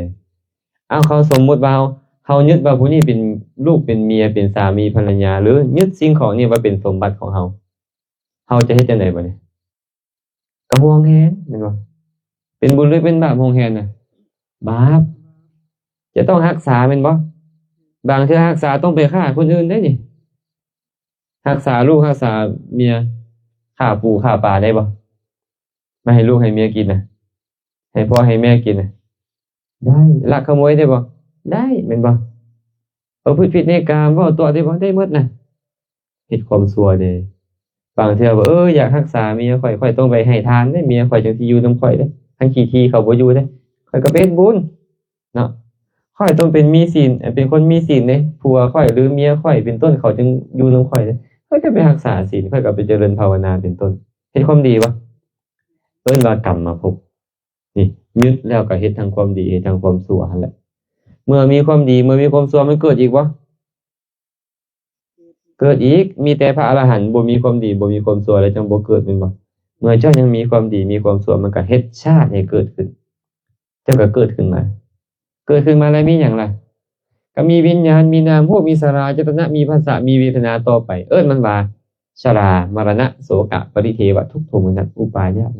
ເອົາ ເຂົາສົມມຸດວ່າເຮົາ ເຮົາຍຶດວ່າຜູ້ນີ້ເປັນລູກເປັນເມຍ ເປັນສາມີພັນລະຍາ ຫຼື ຍຶດສິ່ງຂອງນີ້ວ່າເປັນສົມບັດຂອງເຮົາ, ເຮົາຈະເຮັດຈັ່ງໃດບັດນີ້? ກໍຫວງແຫນ ແມ່ນບໍ່? ເປັນບຸນ ຫຼື ເປັນບາບ ຫວງແຫນນະ? ບາບ. ຈະຕ້ອງຮັກສາ ແມ່ນບໍ່? ບາງເທື່ອຮັກສາຕ້ອງໄປຂ້າຄົນອື່ນໄດ້ນີ້. ຮັກສາລູກ ຮັກສາເມຍ, ຂ້າປູຂ້າປາໄດ້ບໍ່? ມາໃຫ້ລູກໃຫ້ເມຍກິນນະ, ໃຫ້ພໍ່ໃຫ້ແມ່ກິນນະ, ໄດ້. ລັກຂະໂມຍໄດ້ບໍ່? ໄດ້ ແມ່ນບໍ່? ປະພຶດຜິດໃນກາມ ເວົ້າຕົວະໄດ້ບໍ່? ໄດ້ໝົດນະ. ເຮັດຄວາມຊົ່ວເດ້. ບາງເທື່ອວ່າ ເອີ ຢາກຮັກສາເມຍຂ້ອຍ, ຂ້ອຍຕ້ອງໄປໃຫ້ທານເດ້, ເມຍຂ້ອຍຈັ່ງຊິຢູ່ນຳຂ້ອຍເດ້. ຄັນຂີ້ຖີ່ເຂົາບໍ່ຢູ່ເດ້, ຂ້ອຍກໍໄປເຮັດບຸນເນາະ. ຂ້ອຍຕ້ອງເປັນມີສິນ, ເປັນຄົນມີສິນເດ້, ຜົວຂ້ອຍ ຫຼື ເມຍຂ້ອຍເປັນຕົ້ນ ເຂົາຈຶ່ງຢູ່ນຳຂ້ອຍເດ້. ຂ້ອຍກໍໄປຮັກສາສິນ, ຂ້ອຍກໍໄປຈະເລີນພາວະນາເປັນຕົ້ນ, ເຮັດຄວາມດີບໍ່? ເອີ້ນວ່າກຳມະພົບ. ນີ້ ຍຶດແລ້ວກໍເຮັດທັງຄວາມດີ ເຮັດທັງຄວາມຊົ່ວຫັ້ນແຫຼະ. ເມື່ອມີຄວາມດີ ເມື່ອມີຄວາມຊົ່ວ ມັນເກີດອີກບໍ່? ເກີດອີກ. ມີແຕ່ພະອະລະຫັນບໍ່ມີຄວາມດີ ບໍ່ມີຄວາມຊົ່ວ ແລ້ວຈັ່ງບໍ່ເກີດ ແມ່ນບໍ່? ເມື່ອເຈົ້າຍັງມີຄວາມດີ ມີຄວາມຊົ່ວ ມັນກໍເຮັດຊາດໃຫ້ເກີດຂຶ້ນ. ເຈົ້າກໍເກີດຂຶ້ນມາ. ເກີດຂຶ້ນມາແລ້ວມີຫຍັງລະ? ກໍມີວິນຍານ, ມີນາມຮູບ, ມີສະລາຍະຕະນະ, ມີພັດສະ, ມີເວທະນາຕໍ່ໄປ. ເອີ້ນມັນວ່າ ຊະລາ, ມະລະນະ, ໂສກະ, ປະລິເທວະ, ທຸກໂທມະນັດ, ອຸປາຍາດ.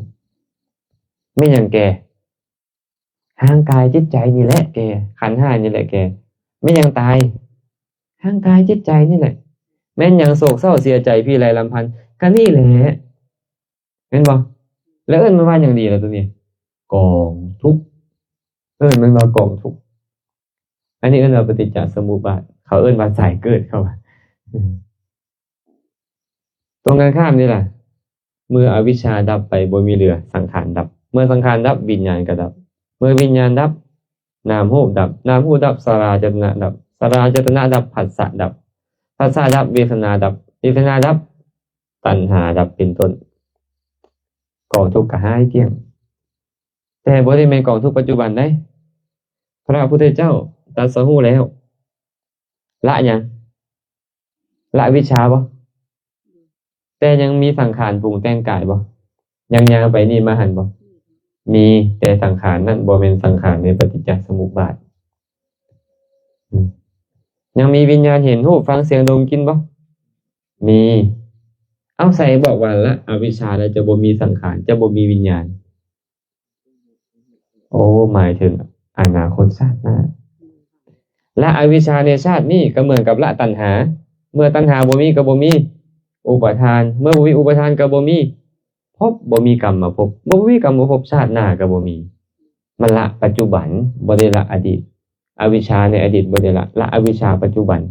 ແມ່ນຫຍັງແກ່? ຮ່າງກາຍຈິດໃຈນີ້ແຫຼະແກ່, ຂັນຫ້ານີ້ແຫຼະແກ່. ແມ່ນຫຍັງຕາຍ? ຮ່າງກາຍຈິດໃຈນີ້ແຫຼະ. ແມ່ນຫຍັງໂສກເສົ້າເສຍໃຈ ພິໄລລຳພັນ? ກໍນີ້ແຫຼະ. ແມ່ນບໍ່? ແລ້ວເອີ້ນມັນວ່າຫຍັງດີລະໂຕນີ້? ກອງທຸກ. ເອີ້ນມັນວ່າກອງທຸກ. ອັນນີ້ເອີ້ນວ່າປະຕິດຈະສະມຸບາດ, ເຂົາເອີ້ນວ່າສາຍເກີດ ເຂົາວ່າ. ອືມ ຕົງກັນຂ້າມນີ້ລະ, ເມື່ອອະວິຊຊາດັບໄປ ບໍ່ມີເຫຼືອ, ສັງຂານດັບ. ເມື່ອສັງຂານດັບ ວິນຍານກໍດັບ. ເມື່ອວິນຍານດັບ ນາມຮູບດັບ. ນາມຮູບດັບ ສະລາຍະຕະນະດັບ. ສະລາຍະຕະນະດັບ ພັດສະດັບ. ພັດສະດັບ ເວທະນາດັບ. ເວທະນາດັບ ຕັນຫາດັບ ເປັນຕົ້ນ. ກອງທຸກກໍຫາຍກ້ຽງ. ແຕ່ບໍ່ໄດ້ແມ່ນກອງທຸກປັດຈຸບັນໃດ. ພະພຸດທະເຈົ້າຕັດສະຮູ້ແລ້ວ ລະຫຍັງ? ລະວິຊຊາບໍ່? ແຕ່ຍັງມີສັງຂານປຸງແຕ່ງກາຍບໍ່? ຍັງຍ່າງໄປນີ້ມາຫັ້ນບໍ່? ມີ, ແຕ່ສັງຂານນັ້ນບໍ່ແມ່ນສັງຂານໃນປະຕິດຈະສະມຸບາດ. ອືມ ຍັງມີວິນຍານເຫັນ, ຮູບ, ຟັງ, ສຽງ, ດົມ, ກິນບໍ່? ມີ. ເອົາ ໃສບອກວ່າລະອະວິຊຊາແລ້ວຈະບໍ່ມີສັງຂານ, ຈະບໍ່ມີວິນຍານ? ໂອ້ ໝາຍເຖິງອະນາຄົດຊາດໜ້າ. ລະອະວິຊຊາໃນຊາດນີ້ກໍເໝືອນກັບລະຕັນຫາ. ເມື່ອຕັນຫາບໍ່ມີກໍບໍ່ມີອຸປາທານ, ເມື່ອບໍ່ມີອຸປາທານກໍບໍ່ມີພົບ, ບໍ່ມີກຳມະພົບ, ບໍ່ມີກຳມະພົບ ຊາດໜ້າກໍບໍ່ມີ. ມັນລະປັດຈຸບັນ, ບໍ່ໄດ້ລະອະດີດ. ອະວິຊຊາໃນອະດີດບໍ່ໄດ້ລະ, ລະອະວິຊຊາປັດຈຸບັນ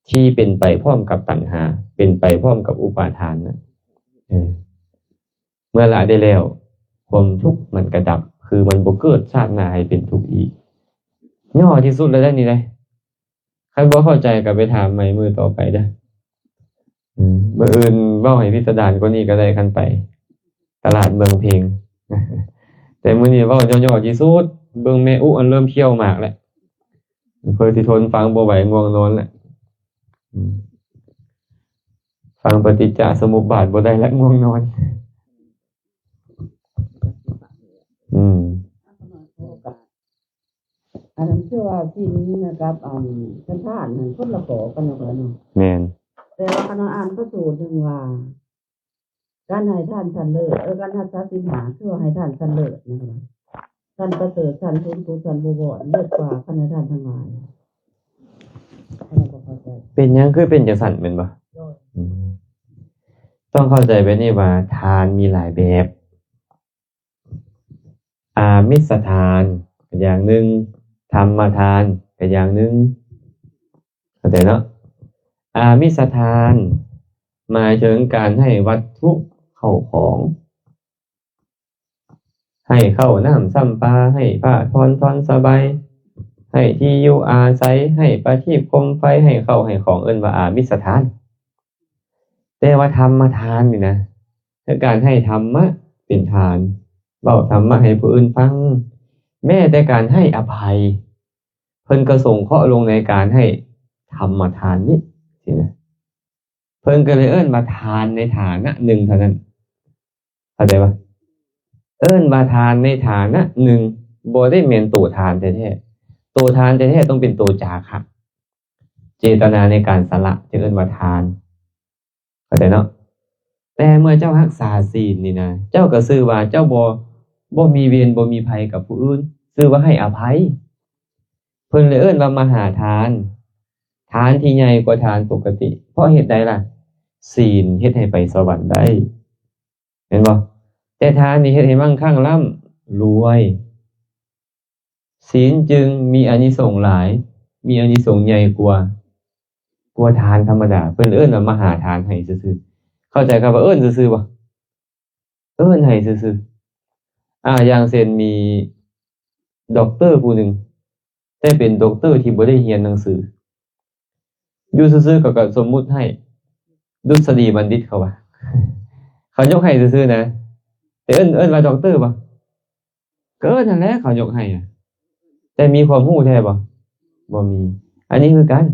ທີ່ເປັນໄປພ້ອມກັບຕັນຫາ, ເປັນໄປພ້ອມກັບອຸປາທານນະ. ເອີ ເມື່ອລະໄດ້ແລ້ວ ຄວາມທຸກມັນກະດັບ, ຄືມັນບໍ່ເກີດຊາດໜ້າໃຫ້ເປັນທຸກອີກ. ຫຍໍ້ທີ່ສຸດແລ້ວເດ້ນີ້ເດ້. ຄັນບໍ່ເຂົ້າໃຈກໍໄປຖາມໃໝ່ມື້ຕໍ່ໄປເດີ້. ອືມ ມື້ອື່ນເວົ້າໃຫ້ພິສະດານກວ່ານີ້ກໍໄດ້ຄັນໄປຕະຫຼາດເມືອງເພັງ. ແຕ່ມື້ນີ້ເວົ້າຫຍໍ້ໆທີ່ສຸດ, ເບິ່ງແມ່ອຸອັນເລີ່ມຂ້ຽວໝາກແລ້ວ. ເພິ່ນຊິທົນຟັງບໍ່ໄຫວ, ງ່ວງນອນແລ້ວ. ອືມ ຟັງປະຕິດຈະສະມຸບາດບໍ່ໄດ້ແລ້ວ, ງ່ວງນອນ. ອືມ ອັນນັ້ນຄືວ່າສິນກັບອັນທານຫັ້ນຄົນລະຂໍ້ກັນເນາະ. ແມ່ນ. ແຕ່ວ່າຄັນວ່າອ່ານພະສູດເຖິງວ່າ ການໃຫ້ທານຊັ້ນເລີດ, ເອີ ການຮັກສາສິນຫ້າ ຄືວ່າໃຫ້ທານຊັ້ນເລີດນະ. ຊັ້ນປະເສີດ, ຊັ້ນສູງສຸດ, ຊັ້ນບົວບອນ, ເລີດກວ່າຄັນໃຫ້ທານທັງຫຼາຍ. ອັນນັ້ນກໍເຂົ້າໃຈ. ເປັນຫຍັງຄືເປັນຈັ່ງຊັ້ນແມ່ນບໍ່? ໂດຍ. ອືມ ຕ້ອງເຂົ້າໃຈແບບນີ້ວ່າ ທານມີຫຼາຍແບບ. ອາມິສທານກໍຢ່າງໜຶ່ງ, ທຳມະທານກໍຢ່າງໜຶ່ງ. ເຂົ້າໃຈເນາະ? ອາມິສທານ ໝາຍເຖິງການໃຫ້ວັດຖຸເຂົ້າຂອງ, ໃຫ້ເຂົ້ານ້ຳຊຳປາ, ໃຫ້ຜ້າທອນ ທອນສະບາຍ, ໃຫ້ທີ່ຢູ່ອາໄສ, ໃຫ້ປະທີບໂຄມໄຟ, ໃຫ້ເຂົ້າໃຫ້ຂອງ, ເອີ້ນວ່າອາມິສທານ. ແຕ່ວ່າທຳມະທານນີ້ນະ ຄືການໃຫ້ທຳມະເປັນທານ, ເວົ້າທຳມະໃຫ້ຜູ້ອື່ນຟັງ, ແມ້ແຕ່ການໃຫ້ອະໄພ ເພິ່ນກໍສົງເຄາະລົງໃນການໃຫ້ທຳມະທານນີ້ຊີ້ນະ. ເພິ່ນກໍເລີຍເອີ້ນວ່າທານໃນຖານະໜຶ່ງເທົ່ານັ້ນ. ເຂົ້າໃຈບໍ່? ເອີ້ນວ່າທານໃນຖານະໜຶ່ງ, ບໍ່ໄດ້ແມ່ນໂຕທານແທ້ໆ. ໂຕທານແທ້ໆຕ້ອງເປັນໂຕຈາຄະ, ເຈຕະນາໃນການສະຫຼະ ຈຶ່ງເອີ້ນວ່າທານ. ເຂົ້າໃຈເນາະ? ແຕ່ເມື່ອເຈົ້າຮັກສາສິນນີ້ນະ, ເຈົ້າກໍຊື່ວ່າເຈົ້າບໍ່, ບໍ່ມີເວນ, ບໍ່ມີໄພກັບຜູ້ອື່ນ, ຊື່ວ່າໃຫ້ອະໄພ. ເພິ່ນເລີຍເອີ້ນວ່າມະຫາທານ, ທານທີ່ໃຫຍ່ກວ່າທານປົກກະຕິ. ເພາະເຫດໃດລະ? ສິນເຮັດໃຫ້ໄປສະຫວັນໄດ້. ແມ່ນບໍ່? ແຕ່ທານນີ້ເຮັດໃຫ້ມັ່ງຄັ່ງລ້ຳລວຍ. ສິນຈຶ່ງມີອານິສົງຫຼາຍ, ມີອານິສົງໃຫຍ່ກວ່າ, ກວ່າທານທຳມະດາ. ເພິ່ນເອີ້ນວ່າມະຫາທານໃຫ້ຊື່ໆ. ເຂົ້າໃຈຄຳວ່າເອີ້ນຊື່ໆບໍ່? ເອີ້ນໃຫ້ຊື່ໆ. ອາ, ຢ່າງເຊັ່ນ ມີດັອກເຕີຜູ້ໜຶ່ງ, ແຕ່ເປັນດັອກເຕີທີ່ບໍ່ໄດ້ຮຽນໜັງສື. ຢູ່ຊື່ໆ ເຂົາກໍສົມມຸດໃຫ້ ດຸດສະດີບັນດິດ ເຂົາວ່າ, ເຂົາຍົກໃຫ້ຊື່ໆນະ. ແຕ່ເອີ້ນ, ເອີ້ນວ່າດັອກເຕີບໍ່? ກໍເອີ້ນຫັ້ນແຫຼະ ເຂົາຍົກໃຫ້. ແຕ່ມີຄວາມຮູ້ແທ້ບໍ່? ບໍ່ມີ. ອັນນີ້ຄືກັນ,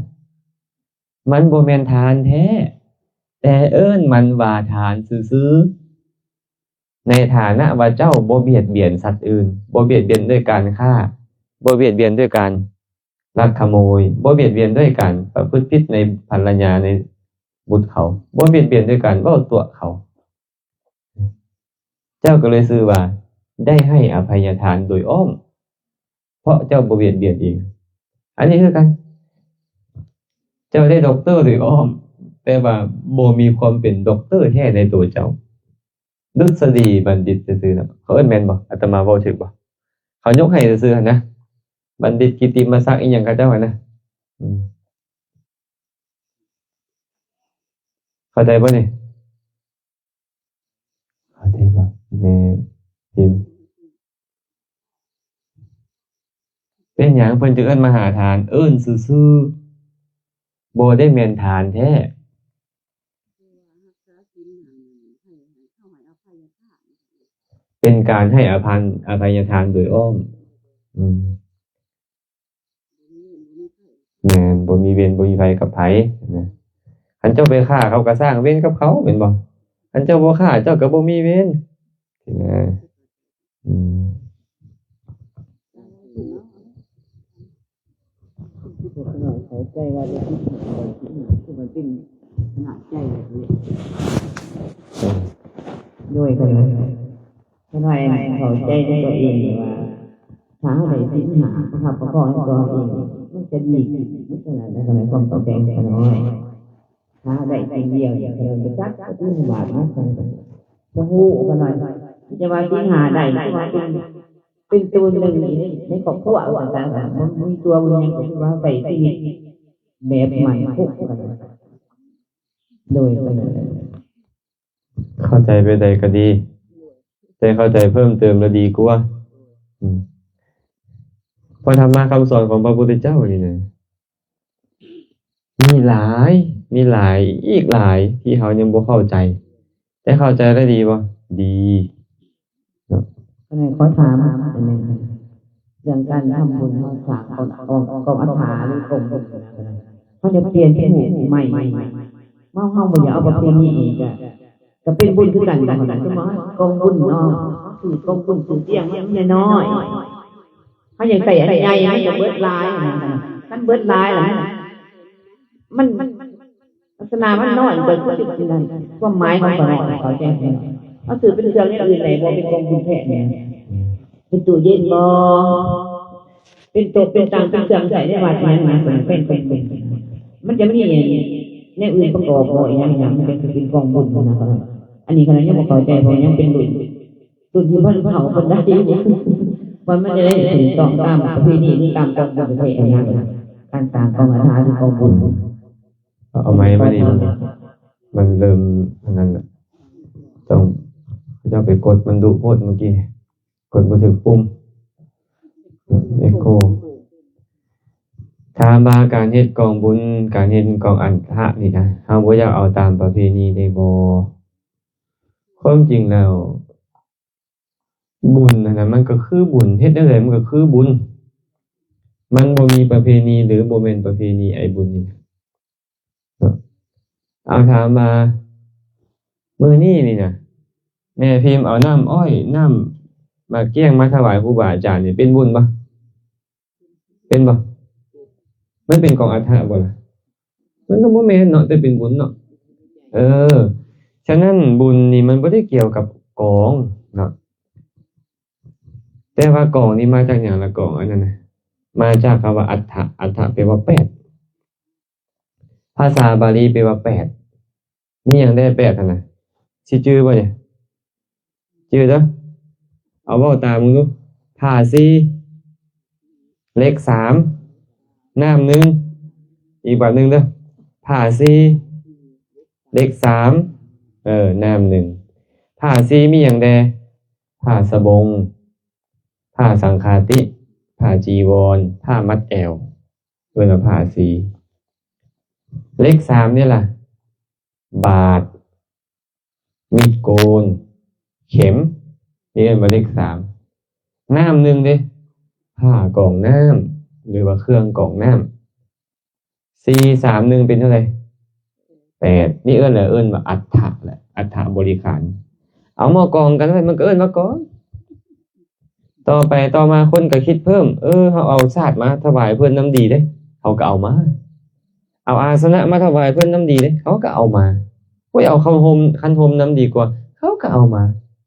ມັນບໍ່ແມ່ນທານແທ້, ແຕ່ເອີ້ນມັນວ່າທານຊື່ໆ. ໃນຖານະວ່າເຈົ້າບໍ່ບຽດບຽນສັດອື່ນ, ບໍ່ບຽດບຽນດ້ວຍການຂ້າ, ບໍ່ບຽດບຽນດ້ວຍການລັກຂະໂມຍ, ບໍ່ບຽດບຽນດ້ວຍການປະພຶດຜິດໃນພັນລະຍາ, ໃນບຸດເຂົາ, ບໍ່ບຽດບຽນດ້ວຍການເວົ້າຕົວະເຂົາ, ເຈົ້າກໍເລີຍຊື່ວ່າໄດ້ໃຫ້ອະໄພຍະທານໂດຍອ້ອມ. ເພາະເຈົ້າບໍ່ບຽດບຽນເອງ. ອັນນີ້ຄືກັນ, ເຈົ້າໄດ້ດັອກເຕີໂດຍອ້ອມ, ແຕ່ວ່າບໍ່ມີຄວາມເປັນດັອກເຕີແທ້ໃນຕົວເຈົ້າ. ດຸດສະດີບັນດິດຊື່ໆນະ. ເຂົາເອີ້ນແມ່ນບໍ່? ອາດຕະມາເວົ້າຖືກບໍ່? ເຂົາຍົກໃຫ້ຊື່ໆຫັ້ນນະ ບັນດິດກິດຕິມະສັກອີ່ຫຍັງເຂົາເຈົ້າຫັ້ນນະ. ອືມ ເຂົ້າໃຈບໍ່ນີ້? ເຂົ້າໃຈບໍ່ແມ່ພິມ? ເປັນຫຍັງເພິ່ນຈຶ່ງເອີ້ນມະຫາທານ? ເອີ້ນຊື່ໆ ບໍ່ໄດ້ແມ່ນທານແທ້. ເປັນການໃຫ້ອະພັນ ອະໄພຍະທານໂດຍອ້ອມ. ອືມ ແມ່ນ ບໍ່ມີເວນບໍ່ມີໄພກັບໃຜນະ. ຄັນເຈົ້າໄປຂ້າເຂົາກໍສ້າງເວນກັບເຂົາແມ່ນບໍ່? ຄັນເຈົ້າບໍ່ຂ້າເຈົ້າກໍບໍ່ມີເວນນະ. ອືມ ພວກນ້ອຍເຂົ້າໃຈວ່າເປັນສິນຫ້າ ສິນຫ້າຄືມັນເປັນຂະໜາດໃຫຍ່. ໂດຍ ຂ້ານ້ອຍເຂົ້າໃຈໃນຕົວເອງວ່າ ຖ້າເຮົາໄດ້ສິນຫ້າປະຄັບປະຄອງໃນຕົວເອງ ມັນຈະດີຂຶ້ນ ມັນຈະນັ້ນ ໃນຄວາມເຂົ້າໃຈຂອງຂ້ານ້ອຍ. ຖ້າໄດ້ສິ່ງດຽວນີ້ ຂ້ານ້ອຍໄປຈັດປະຕິບັດນຳກັນ ບໍ່ຮູ້ ຂ້ານ້ອຍ ມີແຕ່ວ່າສິນຫ້າໄດ້ ຄືວ່າເປັນ ເປັນຕົວໜຶ່ງໃນຄອບຄົວວ່າຊັ້ນ ບໍ່ມີຕົວບໍ່ຫຍັງ ກໍຄືວ່າໃຊ້ຊີວິດແບບໝັ້ນຄົງກັນ. ໂດຍ ເຂົ້າໃຈແບບໃດກໍດີ ແຕ່ເຂົ້າໃຈເພີ່ມເຕີມລະດີກວ່າ. ອືມ ພະທຳມະຄຳສອນຂອງພະພຸດທະເຈົ້ານີ້ນະ ມີຫຼາຍ ມີຫຼາຍ ອີກຫຼາຍທີ່ເຮົາຍັງບໍ່ເຂົ້າໃຈ ແຕ່ເຂົ້າໃຈແລ້ວດີບໍ່? ດີເນາະ. ອັນນີ້ຂໍຖາມອັນໜຶ່ງ ເລື່ອງການທຳບຸນ ເຮົາສ້າງກອງ ກອງ ກອງອັດຖະ ຫຼື ກອງບຸນຫັ້ນນະ ເຮົາຢາກປ່ຽນເປັນຮູບໃໝ່ ເຮົາ ເຮົາບໍ່ຢາກເອົາປະເພນີອີກ ກະ ກະເປັນບຸນຄືກັນ ແບບນັ້ນ ສົມມຸດວ່າກອງບຸນເນາະ ເຮົາຊື້ກອງບຸນຊື້ຕຽງ ມັນນ້ອຍໆ ເຮົາຢາກໃສ່ອັນໃຫຍ່ ມັນກໍເບິດຫຼາຍຫັ້ນນະ. ຄັນເບິດຫຼາຍລະ ມັນ ມັນ ລັກສະນະມັນນ້ອຍ ກໍຄືຊິນັ້ນ ຄວາມໝາຍຂອງຂ້ານ້ອຍເຂົ້າໃຈ. ເຮົາຊື້ເປັນເຄື່ອງແນວອື່ນໄດ້ບໍ່? ເປັນກອງບຸນແທ້ນີ້ ເປັນຕູ້ເຢັນບໍ່? ເປັນໂຕະເປັນຕັ່ງ ເປັນເຄື່ອງໃຊ້ໃນວັດຫຍັງນະ ເປັນ ເປັນ ເປັນ ມັນຈະມີແນວອື່ນປະກອບບໍ່? ອີຫຍັງໆ ມັນຈັ່ງຊິເປັນກອງບຸນນະ. ອັນນີ້ຂ້ານ້ອຍຍັງບໍ່ເຂົ້າໃຈ ເພາະຍັງເປັນລຸ້ນ ລຸ້ນທີ່ເພິ່ນເຖົ້າເພິ່ນໄດ້ ວ່າມັນຈະໄດ້ຖືກຕ້ອງຕາມປະເພນີ ຫຼື ຕາມກອງບຸນປະເພນີ ການສ້າງກອງອັດຖະ ຫຼື ກອງບຸນ. ເອົາໃໝ່ມານີ້ ມັນເລີ່ມອັນນັ້ນລະ ຕ້ອງ ເຂົາເຈົ້າໄປກົດ ມັນດຸໂພດເມື່ອກີ້ ກົດບໍ່ຖືກປຸ່ມ ເອັກໂຄ. ຖາມວ່າການເຮັດກອງບຸນ ການເຮັດກອງອັດຖະນີ້ນະ ເຮົາບໍ່ຢາກເອົາຕາມປະເພນີໄດ້ບໍ່? ຄວາມຈິງແລ້ວ ບຸນຫັ້ນນະ ມັນກໍຄືບຸນ ເຮັດແນວໃດມັນກໍຄືບຸນ ມັນບໍ່ມີປະເພນີ ຫຼື ບໍ່ແມ່ນປະເພນີ ໄອ້ບຸນນີ້ນະ. ເອົາ ຖາມວ່າ ມື້ນີ້ນີ້ນະ ແມ່ພິມເອົານ້ຳອ້ອຍ ນ້ຳໝາກກ້ຽງມາຖວາຍຄູບາອາຈານນີ້ ເປັນບຸນບໍ່? ເປັນບໍ່? ມັນເປັນກອງອັດຖະບໍ່ລະ? ມັນກໍບໍ່ແມ່ນເນາະ ແຕ່ເປັນບຸນເນາະ. ເອີ ສະນັ້ນບຸນນີ້ມັນບໍ່ໄດ້ກ່ຽວກັບກອງເນາະ ແຕ່ວ່າກອງນີ້ມາຈາກຫຍັງລະ? ກອງອັນນັ້ນນະ ມາຈາກຄຳວ່າອັດຖະ ອັດຖະແປວ່າແປດ ພາສາບາລີແປວ່າແປດ. ມີຫຍັງແດ່ແປດຫັ້ນນະ? ຊິຈື່ບໍ່ນີ້? ຈື່ເດີ້. ເອົາເວົ້າຕາມເບິ່ງດູ. ຜ້າສີ່ ເຫຼັກສາມ ນ້ຳໜຶ່ງ. ອີກບາດໜຶ່ງເດີ້. ຜ້າສີ່ ເຫຼັກສາມ ເອີ ນ້ຳໜຶ່ງ. ຜ້າສີ່ມີຫຍັງແດ່? ຜ້າສະບົງ ຜ້າສັງຄາຕິ ຜ້າຈີວອນ ຜ້າມັດແອວ ເອີ້ນວ່າຜ້າສີ່. ເຫຼັກສາມນີ້ລະ? ບາດ ມີດໂກນ ເຂັມ ນີ້ເອີ້ນວ່າເຫຼັກສາມ. ນ້ຳໜຶ່ງເດ້? ຜ້າກອງນ້ຳ ຫຼືວ່າເຄື່ອງກອງນ້ຳ. ສີ່ ສາມ ໜຶ່ງ ເປັນເທົ່າໃດ? ແປດ. ນີ້ເອີ້ນແຫຼະ ເອີ້ນວ່າອັດຖະແຫຼະ ອັດຖະບໍລິຂານ. ເອົາມາກອງກັນໄວ້ ມັນກໍເອີ້ນວ່າກອງ. ຕໍ່ໄປຕໍ່ມາຄົນກໍຄິດເພີ່ມ ເອີ ເຮົາເອົາສາດມາຖວາຍເພິ່ນນຳດີເດ້ ເຂົາກໍເອົາມາ. ເອົາອາສະນະມາຖວາຍເພິ່ນນຳດີເດ້ ເຂົາກໍເອົາມາ. ໂອ້ຍ ເອົາຄັນຮົ່ມ ຄັນຮົ່ມນຳດີກວ່າ ເຂົາກໍເອົາມາ.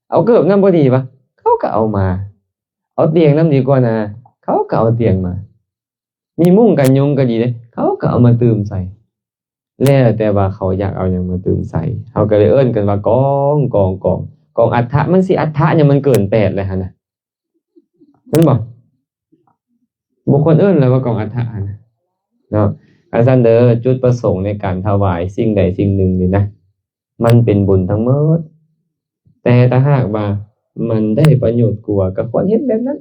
ເອົາເກີບນຳບໍ່ດີວະ ເຂົາກໍເອົາມາ. ເອົາຕຽງນຳດີກວ່ານະ ເຂົາກໍເອົາຕຽງມາ. ມີມຸ້ງກັນຍຸງກໍດີເດ້ ເຂົາກໍເອົາມາຕື່ມໃສ່. ແລ້ວແຕ່ວ່າເຂົາຢາກເອົາຫຍັງມາຕື່ມໃສ່ ເຮົາກໍເລີຍເອີ້ນກັນວ່າກອງ ກອງ ກອງ ກອງອັດຖະ. ມັນຊິອັດຖະຫຍັງ ມັນເກີນແປດແລ້ວຫັ້ນນະ. ແມ່ນບໍ່? ບໍ່ຄວນເອີ້ນແລ້ວວ່າກອງອັດຖະຫັ້ນນະ ເນາະ. ຄັນຊັ້ນເດີ ຈຸດປະສົງໃນການຖວາຍສິ່ງໃດສິ່ງໜຶ່ງນີ້ນະ ມັນເປັນບຸນທັງໝົດ, ແຕ່ຖ້າຫາກວ່າມັນໄດ້ປະໂຫຍດກວ່າ ກໍຄວນເຮັດແບບນັ້ນ.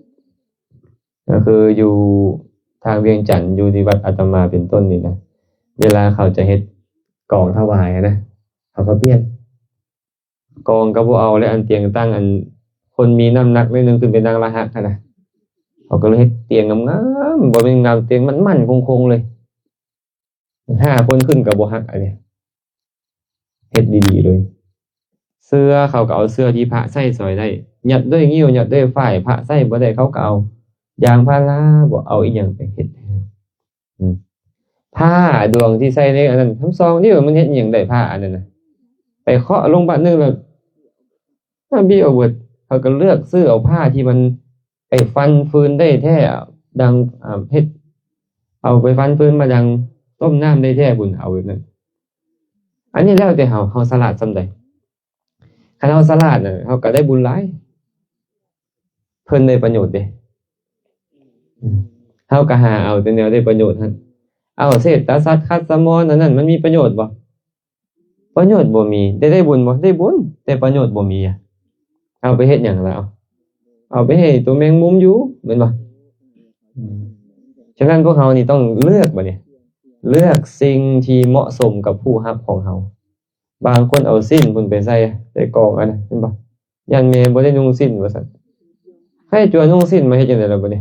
ກໍຄືຢູ່ທາງວຽງຈັນ ຢູ່ທີ່ວັດອາດຕະມາເປັນຕົ້ນນີ້ນະ, ເວລາເຂົາຈະເຮັດກອງຖວາຍນະ ເຂົາກໍປ່ຽນ ກອງກໍບໍ່ເອົາແລ້ວ, ອັນຕຽງຕັ້ງ ອັນຄົນມີນ້ຳໜັກໜ້ອຍໜຶ່ງຂຶ້ນໄປນັ່ງລະຫັກຫັ້ນນະ, ເຂົາກໍເລີຍເຮັດຕຽງງາມໆ, ບໍ່ແມ່ນງາມ, ຕຽງມັນໆຄົງໆເລີຍ, ຫ້າຄົນຂຶ້ນກໍບໍ່ຫັກ. ອັນນີ້ເຮັດດີໆເລີຍ. ເສື້ອເຂົາກໍເອົາເສື້ອທີ່ພະໃສ່ສອຍໄດ້, ຍັດດ້ວຍງິ້ວ ຍັດດ້ວຍຝ້າຍ, ພະໃສ່ບໍ່ໄດ້ເຂົາກໍເອົາ, ຢາງພາລາບໍ່ເອົາ, ອີ່ຫຍັງໄປເຮັດ. ອືມ ຜ້າດວງທີ່ໃສ່ໃນອັນນັ້ນທັງສອງນິ້ວ ມັນເຮັດອີ່ຫຍັງໄດ້ ຜ້າອັນນັ້ນນະ? ໄປເຄາະລົງບາດໜຶ່ງແລ້ວ ມາບີເອົາເບິດ. ເຂົາກໍເລືອກຊື້ເອົາຜ້າທີ່ມັນໄປຟັນຟືນໄດ້ແທ້ ດັງ ອ່າ ເຮັດ ເອົາໄປຟັນຟືນມາດັງຕົ້ມນ້ຳໄດ້ແທ້ພຸ້ນ ເອົາແບບນັ້ນ. ອັນນີ້ແລ້ວແຕ່ເຮົາ ເຮົາສະຫຼາດສ່ຳໃດ. ຄັນເຮົາສະຫຼາດນະ ເຮົາກໍໄດ້ບຸນຫຼາຍ, ເພິ່ນໄດ້ປະໂຫຍດເດ້. ອືມ ເຮົາກໍຫາເອົາແຕ່ແນວໄດ້ປະໂຫຍດຫັ້ນ. ເອົາເສດຕາສັດຄັດສະມອນອັນນັ້ນ ມັນມີປະໂຫຍດບໍ່? ປະໂຫຍດບໍ່ມີ. ໄດ້ ໄດ້ບຸນບໍ່? ໄດ້ບຸນ, ແຕ່ປະໂຫຍດບໍ່ມີ. ເອົາໄປເຮັດຫຍັງລະ? ເອົາ ເອົາໄປໃຫ້ຕົວແມງມຸມຢູ່ ແມ່ນບໍ່? ອືມ ສະນັ້ນພວກເຮົານີ້ຕ້ອງເລືອກບັດນີ້, ເລືອກສິ່ງທີ່ເໝາະສົມກັບຜູ້ຮັບຂອງເຮົາ. ບາງຄົນເອົາຊີ້ນພຸ້ນໄປໃສ່ ໃສ່ກອງອັນນັ້ນ ເຫັນບໍ່? ຢ້ານແມ່ບໍ່ໄດ້ນຸ່ງສິ້ນວ່າຊັ້ນ. ໃຫ້ຈົວນຸ່ງສິ້ນມາເຮັດຈັ່ງໃດລະບັດນີ້?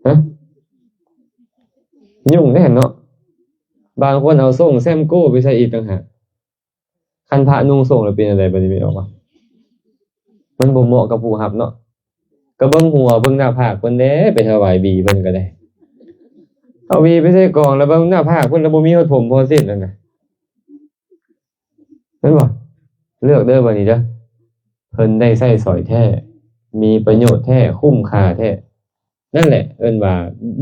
ຮະ? ຫຍຸ້ງແນ່ເນາະ. ບາງຄົນເອົາສົ້ງແຊມໂກ້ໄປໃສ່ອີກຕ່າງຫາກ. ຄັນພະນຸ່ງສົ້ງແລ້ວເປັນຈັ່ງໃດບັດນີ້ ແມ່ນອອກວ່າ ມັນບໍ່ເໝາະກັບຜູ້ຮັບເນາະ. ກໍເບິ່ງຫົວເບິ່ງໜ້າຜາກເພິ່ນແດ່ ໄປຖວາຍຫວີເພິ່ນກໍໄດ້. ເອົາຫວີໄປໃສ່ກອງ ແລ້ວເບິ່ງໜ້າຜາກເພິ່ນ ແລ້ວບໍ່ມີຮອດຜົມພໍເສັ້ນນັ້ນນະ. ແມ່ນບໍ່? ເລືອກເດີບັດນີ້ເດີ. ເພິ່ນໄດ້ໃຊ້ສອຍແທ້, ມີປະໂຫຍດແທ້, ຄຸ້ມຄ່າແທ້. ນັ້ນແຫຼະເອີ້ນວ່າ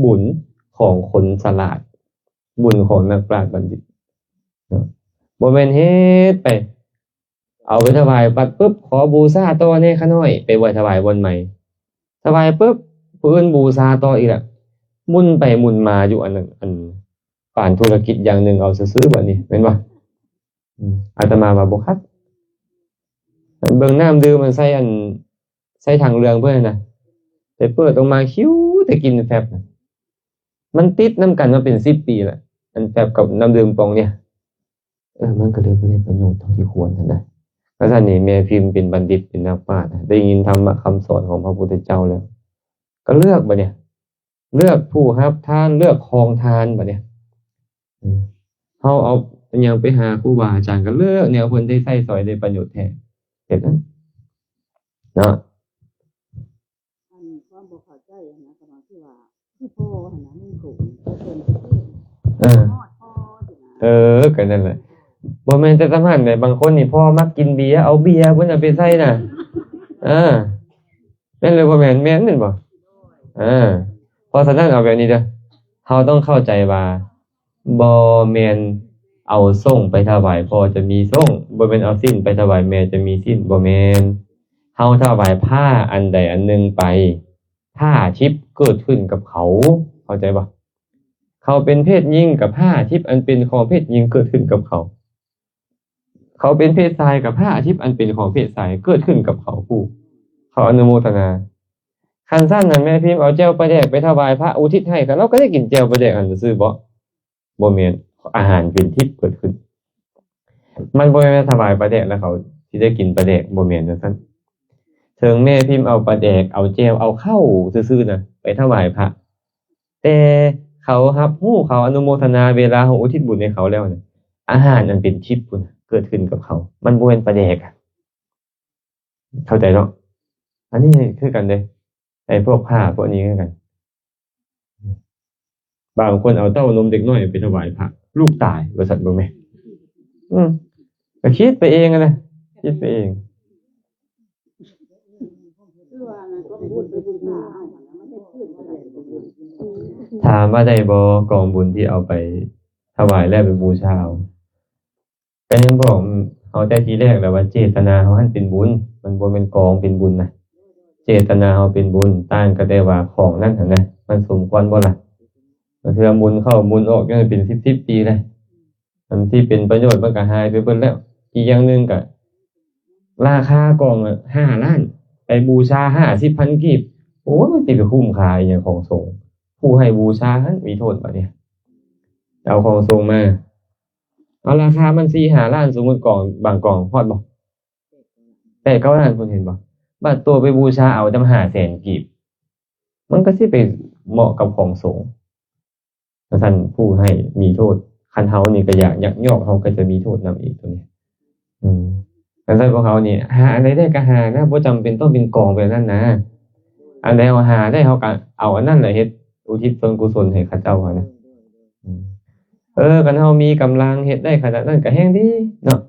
ບຸນຂອງຄົນສະຫຼາດ, ບຸນຂອງນັກປາດບັນດິດເນາະ. ບໍ່ແມ່ນເຮັດໄປ ເອົາໄປຖວາຍວັດປຶບ ຂໍບູຊາຕໍ່ແດ່ຂ້ານ້ອຍ, ໄປໄຫວ້ຖວາຍບ່ອນໃໝ່. ຖວາຍປຶບ ຜູ້ອື່ນບູຊາຕໍ່ອີກລະ. ໝຸນໄປໝຸນມາຢູ່ອັນນັ້ນ, ອັນ ປານທຸລະກິດຢ່າງໜຶ່ງເອົາຊື່ໆ ບັດນີ້ແມ່ນບໍ່? ອືມ ອາດຕະມາວ່າບໍ່ຄັກ. ອັນເບິ່ງນ້ຳດື່ມ ອັນໃສ່ ອັນໃສ່ຖັງເຫຼືອງເພິ່ນນະ, ໄປເປີດອອກມາ ຄິວແຕ່ກິ່ນແຟັບນະ. ມັນຕິດນຳກັນມາເປັນສິບປີລະ, ອັນແຟັບກັບນ້ຳດື່ມປ່ອງນີ້. ເອີ ມັນກໍເລີຍບໍ່ໄດ້ປະໂຫຍດເທົ່າທີ່ຄວນຫັ້ນນະ. ວ່າຊັ້ນນີ້ ແມ່ພິມເປັນບັນດິດ ເປັນນັກປາດນະ, ໄດ້ຍິນທຳມະຄຳສອນຂອງພະພຸດທະເຈົ້າແລ້ວ ກໍເລືອກບັດນີ້. ເລືອກຜູ້ຮັບທານ, ເລືອກຂອງທານບັດນີ້. ເຮົາເອົາຫຍັງໄປຫາຄູບາອາຈານ ກໍເລືອກແນວເພິ່ນໄດ້ໃຊ້ສອຍໄດ້ປະໂຫຍດແທ້ ເຮັດນັ້ນເນາະ. ອັນຄວາມບໍ່ເຂົ້າໃຈຫັ້ນນະ ກໍໝາຍຄືວ່າ ຄືພໍ່ຫັ້ນນະ ໜຶ່ງໂຕ ເອີ ຮອດພໍ່ຊີ້ນະ. ເອີ ກໍນັ້ນແຫຼະ. ບໍ່ແມ່ນແຕ່ສ່ຳນັ້ນເດ້, ບາງຄົນນີ້ພໍ່ມັກກິນເບຍ ເອົາເບຍເພິ່ນນະໄປໃສ່ນະ. ເອີ ແມ່ນຫຼືບໍ່ແມ່ນ? ແມ່ນ ແມ່ນບໍ່? ເອີ ເພາະສະນັ້ນເອົາແບບນີ້ເດີ, ເຮົາຕ້ອງເຂົ້າໃຈວ່າ ບໍ່ແມ່ນເອົາສົ້ງໄປຖວາຍພໍ່ຈະມີສົ້ງ, ບໍ່ແມ່ນເອົາສິ້ນໄປຖວາຍແມ່ຈະມີສິ້ນ, ບໍ່ແມ່ນ. ເຮົາຖວາຍຜ້າອັນໃດອັນໜຶ່ງໄປ, ຜ້າທິບເກີດຂຶ້ນກັບເຂົາ, ເຂົ້າໃຈບໍ່? ເຂົາເປັນເພດຍິງ, ກໍຜ້າທິບອັນເປັນຂອງເພດຍິງເກີດຂຶ້ນກັບເຂົາ. ເຂົາເປັນເພດຊາຍ, ກໍຜ້າທິບອັນເປັນຂອງເພດຊາຍເກີດຂຶ້ນກັບເຂົາຜູ້ເຂົາອະນຸໂມທະນາ. ຄັນຊັ້ນນະ ແມ່ພິມເອົາແຈ່ວປາແດກໄປຖວາຍພະອຸທິດໃຫ້, ກໍລາວກໍໄດ້ກິນແຈ່ວປາແດກຫັ້ນຊື່ໆບໍ? ບໍ່ແມ່ນ, ອາຫານເປັນທິບເກີດຂຶ້ນ. ມັນບໍ່ແມ່ນວ່າຖວາຍປາແດກແລ້ວເຂົາຊິໄດ້ກິນປາແດກ, ບໍ່ແມ່ນຈັ່ງຊັ້ນ. ເຖິງແມ່ພິມເອົາປາແດກ, ເອົາແຈ່ວ, ເອົາເຂົ້າຊື່ໆນະ ໄປຖວາຍພະ, ແຕ່ເຂົາຮັບຮູ້, ເຂົາອະນຸໂມທະນາເວລາເຮົາອຸທິດບຸນໃຫ້ເຂົາແລ້ວນະ, ອາຫານອັນເປັນທິບພຸ້ນນະເກີດຂຶ້ນກັບເຂົາ, ມັນບໍ່ແມ່ນປາແດກ. ເຂົ້າໃຈເນາະ? ອັນນີ້ຄືກັນເດ້, ໄອ້ພວກຜ້າພວກນີ້ຄືກັນ. ບາງຄົນເອົາເຕົ້ານົມເດັກນ້ອຍໄປຖວາຍພະ, ລູກຕາຍ ວ່າຊັ້ນເບິ່ງແມ. ອືມ ກໍຄິດໄປເອງຫັ້ນນະ, ຄິດໄປເອງ. ຖາມວ່າໄດ້ບໍ່ ກອງບຸນທີ່ເອົາໄປຖວາຍແລ້ວໄປບູຊາເອົາ? ກໍຍັງບອກເຮົາແຕ່ທີແລກແລ້ວວ່າ ເຈດຕະນາເຮົາຫັ້ນເປັນບຸນ, ມັນບໍ່ແມ່ນກອງເປັນບຸນນະ. ເຈດຕະນາເຮົາເປັນບຸນ, ຕ່າງກໍແຕ່ວ່າຂອງນັ້ນຫັ້ນນະ ມັນສົມຄວນບໍ່ລະ? ບາງເທື່ອໝູນເຂົ້າໝູນອອກຢູ່ຫັ້ນເປັນສິບສິບປີເລີຍ, ອັນທີ່ເປັນປະໂຫຍດມັນກໍຫາຍໄປເບິດແລ້ວ. ອີກຢ່າງໜຶ່ງກໍ ລາຄາກອງຫ້າລ້ານ ໄປບູຊາຫ້າສິບພັນກີບ, ໂອ້ຍ ມັນຊິໄປຄຸ້ມຄ່າອີຫຍັງຂອງສົງ? ຜູ້ໃຫ້ບູຊາຫັ້ນມີໂທດບາດນີ້. ເອົາຂອງສົງມາ ເອົາລາຄາມັນສີ່ຫ້າລ້ານ, ສົມມຸດກອງບາງກອງຮອດບໍ່? ແປດເກົ້າລ້ານພຸ້ນ ເຫັນບໍ່? ບາດໂຕໄປບູຊາເອົາຈຳຫ້າແສນກີບ, ມັນກໍຊິໄປເໝາະກັບຂອງສົງ? ຈັ່ງຊັ້ນຜູ້ໃຫ້ມີໂທດ, ຄັນເຮົານີ້ກໍຢາກຍັກຍອກ ເຮົາກໍຈະມີໂທດນຳອີກຕົວນີ້. ອືມ ຈັ່ງຊັ້ນພວກເຮົານີ້ ຫາອັນໃດໄດ້ກໍຫານະ, ບໍ່ຈຳເປັນຕ້ອງເປັນກອງແບບນັ້ນນະ. ອັນໃດເຮົາຫາໄດ້ ເຮົາກໍເອົາອັນນັ້ນແຫຼະເຮັດອຸທິດສ່ວນກຸສົນໃຫ້ເຂົາເຈົ້າຫັ້ນນະ. ອືມ ເອີ ຄັນເຮົາມີກຳລັງເຮັດໄດ້ຂະໜາດນັ້ນກໍແຮ່ງດີເນາະ.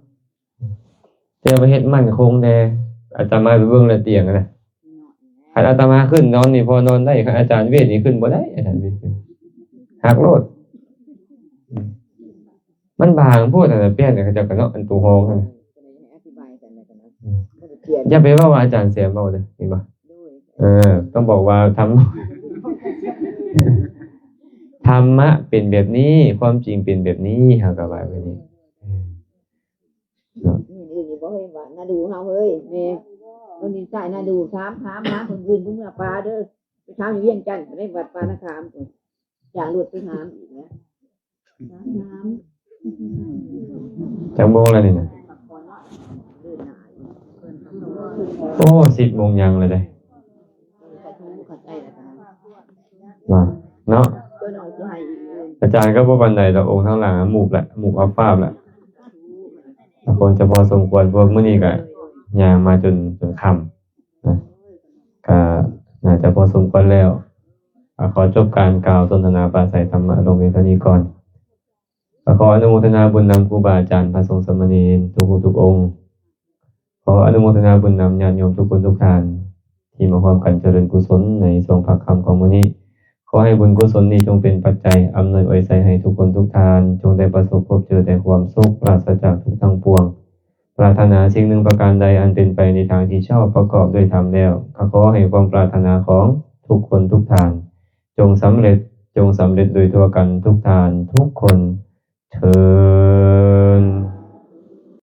ແຕ່ວ່າເຮັດໝັ້ນຄົງແດ່. ອາດຕະມາໄປເບິ່ງແລ້ວຕຽງນະ, ຄັນອາດຕະມາຂຶ້ນນອນນີ້ພໍນອນໄດ້, ຄັນອາຈານເວດນີ້ຂຶ້ນບໍ່ໄດ້, ອາຈານເວດຂຶ້ນຫັກໂລດ. ມັນບາງໂພດ ອັນນັ້ນ ປ່ຽນໃຫ້ເຂົາເຈົ້າກໍເນາະ, ອັນໂຕຮອງຫັ້ນນະ. ອືມ ຢ່າໄປເວົ້າວ່າອາຈານແຊມເວົ້າເດີ, ເຫັນບໍ່? ເອີ ຕ້ອງບອກວ່າທຳ ທຳມະເປັນແບບນີ້, ຄວາມຈິງເປັນແບບນີ້, ເຮົາກໍວ່າໄປນີ້. ເອີ ເນາະ ນີ້ ນີ້ບໍ່ເຫັນວ່ານາດູເຮົາເຮີ້ຍ ແມ່ ໂດນດິນຊາຍນາດູ ຖາມ ຖາມຫາຄົນອື່ນ ເມືອປ່າເດີ, ໄປຖາມຢູ່ວຽງຈັນ ໄປວັດປ່ານາຄາມ ຈ້າງລົດໄປຫາອີກນະ. ຈັກໂມງແລ້ວນີ້ນະ? ໂອ້ ສິບໂມງຍັງແລ້ວເດ້. ວ່າເນາະ ອາຈານກໍບໍ່ປານໃດດອກ, ອົງທາງຫຼັງໝູບແຫຼະ, ໝູບອັບຟາບແຫຼະ. ກໍຄົງຈະພໍສົມຄວນ, ເພາະມື້ນີ້ກໍຍ່າງມາຈົນ ຈົນຄ່ຳນະ, ກໍໜ້າຈະພໍສົມຄວນແລ້ວ. ກໍຂໍຈົບການກ່າວສົນທະນາປາໄສທຳມະລົງພຽງເທົ່ານີ້ກ່ອນ. ກໍຂໍອະນຸໂມທະນາບຸນນຳຄູບາອາຈານ, ພະສົງສາມະເນນທຸກຮູບທຸກອົງ. ຂໍອະນຸໂມທະນາບຸນນຳຍາດໂຍມທຸກຄົນທຸກທ່ານ ທີ່ມາຮ່ວມກັນຈະເລີນກຸສົນໃນຊ່ວງພາກຄ່ຳຂອງມື້ນີ້. ຂໍໃຫ້ບຸນກຸສົນນີ້ຈົ່ງເປັນປັດໄຈອຳນວຍອວຍໄຊໃຫ້ທຸກຄົນທຸກທ່ານ ຈົ່ງໄດ້ປະສົບພົບເຈີແຕ່ຄວາມສຸກ ປາສະຈາກທຸກທັງປວງ. ປາດຖະໜາສິ່ງໜຶ່ງປະການໃດອັນເປັນໄປໃນທາງທີ່ຊອບ ປະກອບດ້ວຍທຳແລ້ວ, ກໍຂໍໃຫ້ຄວາມປາດຖະໜາຂອງທຸກຄົນທຸກທ່ານ ຈົ່ງສຳເລັດ, ຈົ່ງສຳເລັດໂດຍທົ່ວກັນທຸກທ່ານທຸກຄົນ. ເທີ